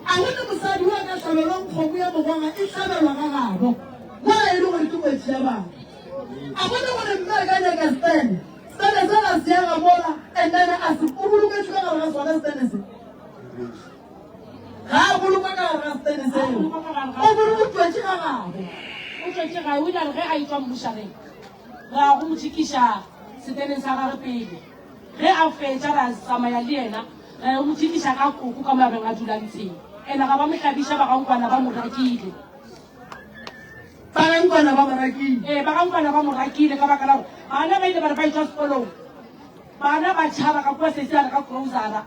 A go ne mosadi yo a ka hlabelwang kgomo ya mogwaga e hlabelwa ga gabo mola e le gore ke ngwetši ya batho? A go ne gore mme a ka nyaka stene, stene sela se ya ga mola and then a se o boloketšwe ka gare ga sona stene se? Ga a bolokwa ka gare ga setene seo. O bolo o tšwetše ga gabo. O tšwetše gae, o ile a re ge a etšwa mmušareng, ra go mo tšikiša seteneng sa gagwe pele. Ge a fetša ra tsamaya le yena, ra yo mo tšikiša ka koko ka mo a beng a dula ntsheng. Ene ga ba mo hlabiša, ba ga Nkwana ba mo rakile. Ba ga Nkwana ba mo rakile? Ee, ba ga Nkwana ba mo rakile ka baka la gore bana ba ile ba re ba etšwa sekolong, bana ba tšhaba ka kua sesi a re ka grocery.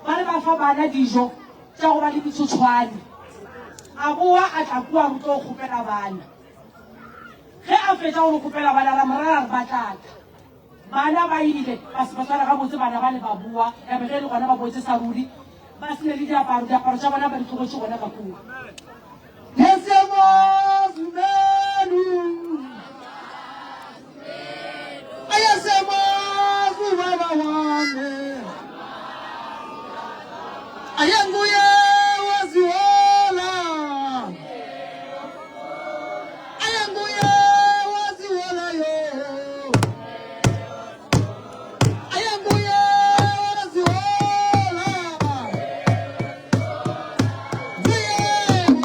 Ba re ba fa bana dijo tša go ba le ditshotshwane. A boa a tla kua re tlo kgopela bana. Ge a fetša go re kgopela bana ra mo raya ra re ba tla tla. Bana ba ile ba se ba sware gabotse bana bale ba boa ya be ge e le gona ba boetše sa ruri ba se ne le diaparo, diaparo tša bona ba di tlogetše gona ka kua. Ayenguye waziwola Ayenguye waziwola yo Ayenguye waziwola Nguye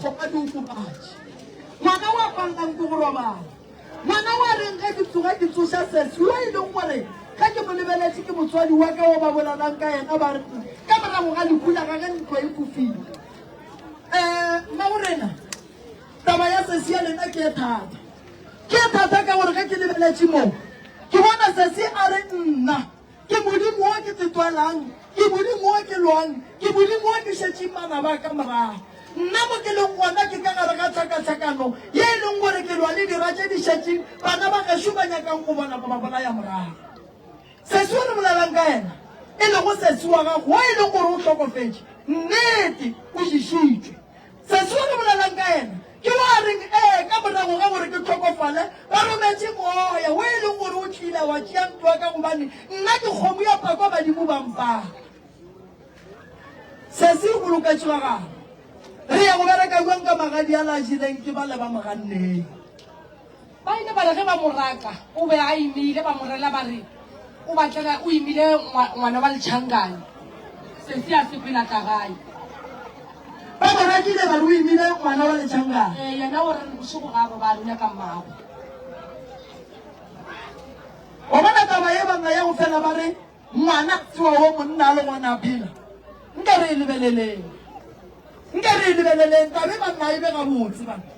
tsona diokobatši. Ngwana wa pallang ke go robala. Ngwana wa reng ge ke tsoga ke tsoša sesi yo e leng gore ge ke mo lebeletše ke motswadi wa ka wo ba bolelang ka yena ba re ka morago ga lehu la gage ntlo e fofile. Um mmagorena, taba ya sesi ya lena ke e thata. Ke e thata ka gore ge ke lebeletše mo ke bona sesi a re nna Ke Modimo wo ke tsetwalang, ke Modimo wo ke lwang, ke Modimo wo ke šetšeng manaba a ka morago. Nna mo ke leng gona ke ka gare ga tlhakatlhakano ye e leng gore ke lwa le dira tše di šetšeng bana ba gešo ba nyakang go bona ba ba bolaya morago. Sesi wo re bolelang ka yena, e lego sesi wa gago wo e leng gore o hlokofetše, nnete o ješitšwe. Sesi wo re bolelang ka yena ke wo a reng, Ee, ka morago ga gore ke hlokofale, ba rometše moya wo e leng gore o tlile wa tšea ntlo ya ka gobane nna ke kgomo ya pakwa badimo ba mpaka. Sesi o boloketše wa gagwe. Re ya go bereka bjang ka magadi a la jeleng ke bale ba mo ganneng? Ba ile ba re ge ba mo raka, o be a imile, ba mo rela ba re o batlela o imile ngwana wa letšhangane. Sesi a sepela tla gae. Ba mo rakile ba re o imile ngwana wa letšhangane. Ee, yena o re bošego ga a robale, o nyaka mmagwe. Wa bona taba ye banna ya go fela ba re ngwana tsewa wo monna a le gona a phela. Nka re e lebeleleng. Nka re e lebeleleng tabe banna e be gabotse banna.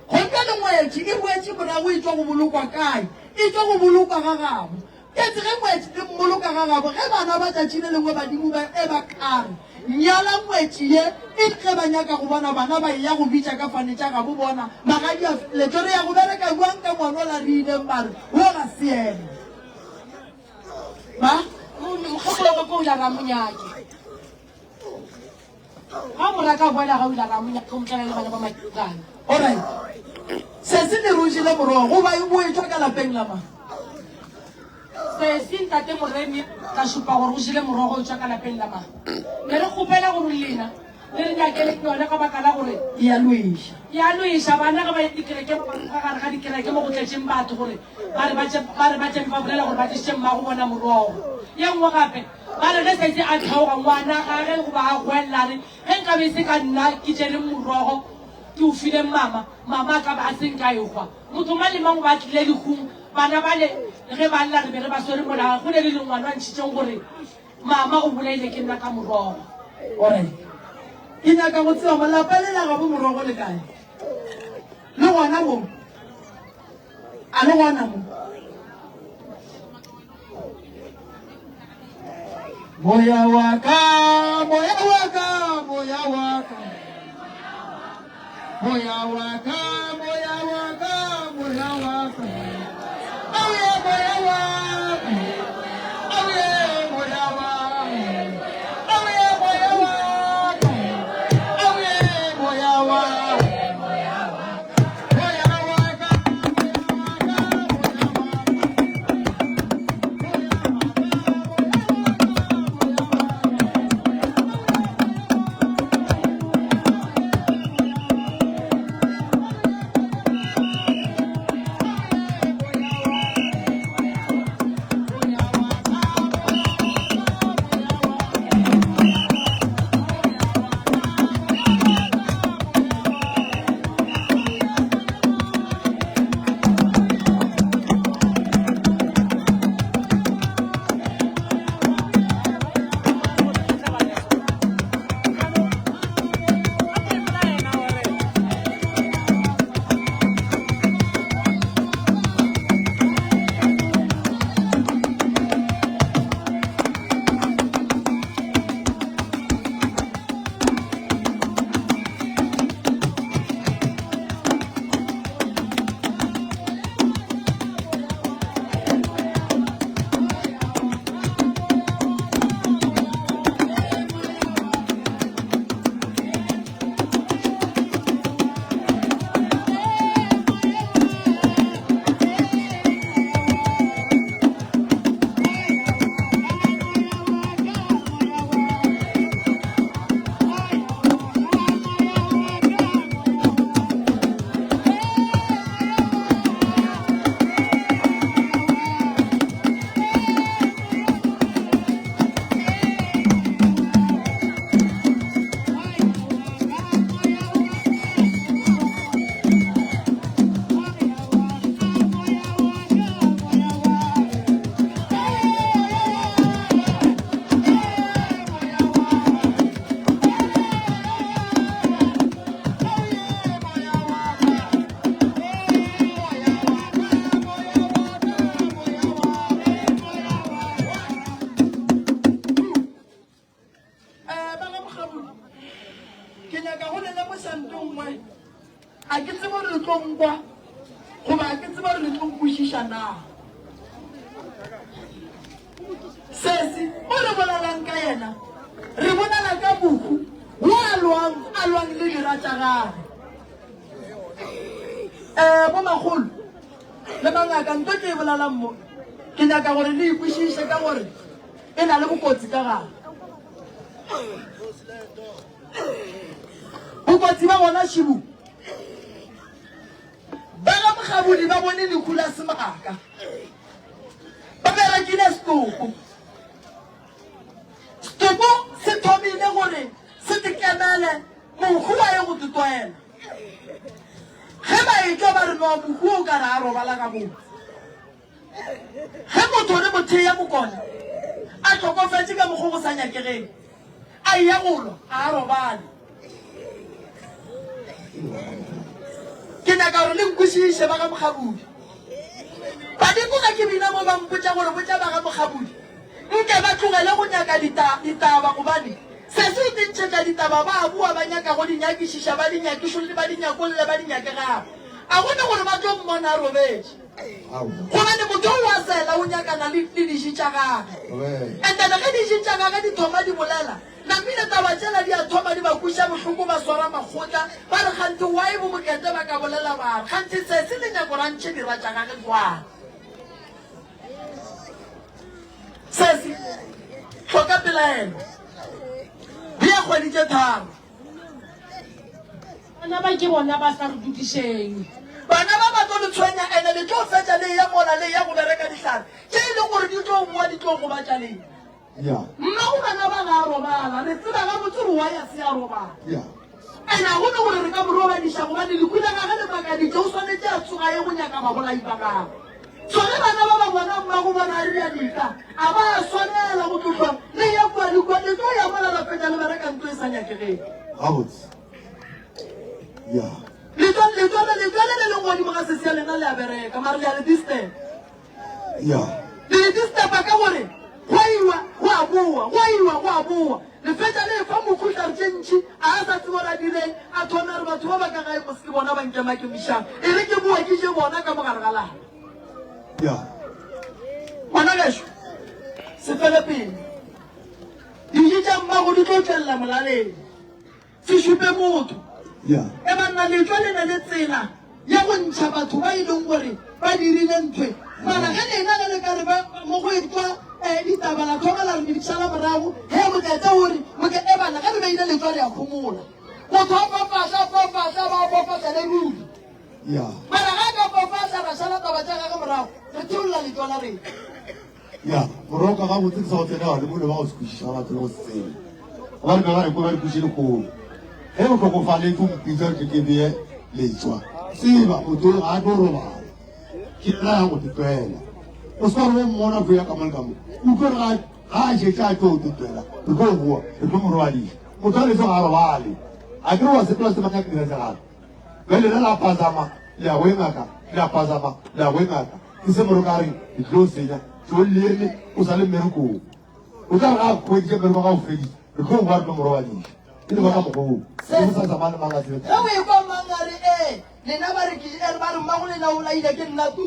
Go nna le ngwetši e boetše morago e tšwa go bolokwa kae? E tšwa go bolokwa ga gabo. Etse ge ngwetši e mmoloka ga gabo, ge bana ba tšatši le lengwe badimo ba e ba kare nyala ngwetši ye, e re ge ba nyaka go bona bana ba eya go bitša ka fane tša gabo bona magadi a feleletšwe. Re ya go bereka bjang ka ngwanola re ileng ba re wo ga se yena? Ma, mokgekolo wa ka ko o ile a re a mo nyake. Ga o mo raka a boela ga o ile a re a mo nyaka o mo tlela le bana ba makana. Alright. Sesi le re o jele morogo goba e boetšwa ka lapeng la mang? Sesi ntate Moremi tla šupa gore o jele morogo o tšwa ka lapeng la mang. Ne re kgopela gore lena le re nyakele yona ka baka la gore E a lweša. E a lweša. Bana ge ba ya dikerekeng ba ka gare ga dikereke mo go tletšeng batho gore ba re ba tše ba re ba tšeme ba bolela gore ba tlišitše mmago bona morogo. Ye nngwe gape Ba re ge Sesi a theoga, ngwana gage goba a goelela a re, Ge nkabe e se ka nna ke tšere morogo ke o file mama, mama a ka ba a se nka ehwa. Motho mang le mang o ba a tlile lehung. Bana bale ge ba lla re be re ba swere mola. Go ne le lengwalo a ntšhitšeng gore mama o bolaile ke nna ka morogo. Alright. Ke nyaka go tseba mo lapa le la gabo morogo le kae? Le gona mo? A le gona mo? Moya wa ka, moya wa ka, moya wa ka. Moya wa ka, moya wa ka, moya wa ka. Auye moya wa ka. Auye moya wa ka. Auye moya wa ka. Auye moya wa ka. Moya wa ka, moya wa ka, moya wa ka. tlo nkwa goba ga ke tsebe gore le tlo nkwešiša na. Sesi o re bolelang ka yena, re bolela ka mohu wo a lwang, a lwang le dira tša gage. Um bomakgolo le mangaka, nto ke e bolelang mo, ke nyaka gore le ikwešiše ka gore e na le bokotsi ka gare. Bokotsi ba gona šibu. Ba ga Mokgabudi ba bone lehu la semaka. Ba berekile setopo. Setopo se thomile gore se tekemele mohu wa ye go totwaela. Ge ba etšwa ba re no mohu o ka re a robala gabotse. Ge motho re mo thea mokone a hlokofetše ka mokgwa go sa nyakegeng, a eya go lwa, a a robale. Ke nyaka gore le nkwešiše ba ga Mokgabudi. Badimo ge ke bina mo ba mpotša gore botša ba ga Mokgabudi nke ba tlogele go nyaka ditaba gobane sesi o tentšhetša ditaba ba boa ba nyaka go di nyakišiša ba di nyakišolle ba di nyakolle ba di nyake gape. A gona gore ba tlo mmona a robetše. Gobane motho o a sela o nyakana le le diši tša gage. And then ge diši tša gage di thoma di bolela, napile taba tšela di a thoma di ba kweša bohloko ba swara makgotla ba re kganthe why bo Mokete ba ka bolela ba re kganthe sesi le nyako ra ntšhe dira tša gage jwang. Sesi hloka pelaelo. Bea kgwedi tše tharo. Bana ba ke bona ba sa re dudišeng. Bana ba ba tlo le tshwenya ene le tlo fetša le eya mola le eya go bereka dihlare tše e leng gore di tlo boa di tlo gobatša lena. Mmago bana ba ga a robala, re tseba gabotse gore wa ya se a robala. Ene ga go ne gore re ka mo robadiša gobane lehu la gage le makaditše, o swanetše a tsoga a ye go nyaka babolai ba gagwe. So ge bana ba ba bona mmago bona a ria dika, a ba a swanela go tlohlwa le ya kua le kua, le tlo ya mola la fetša le bereka ntlo e sa nyakegeng. Gabotse. Ya. Letšwa letšwa le letšwa le le leng godimo ga sesi ya lena le a bereka, mara le a le disturb. Ya. Le le disturba ka gore go a iwa go a boa, go a iwa go a boa. Le fetša le efa mokhu hlare tše ntši, a a sa tsebe gore a direng, a thome a re batho ba ba ka gae mos ke bona ba nkemakemišang, e re ke boe ke je bona ka mo gare ga lapa. Ya. Ngwana gešo, se fele pelo. Dijo tša mmago di tlo tšwelela molaleng. Se šupe motho. E banna, letšwa le na le tsela ya go ntšha batho ba e leng gore ba dirile ntho e. Mara ge lena ge le ka re ba mo go etšwa ditaba la thoma la re le di šala morago, he mokete o re moke e banna ge re beile letšwa re a homola. Motho a fafahla, a fafahla, ba a fafahla le ruri. Mara ge a ka fafahla ra šala taba tša gage morago, re theolla letšwa la rena. Ya, moroka gabotse ke sa go tsena gane mole ba go se kwešiša ga ba tsebe go se tsebe. Gobane be ba re kwe ba re kweše lekgolo. Ge o hlokofaletše o mpitša gore ke ke beye letšwa. Tseba motho ga a tlo robala. Ke yena ya go tetwela. O se ka re o mmona o tlo ya ka mo le ka mo. O tlo re ga ga a šetše a tlo tetwela, re tlo boa, re tlo mo robadiša. Motho a letšwa ga a robale. A ke re wa sepela se batla ke dira tša gagwe. Bjale lena la phazama le ya go e ngaka, le a phazama le ya go e ngaka. Ke se moroka a reng ke tlo senya tšo leme o sa le mmerekong. O tla re ga a hweditše mmereko ga o feditše re tlo boa re tlo mo robadiša. E no ba ka mokgwa woo. Ke go sa tsamaya le mang a tsebe Ge o ekwa mang a re ee lena ba re ke e ba re mmago lena o bolaile ke nna tu.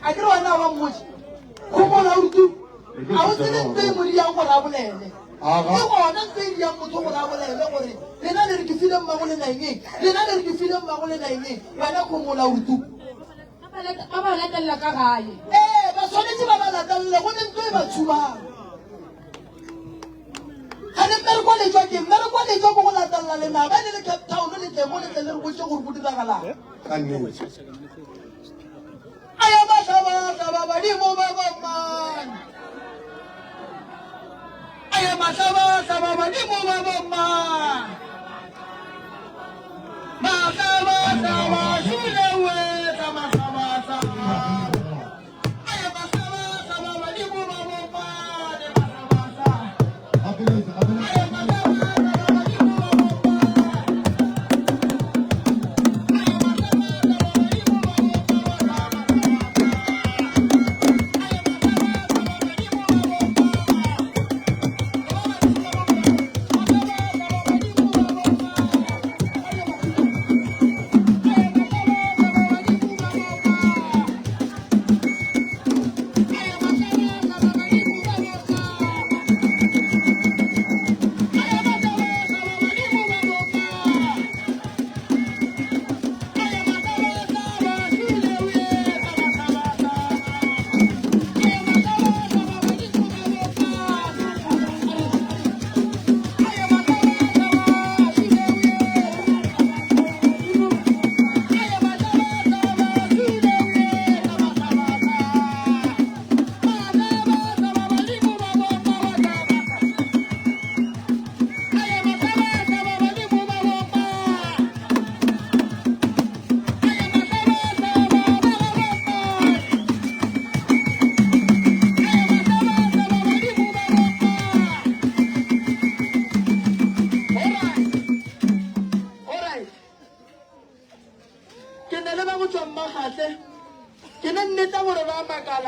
A ke re wena wa mmotše. Gopola o re tu. A o tsebe ntho e mo diang gore a bolele. Ke gona ntho e diang motho gore a bolele gore lena le re ke file mmago lena eng eng. Lena le re ke file mmago lena eng eng. Wena gopola o re tu. Ba ba latelela ka gae. Ee, ba swanetše ba ba latelele go ne ntho e ba tshubang. Ga ne mmereko le tšwa ke mmereko le tšwa ko go latelela lenaba e le le Cape Town le tle mo le tle le re botše gore go diragalang. Ka nnete. A ya mahlabahlaba badimo ba bomang. A ya mahlabahlaba badimo ba bomang. Mahlabahlaba šule wetla mahlabahlaba. A ya mahlabahlaba badimo ba bomang. Mahlabahlaba. A ya mahlabahlaba badimo ba bomang.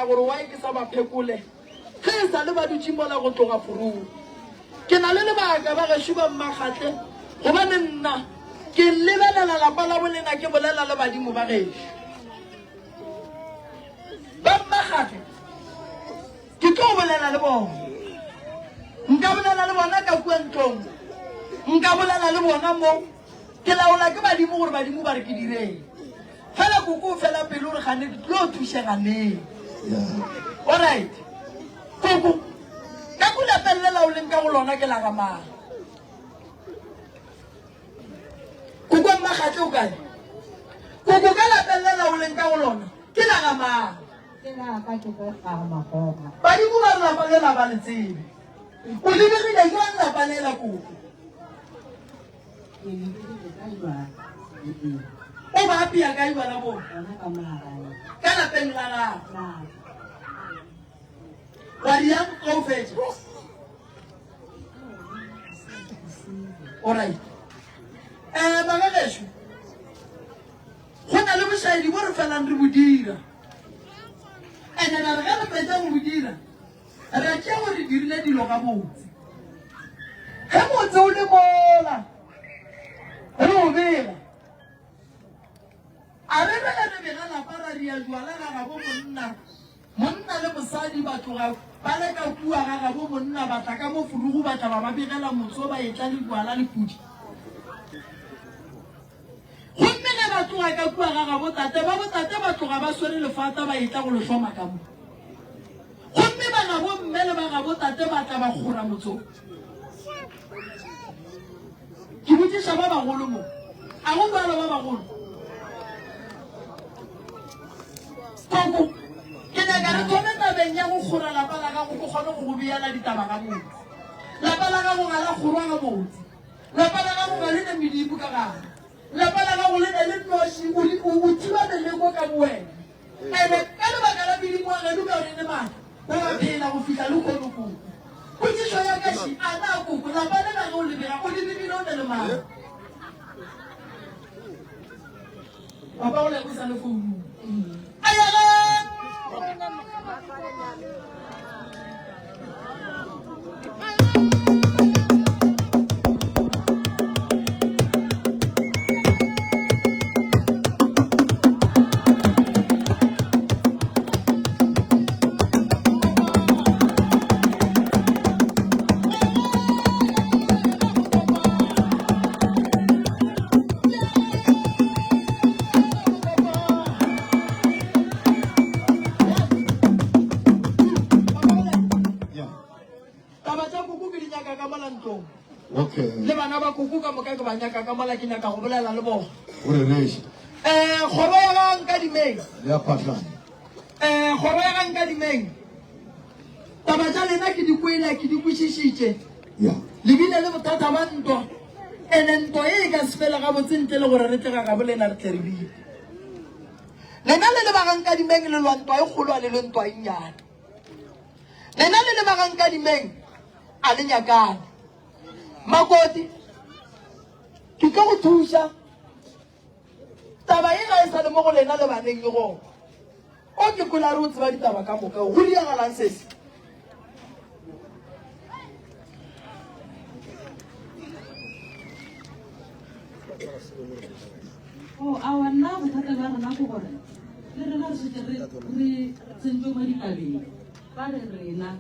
lebaka gore why ke sa ba phekole ge e sa le ba dutše mola go tloga furung. Ke na le lebaka ba gešo ba Mmakgatle gobane nna ke lebelela lapa la bolena ke bolela le badimo ba gešo. Ba Mmakgatle ke tlo bolela le bona. Nka bolela le bona ka kua ntlong. Nka bolela le bona mo. Ke laola ke badimo gore badimo ba re ke direng. Fela koko o fela pelo gore gane ke tlo thušega neng. Alright. Koko, ka ko lapeng le laoleng ka go lona ke la ga mang? Koko Mmakgatle o kae? Koko ka lapeng le laoleng ka go lona ke la ga mang? Ke la ka ke go ga magoga. Badimo ba re lapa le la ba le tsebe. O lebegile jwang lapa lela koko? Ke lebegile ka jwang? O ba apea kae bana bo? Ka lapeng la gago. Wa riang ga o fetša? Alright. Eh bana gešo. Go na le bošaedi bo re felang re bo dira. Ene ra re ge re fetša go bo dira, ra tšea gore re dirile dilo gabotse. Ge motse o le mola, re o bega. A re re ge re bega lapa ra ria jwala ga gabo monna, monna le mosadi ba tloga ba le ka kua ga gabo monna ba tla ka mo furugu ba tla ba ba begela motse ba etla le jwala le pudi. Gomme ge ba tloga ka kua ga gabo tate, ba botate ba tloga ba swere lefata ba etla go le hloma ka mo. Gomme ba gabo mme le ba gabo tate ba tla ba kgora motsong. Ke botšiša ba bagolo mo. A go bjalo ba bagolo? Koko, ke nyaka re thome tabeng ya go kgora lapa la gago ke kgone go go beela ditaba gabotse. Lapa la gago ga la kgorwa gabotse. Lapa la gago ga le ne medimo ka gare. Lapa la gago le ne le nnoši, o, o, o thiba meleko ka bowena. Ene ka lebaka la medimo wa geno ka gore e ne maatla, o a phela go fihla lehono koko. Potšišo ya ka še, a na koko lapa lela ge o le bega, o le begile o ne le mang? Papa o le o sa le founung. A ya ge! Taba tša koko ke di nyaka ka mola ntlong. Okay. Le bana ba koko ka moka ke ba nyaka ka mola ke nyaka go bolela le bona. O rereše. Eh, kgoro ya ga Nkadimeng. Ya phahlane. Eh, kgoro ya ga Nkadimeng. Taba tša lena ke di kwele, ke di kwešišitše. Ya. Le bile le bothata ba ntwa. Ene ntwa e e ka se fele gabotse ntle le gore re tle ga gabo lena re tle re bile. Lena le le ba ga Nkadimeng le lwa ntwa e kgolo a le lwe ntwa e nnyane. Lena le le ba ga Nkadimeng a le nyakane. Makoti, ke tlo go thuša. Taba ye ga e sa le mo go lena le baneng e gona. O ke kwele a re o tseba ditaba ka moka. Go diagalang sesi? O aowa nna bothata bja rena ke gore le rena re šetše re re tsentšwe mo ditabeng. Ba re rena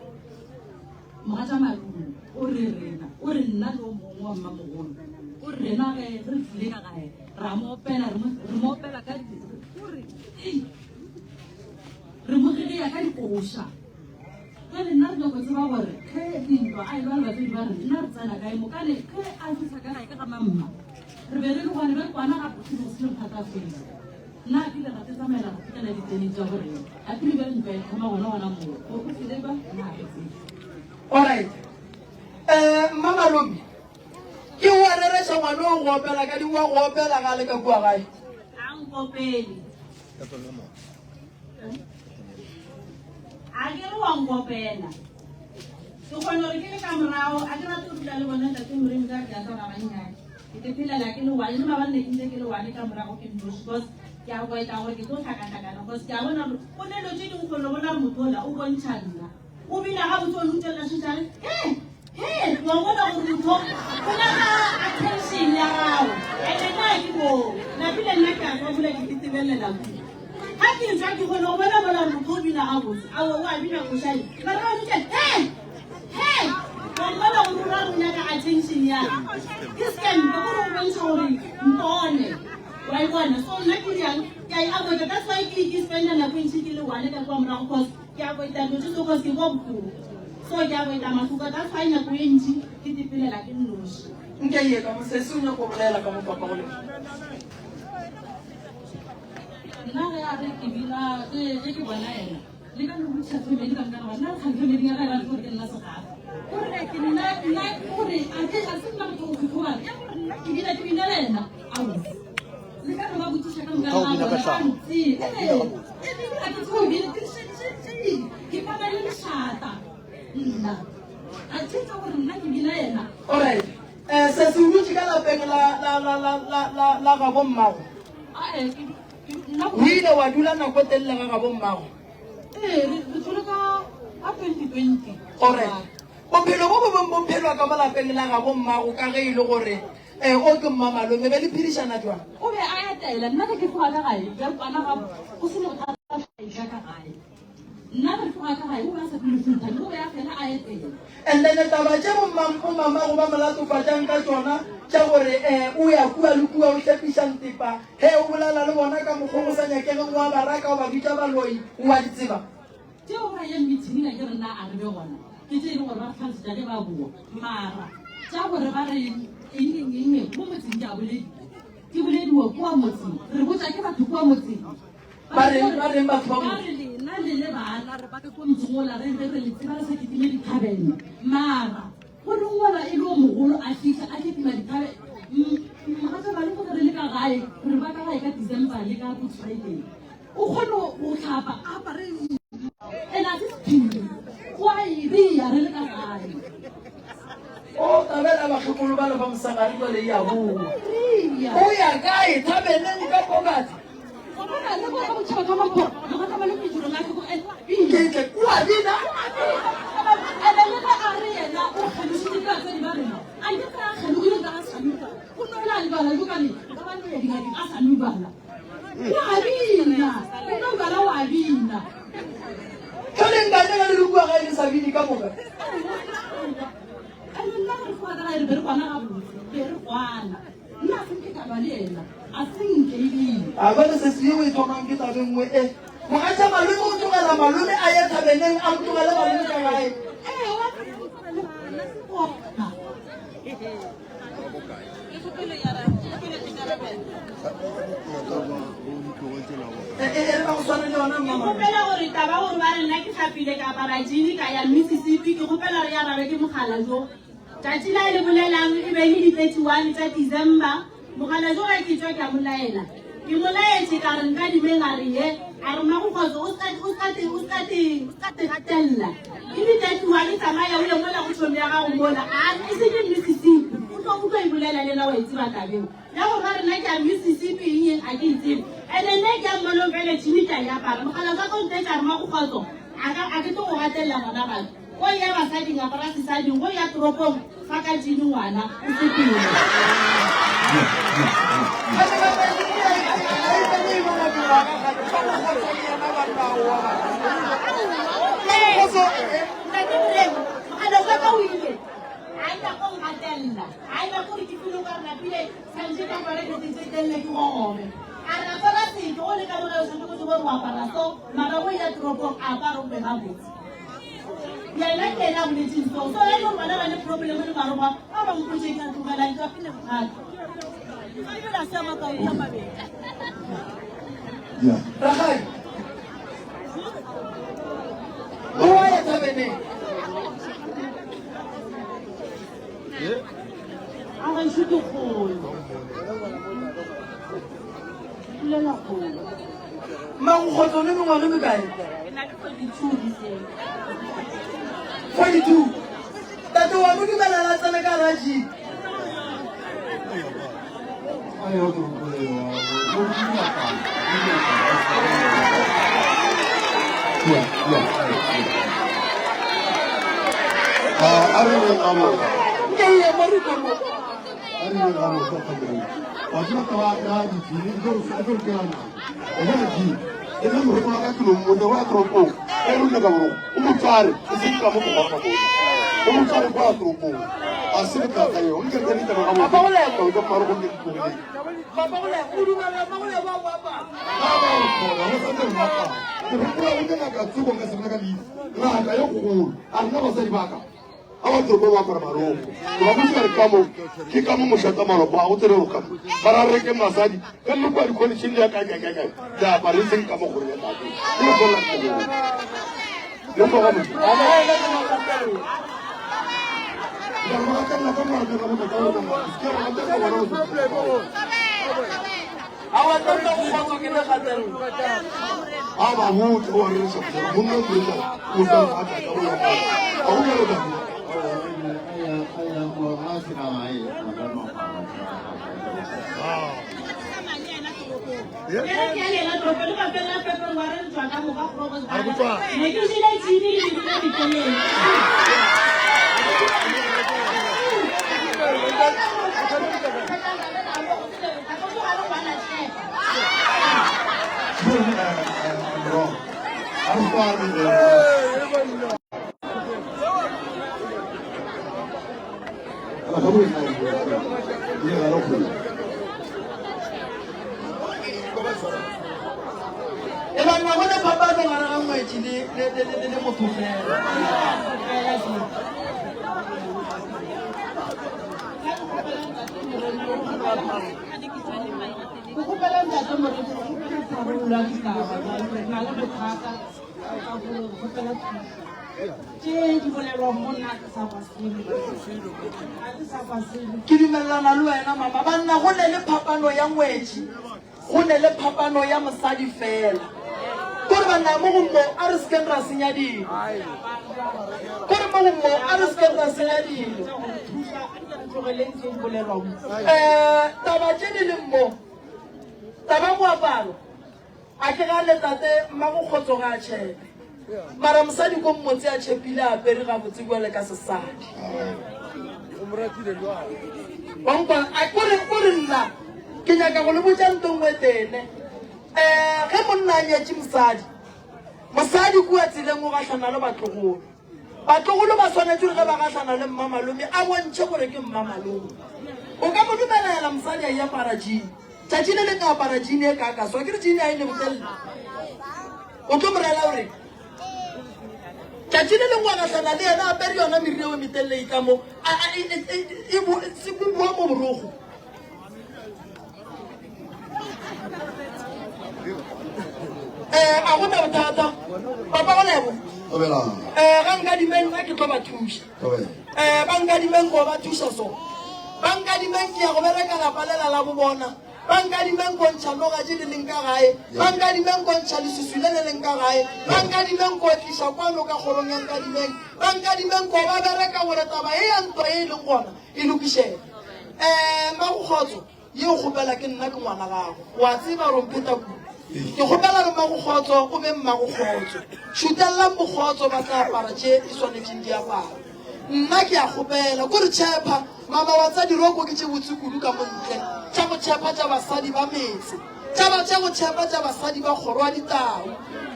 mogatša malume o re rena o re nna le o mongwe wa mmamogolo o re rena ge re tlile ka gae ra mo opela re mo re mo opela ka o re ei re mo gegeya ka dikoša. Bjale nna re nyako tseba gore ge dintwa a elwa le batswadi ba rena nna re tsena kae mokane ge a fihla ka gae ka ga mamma re be re le gone re kwana ga botse go sele bothata fela nna a kile ra te tsamaela go fetela diteneng tša borena a pele bjale ntwa e thoma gona gona moo gore go tlile ba nna ga ke tsebe. Alright. Eh, mma Malobi, ke wa rereša ngwana o go opela ka di wa go opela ga le ka kua gae. A nkopele. A ke re wa nkopela. Ke kgona gore ke le ka morago, a ke rate go dula le bona ntate Moremi ka re ke a tloga gannyane. Ke te phelela ke le one, le maabane ne ke ntse ke le one ka morago ke nnoši because. Ke a avoida gore ke tlo hlakahlakana cause ke a bona gore go ne dilo tše dingwe kgone bona gore motho ola o bontšha nna. O bina gabotse o utlwelela šetše a re he he wa bona gore motho o nyaka attention ya gago and-e nna ke moo napile nna ke a tswa mola ke tetebelela kua. Ga ke tswa ke kgone go bona mola gore motho o bina gabotse aowa o a bina košane mara wa utlwa he he wa bona gore o ra gore o nyaka attention ya ka. Ke scam ke gore o bontšha gore mpone. Wa e bona? So nna ke dirang? Ke a e avoida. That's why ke ke spenda nako e ntši ke le one ka kwa morago cause ke avoida dilo tše so cause ke kwa bohloko. So ke avoida mahloko. That's why nako e ntši ke tepelela ke nnoši. Nke ye ka mo sesi o nyako bolela ka mo papa go lena. Nna ge a re ke bina ge ge ke bona yena le ka no botšiša family ka moka ga nna kgale family ya ka e ba gore ke nna segafa gore ke nna nna gore a ke ga se nna motho o kgokgobana ya gore nna ke bina ke binela yena aowa le ka no ba botšiša ka moka Ka o ga bina ka bona ba hlago. ntsebe Wa bina gabotse. ebile ga ke tsebe go bina ke ke kwana le lešata nna a thetsa gore nna ke bina yena Alright. Eh sesi o dutše ka lapeng la la la la la la la gabo mmago. Ae, ke nna O ile wa dula nako e telele ga gabo mmago. Ee, re re tlhole ka ka 2020. Alright. Bophelo bo bo bong bo phelwa ka mo lapeng la gabo mmago ka ge e le gore eh o ke mmamalome be le phedišana jwang? O be a etela nna ge ke tloga ka gae, be re kwana ga go se ne bothata ba etla ka gae. Nna ge re tloga ka gae o be a sa dule full time, o be a fela a etela. And then taba tše bomamago ba mo latofatšang ka tšona tša gore eh o ya kua le kua o hlepiša ntepa, he o bolela le bona ka mokgwa o sa nyakegeng o a ba raka o ba bitša baloi, o a di tseba? Tšeo ba yang meeting-ing a ke re na a re be gona ke tše e leng gore ba re hlalosetša ge ba boa mara tša gore ba re eng eng eng eng mo motseng ke a bolediwa ke bolediwa kua motseng re botša ke batho kua motseng Ba reng ba reng batho ba ba re lena le le bana re ba ka kua motseng ola re re re le tseba re sa kitime dithabeng mara go re ngola e le o mogolo a fihla a kitima dithabe mogatša ba le gore re le ka gae re ba ka gae ka December le ka Good Friday O kgone go hlapa a apare ene a se sephiri o a e bea re le ka gae. O tabela bakgekolo ba le ba mosegare jwale e a boa. O ya kae thabeneng ka Bogart? Ke tle o a bina. Ene le ge a re yena o kgelošitše ke batswadi ba rena a nke tsa kgelogile ka a sa nwa o no la lebala jo kane ba ba no ya dingakeng a sa nwe bala O a bina, o no bala o a bina. Jwale ntate ge le le kua gae le sa bine ka moka. Ene nna ge re tloga ka gae re be re kwana gabotse, be re kwana. Nna a se nke ka lwa le yena, a se nke ebile. A jwale sesi yeo e thomang ke taba e nngwe e. Mogatša malome o tlogela malome a ye thabeneng a mo tlogele malome ka gae. Ee, wa le bana se bona. Ke kgopela gore taba gore ba re nna ke hlapile ka apara jean ka ya Mississippi ke kgopela gore e arabe ke mogala jo. Tšatši la e le bolelang e be e le di 31 tša December. Mogala jo ge ke tšwa ke a mo laela. Ke mo laetše ka re nkadimeng a re ye. A re Mmakgokgotso o ska o ska te o ska te o ska te gatelela. Ke di 31 tsamaya o ye mola go tšhomi ya gago mola. A e se ke Mississippi. O tlo o tlo e bolela le nna wa e tseba tabeng. Ya gore ba re nna ke ya Mississippi eng eng a ke e tsebe. Ene nna ke ya mmolong bjale tšhimi ke a e apara. Mogala wa ka o ntetša a re Mmakgokgotso a ka a ke tlo go gatelela ngwana batho. Go ya basading apara sesading, go ya toropong fa ka jean ngwana o sepele. Ntate Moremi, mogala wa ka o ile. A e nyaka go ngatelela. A e nyaka gore ke feel o ka re napile tshwanetse ke apare dilo tse telele ke gogobe. A re apara setso o le ka mo gae o tshwanetse go tsebe gore o apara so, mara go ya toropong a apara o be gabotse. Yena ke yena a boletseng so. So e le gore bana ba ne problem le marogwa a ba mpotse ke a tlogela ke a pele bothata. Ebile a se a makao ya mabedi. Rakgadi, o wa ya thabeneng. A gešo ke kgolo. Tulela kgolo. Mmakgokgotso le mengwaga e mekae? Ke na le 42 this year. 42. Tate wa mo dumelela a tsene ka gare ga jeep. re beng gabotse. Nke e ye mo re kwa mo. A re beng gabotse kgabere. Wa tseba taba ya dijini e tlo re e tlo re kela nako. O bona jini. E le moroko wa ka ke lo mmotsa wa toropong. E re o nyaka boroko. O mo tshware e seng ka mo go gona mo. O mo tshware kwa toropong. A se bothata eo. Nke re tsene taba gabotse. Papa Golebo. Taba tsa mmarogo nke di tlogeleng. Papa Golebo, o dumela Mma Golebo a go apara? Ba ba o kgona go sa tsena apara. Ke gopola go ke ngaka tsoko nka se bolela ka leina. Ngaka ye kgolo. A rena basadi ba ka. A ba toropo ba apara marokgo. Ke ba botsa re ka mo ke ka mo mošata malopo a go tsene go ka mo. Ba ra reke masadi ka le kwa dikholetšheng le ya kae kae kae kae. Le apare e seng ka mo kgorong ya tate. Ke le tswelela pele. Le kwa ga Modimo. Ke a mo gatelela ka morago ga botata wa rona. Se ke ra gatelela ngwana o A wa tlotla go kgotso ke le gatelelo. A ba botse wa re sa monna o tla o tla fa tla ka o ya. A o ya ka. E banna go ne phapano gare ga ngwetši le le le le le motho fela. Ke kgopela ntate Moremi go kgopela tharollo ya ditaba jwale re na le bothata ka go kgopela thuso. Tše di bolelwang mo nna ke sa kwa selo. Ga ke sa kwa selo. Ke dumelelana le wena mama. Banna go ne le phapano ya ngwetši, go ne le phapano ya mosadi fela. Kore banna mo go mo a re sekeng ra senya dilo. Kore mo go mo a re sekeng ra senya dilo. Um taba tše di leng mo, taba moaparo, a ke gane tate Mmagokgotso ga a tšhepe. Mara mosadi ko mmotse a tšhepile a apere gabotse bjale ka sesadi. Wa nkwa, a kore kore nna ke nyaka go le botša nto nngwe tene. Um ge monna a nyetše mosadi, mosadi kua tseleng o gahlana le batlogolo. Batlogolo ba swanetše gore ge ba gahlana le mmamalome a bontšhe gore ke mmamalome. O ka mo dumelela mosadi a e apara jean. Tšatši le leng a apara jean e kaaka so, akere jean a e ne botelele. O tlo mo rela gore tšatši le lengwe wa gahlana le yena a apere yona meriri eo e metelele e tla mo e boa mo borogo. Eh, a gona bothata papa go lebo eh ga nka dimeng nna ke tlo ba thuša eh ba nka dimeng ko ba thuša so ba nka dimeng ke ya go bereka lapa lela la bo bona ba nka dimeng ko ntšha noga tše di leng ka gae ba nka dimeng ko ntšha lesusu le le leng ka gae ba nka dimeng ko tliša kwano ka kgorong ya nka dimeng ba nka dimeng ko ba bereka gore taba e ya ntwa e e leng gona e lokišege um mmagokgotso ye o kgopela ke nna ke ngwana gago wa tseba gore mpheta kudu ke kgopela re mmagokgotso o be mmagokgotso šutelelang bokgotso ba tla apara tše di swanetšeng di apara nna ke a kgopela ko re tšhepha mama wa tsa diroko ke tše botse kudu ka montle tša go tšhepha tša basadi ba metse tša ba tša go tšhepha tša basadi ba kgoro ya ditau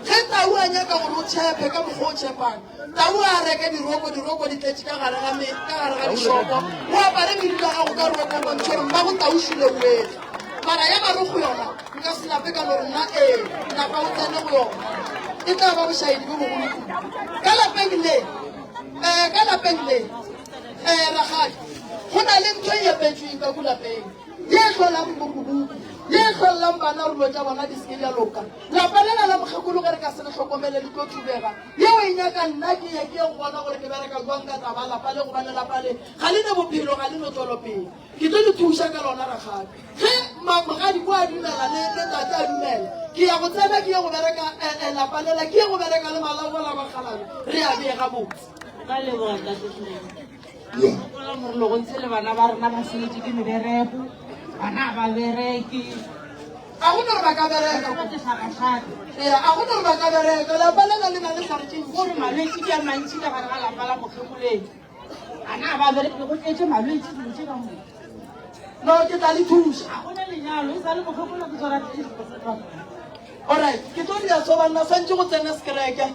ge tau a nyaka gore o tšhephe ka mokgwa o tšhepang Tau a reke diroko, diroko di tletše ka gare ga me, ka gare ga dišopo. O apare meriri ya gago ka roko, o bontšhe gore mmago tau šule o etla. Mara ya marokgo yona, nka se nape ka no re nna ee, napa o tsene go yona. E tla ba bošaedi bjo bogolo kudu. Ka lapeng le, eh, ka lapeng le, eh, rakgadi, go na le ntho e epetšweng ka ku lapeng, ye e hlolang bokubuku, ye e hlolelang bana gore dilo tša bona di se ke di a loka. Lapa lela la mokgekolo ge re ka se le hlokomele le tlo thubega. Yeo e nyaka nna ke ye ke ye go bona gore ke bereka jwang ka taba lapa le gobane lapa le ga le ne bophelo ga le no tswelopele. Ke tlo le thuša ka lona rakgadi. Ge magadi kwa a dumela le le tate a dumela ke ya go tsena ke ye go bereka eh, eh, lapa lela ke ye go bereka le malao la bakgalabje re a bee gabotse. Ka leboga ntate Tumelo. Gopola gore le go ntshe le bana ba rena ba seletše ke mebereko, bana ga ba bereke. A go no re ba ka bereka. Ee, a go no re ba ka bereka. Lapa lela le na le hlare tše ntši. Gore malwetši ke a mantši ka gare ga lapa la mokgekoloe. A na ba bereke go tletše malwetši dilo tše ka moka. No, ke tla le thuša. Ga gona lenyalo, e sa le mokgekolo ke tshwara 80%. Alright, ke tlo dira so banna swantše go tsena sekereke.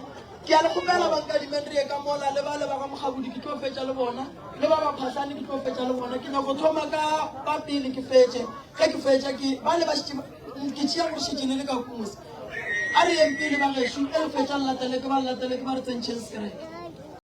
Ke a le kgopela bankadimeng re ye ka mola le ba le ba ga Mokgabudi ke tlo fetša le bona le ba ba Phahlane ke tlo fetša le bona. Ke nyako thoma ka ba pele ke fetše. Ge ke fetša ke ba le ba šetše ke tšea gore šetše le le ka kua mose. A re yeng pele ba gešo e re fetša le latele ke ba le latele ke ba re tsentšheng sekereke.